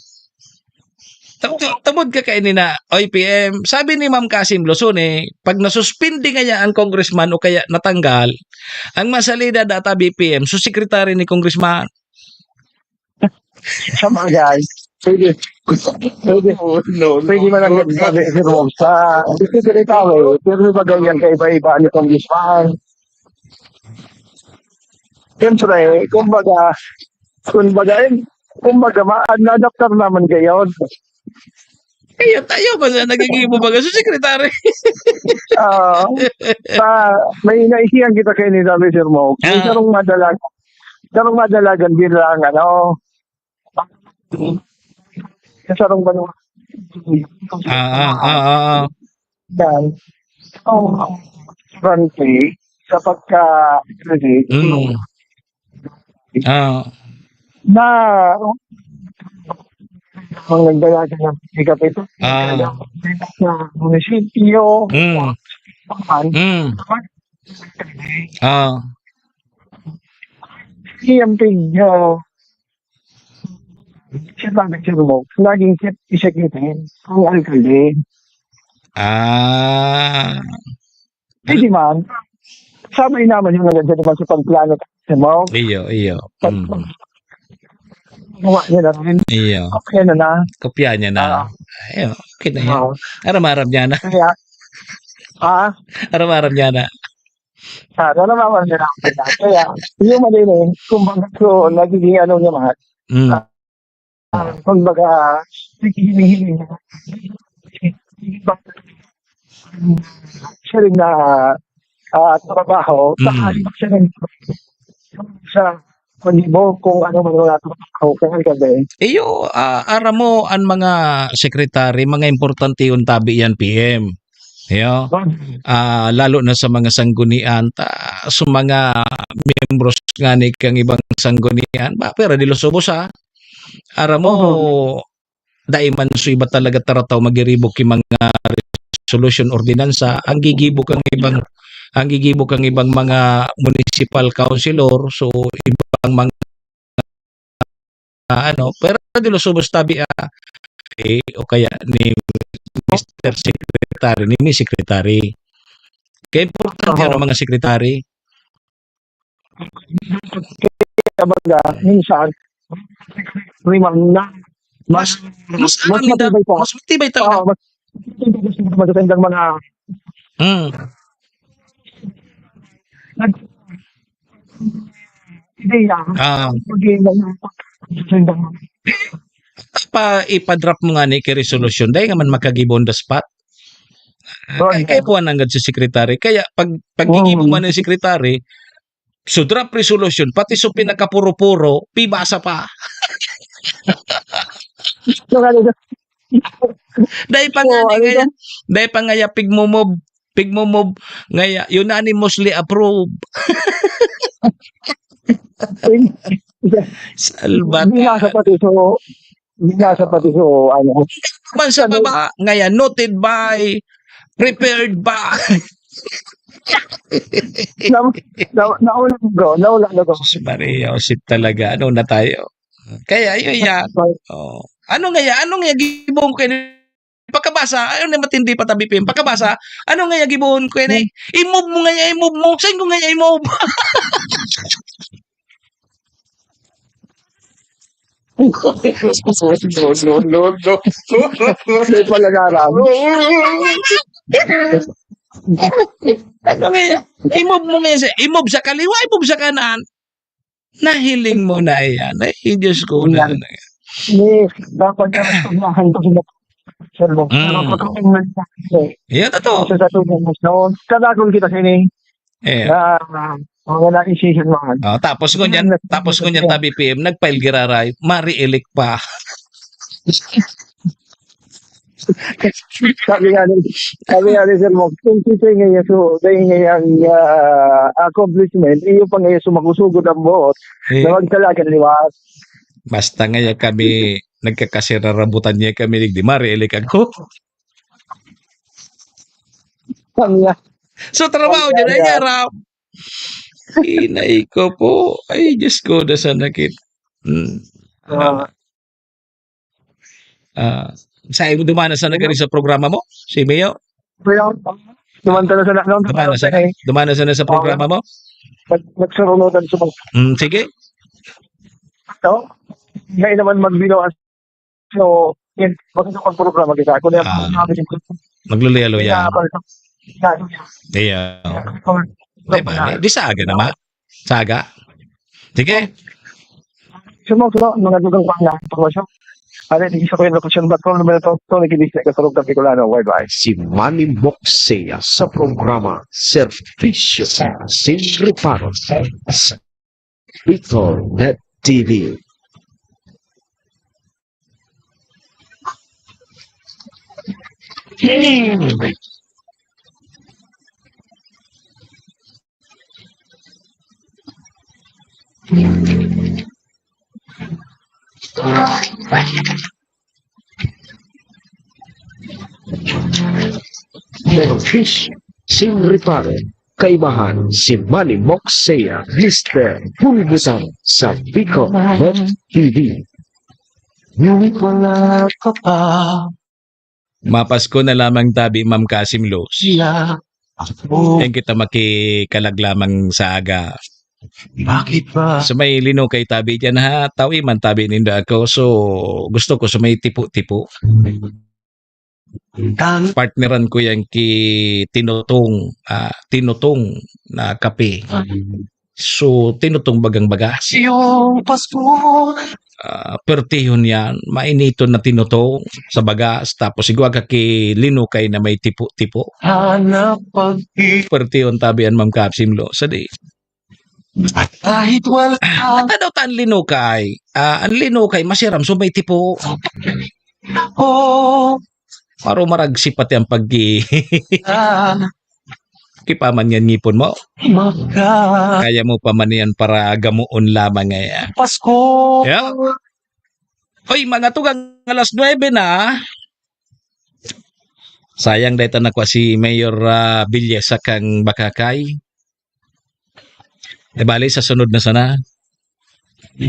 Tamo-, tamo-, tamo ka kaini na, "Oy, P M, sabi ni Ma'am Casim Losone, pag nasuspindi ngaya ang congressman o kaya natanggal, ang masalida data B P M, so secretary ni congressman." Sabagay, pwede, pwede, No, no, pwede man ang no, no. sabi, Sir Mom, sa, hindi ko rin tao eh, pero may bagay yan kaiba-iba ni Congressman. Siyempre, kumbaga, kumbaga, kumbaga, ma-, na-adapter naman gayon. Ayun, tayo ba na nagiging mo baga sa secretary? Ah, sa, may naisihan kita kayo ni sabi, Sir Mo. May Ah. sarong madalag-, sarong madalagan din lang, ano, sa sarong banwa. Ah, ah, ah, ah, ah. Yan. So, frankly, sa pagka-credit, Mm. Ah. na, ang nagdalagan ng kapito, Ah. sa munisipyo, Mm. Mm. Ah. Siyempre, ah, siya talaga siguro, laging siya, siya ang alkalde. Ah. Pwede man. Sabay naman yung naganda naman sa pagplano mo. Iyo, iyo. Pag-, Mm. pag-, gawa niya na rin. Iyo. Okay na na. Kopya niya na. Ah. Iyo, okay na yan. Oo. Aram-aram niya na. Kaya, ah? Aram-aram niya na. Ah, aram-aram niya na. Kaya, yung mali na yun. Kumbaga, so, nagiging ano niya, mahal. Mm. Ah, kumbaga, hinihingi niya. Siya rin na, ah, trabaho, Mm. saka siya rin sa kundi mo kung ano man mga trabaho, kaya ka ba eh? Iyo, ah, aram mo, ang mga secretary, mga importante yun tabi yan, P M. Iyo. Bakit? Ah, lalo na sa mga sanggunian, ta-, sa mga miyembros nga ni kang ibang sanggunian, ba, pero di losubos, ha? Aram mo, Oo. dai man so iba talaga tarataw magiribo ki mga resolution, ordinansa, ang gigibo kang ibang, ang gigibo kang ibang mga municipal councilor, so ibang mga, ano, pero di losubos tabi, ah, eh, o kaya ni Mister Secretary, ni Miss Secretary. Kaya importante Aha. ang mga secretary. Kumbaga, minsan, may mga na, Mas, mas, mas alam nila, matibay pa. Mas matibay talaga. Oo, mas matibay pa sa mga Hmm. nag-, ideya. Ah. Pag-iwan ng pa ipa-drop mo nga ni ki resolution, dai nga man makagibo on the spot. Kaya, kaya puwan nanggad si secretary. Kaya pag, pag gigibo man ni secretary, so draft resolution, pati so pinakapuro-puro, pibasa pa. Dai pa nga ni, ano kaya, dai pa nga ya pigmo-move, pigmo-move, nga ya, unanimously approved. Salbat. Binasa pati so, binasa pati so, ano. Man sa baba, nga yan, noted by, prepared by. Na, na, nauna ko, nauna ko. Sus Maria, Josep talaga. Ano na tayo? Kaya, yun yan. Oh. Ano nga yan? Ano nga yan? Gibong ko yun. Pakabasa, ano na matindi pa tabi, Pim? Pakabasa, ano nga yung gibohon ko yan eh? I-move mo nga yan, i-move mo. Saan ko nga yan i-move? No, no, no, no. May palagaran. Ano nga yan? I-move mo nga yan. I-move sa kaliwa, i-move sa kanan. Nahiling mo na iyan. Ay, Diyos ko na. Yes, dapat ka nagpaglahan ko sila. Sir, Mm. Pero pagkain man sa kasi, Yan, totoo. Sa, sa tunay na sa, kadakol kita sini. Eh. Na, mga naisihan man. Oh, tapos ngunyan, Yan, tapos ngunyan, tabi P M, nag-file giraray, ma-re-elect pa. Sabi nga ni, sabi nga ni Sir Mog, kung kita nga yaso, dahil nga yung, ah, accomplishment, iyo pa nga yaso makusugod ang buot, Eh. na magtalagan liwas. Basta nga ya kami, nagkakasirarabutan niya kami, di ma-re-elect ako. Sabi nga, So, trabaho sabi niya na nga, iya, Ram. Inay ko po. Ay, Diyos ko, nasa nakit. Hmm. Ah. Ah, sa imo, duman na sana gari sa programa mo? Si Mayor? Kaya, duman na sana, no? Duman na sana? Duman na sana sa programa mo? Nag-, nagsurunotan sa mga Mm, sige. Ito, ngayon naman magbiro ang, so, yan, maganda pang programa kita. Ako na yung Ah. sabi ko. Magluluya-luya. Kaya, Iya. Di ba? Di sa aga naman. Sa aga. Sige. Sumo, sumo, mga dugang pa na, sumo, sumo. Ano, di sa ko yung lokasyon, ba't ko naman ito? Ito, nagkibis na kasurog ka, Bicolano, worldwide. Si Manny Moxea sa programa Servisyo Sin Reparo sa Bicol Net T V. Servisyo Sin Reparo, kaibahan si Manny Moxea, Mister Bulbutan sa Bicol Net T V. Ngunit wala ka pa. Mapasko na lamang tabi, Ma'am Kasim Luz. Siya. Ako. Yan kita makikalag lamang sa aga. Bakit ba? Sa may linukay tabi dyan, ha? Tawi man tabi nindo ako. So, gusto ko sa may tipo-tipo. Ang Partneran ko yan ki Tinutong, ah, Tinutong na kape. So, Tinutong bagang baga. Yung Pasko. Ah, pertihon yan. Mainiton na Tinutong sa bagas. Tapos igwa ka ki linukay na may tipo-tipo. Hanap pag- Pertihon tabi an Ma'am Kasim Luz. Sa di. At kahit wala Ano daw ta an linukay? Ah, an linukay, masiram, so may tipo. Ako. Paro maragsi pati ang pag-, Ah. Kipaman yan ngipon mo. Maka- Kaya mo pa man yan para gamuon lamang, eh, ah. Pasko. Yeah. Hoy, mga tugang, alas nuebe na. Sayang, dahil ta nakwa si Mayor, ah, Villesa kang Bakakay. Di bale, sa sunod na sana.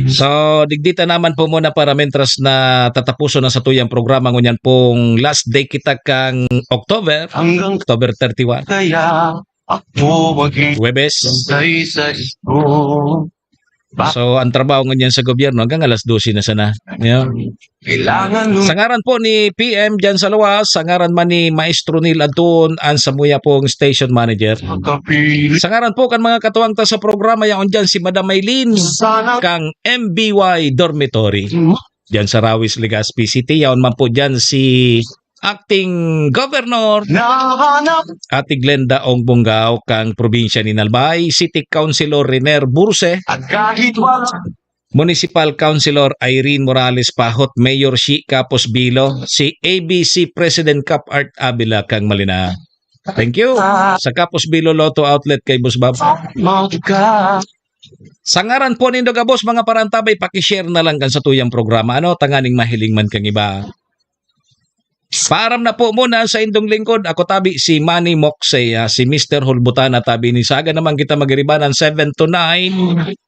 So, digdi ta naman po muna para mentras na tatapuson na sa tuyang programa. Ngunyan pong last day kita kang October, Hanggang October thirty-one. Kaya ako maging Huwebes. Sa isa ito. So, ang trabaho ngunyan sa gobyerno hanggang alas dose na sana. Yeah. Kailangan Sa ngaran po ni P M dyan sa luwas, sa ngaran man ni Maestro Neil Anton, ang samuya pong station manager. Sa ngaran po kan mga katuwang ta sa programa, yaon dyan si Madam Maylene kang M B Y Dormitory. Dyan sa Rawis, Legazpi City, yaon man po dyan si Acting Governor Ate Glenda Ong Bongao kang probinsya ni Albay, City Councilor Riner Burse, At kahit wala Municipal Councilor Irene Morales Pahot, Mayor Shi Capos Bilo, si A B C President Cap Art Avila kang Malina. Thank you. Sa Capos Bilo Lotto Outlet kay Boss Bob. Sa ngaran po nindo gabos, mga parantabay, paki-share na lang kan sa tuyang programa, ano, tanganing mahiling man kang iba. Paaram na po muna sa indong lingkod. Ako tabi si Manny Moxey, ah, si Mister Hulbutana tabi ni Saga naman kita magiribanan seven to nine.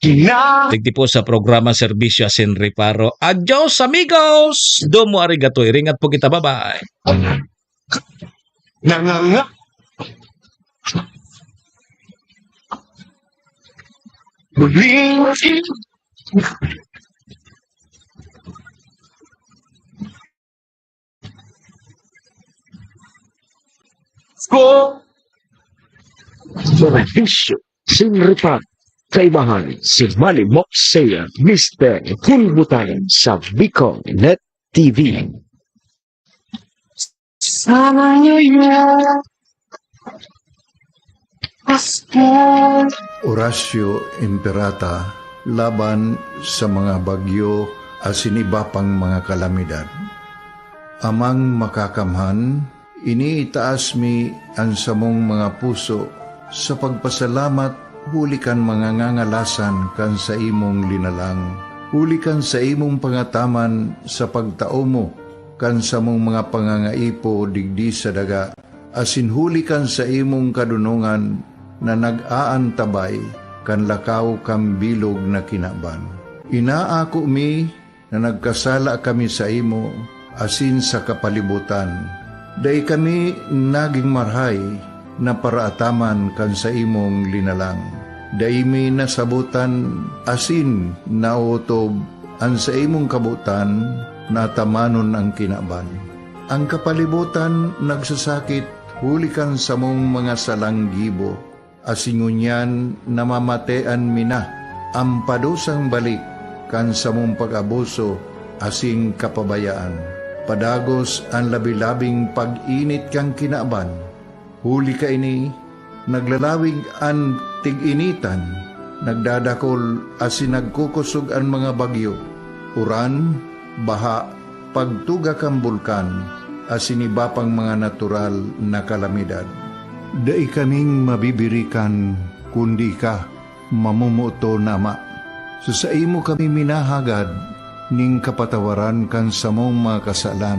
Digdi po sa programa Serbisyo Asin Reparo. Adios, amigos! Domo arigato. Iringat po kita. Bye-bye. Nanganga. Muling Ko. Serbisyo Sin Reparo. Kaibahan si Manny Moxea, Mister Hulbutana sa Bicol Net T V. Sana ngayon, Pasko. Orasyo Imperata laban sa mga bagyo asin iba pang mga kalamidad. Amang Makakamhan, iniitaas mi an samong mga puso sa pagpasalamat huli kan mga ngangalasan kan saimong linalang, huli kan saimong pangataman sa pagtao mo kan samong mga pangangaipo digdi sa daga, asin huli kan saimong kadonongan na nag-aantabay kan lakaw kan bilog na kinaban. Inaako mi na nagkasala kami saimo asin sa kapalibotan. Dai kami nagin marahay na paraataman kan saimong linalang. Dai mi nasabotan asin naotob an saimong kabotan na atamanon an kinaban. An kapalibotan nagsasakit huli kan samong mga salang gibo, asin ngunyan namamatean mi na an padusang balik kan samong pag-abuso asin kapabayaan. Padagos an labi-labing pag-init kan kinaban. Huli kaini, naglalawig an tig-initan, nagdadakol asin nagkukosog an mga bagyo, uran, baha, pagtuga kan bulkan, asin iba pang mga natural na kalamidad. Dai kaming mabibirikan, kundi ika, mamomoton na Ama. Sa saimo kami minahagad nin kapatawaran kan samong mga kasalan.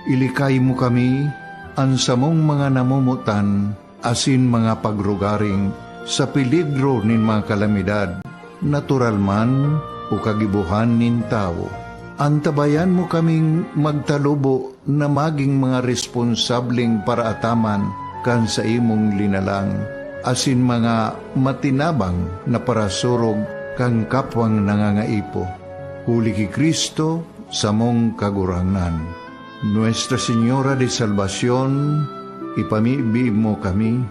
Ilikay mo kami, an samong mga namomotan, asin mga pagrugaring sa peligro nin mga kalamidad, natural man o kagibohan nin tawo. Antabayan mo kaming magtalubo na magin mga responsableng paraataman kan saimong linalang, asin mga matinabang na parasurog kan kapwang nangangaipo. Huli ki Cristo, samong Kagurangnan. Nuestra Señora de Salvacion, ipamibi mo kami.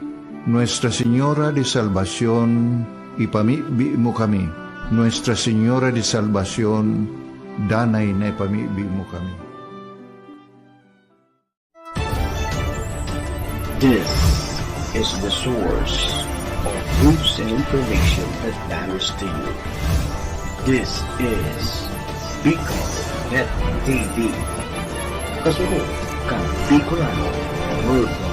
Nuestra Señora de Salvacion, ipamibi mo kami. Nuestra Señora de Salvacion, danay na ipamibi mo kami. This is the source of news and information that matters to you. This is Bicol Net T V. Kasunod kan Bicolano Worldwide.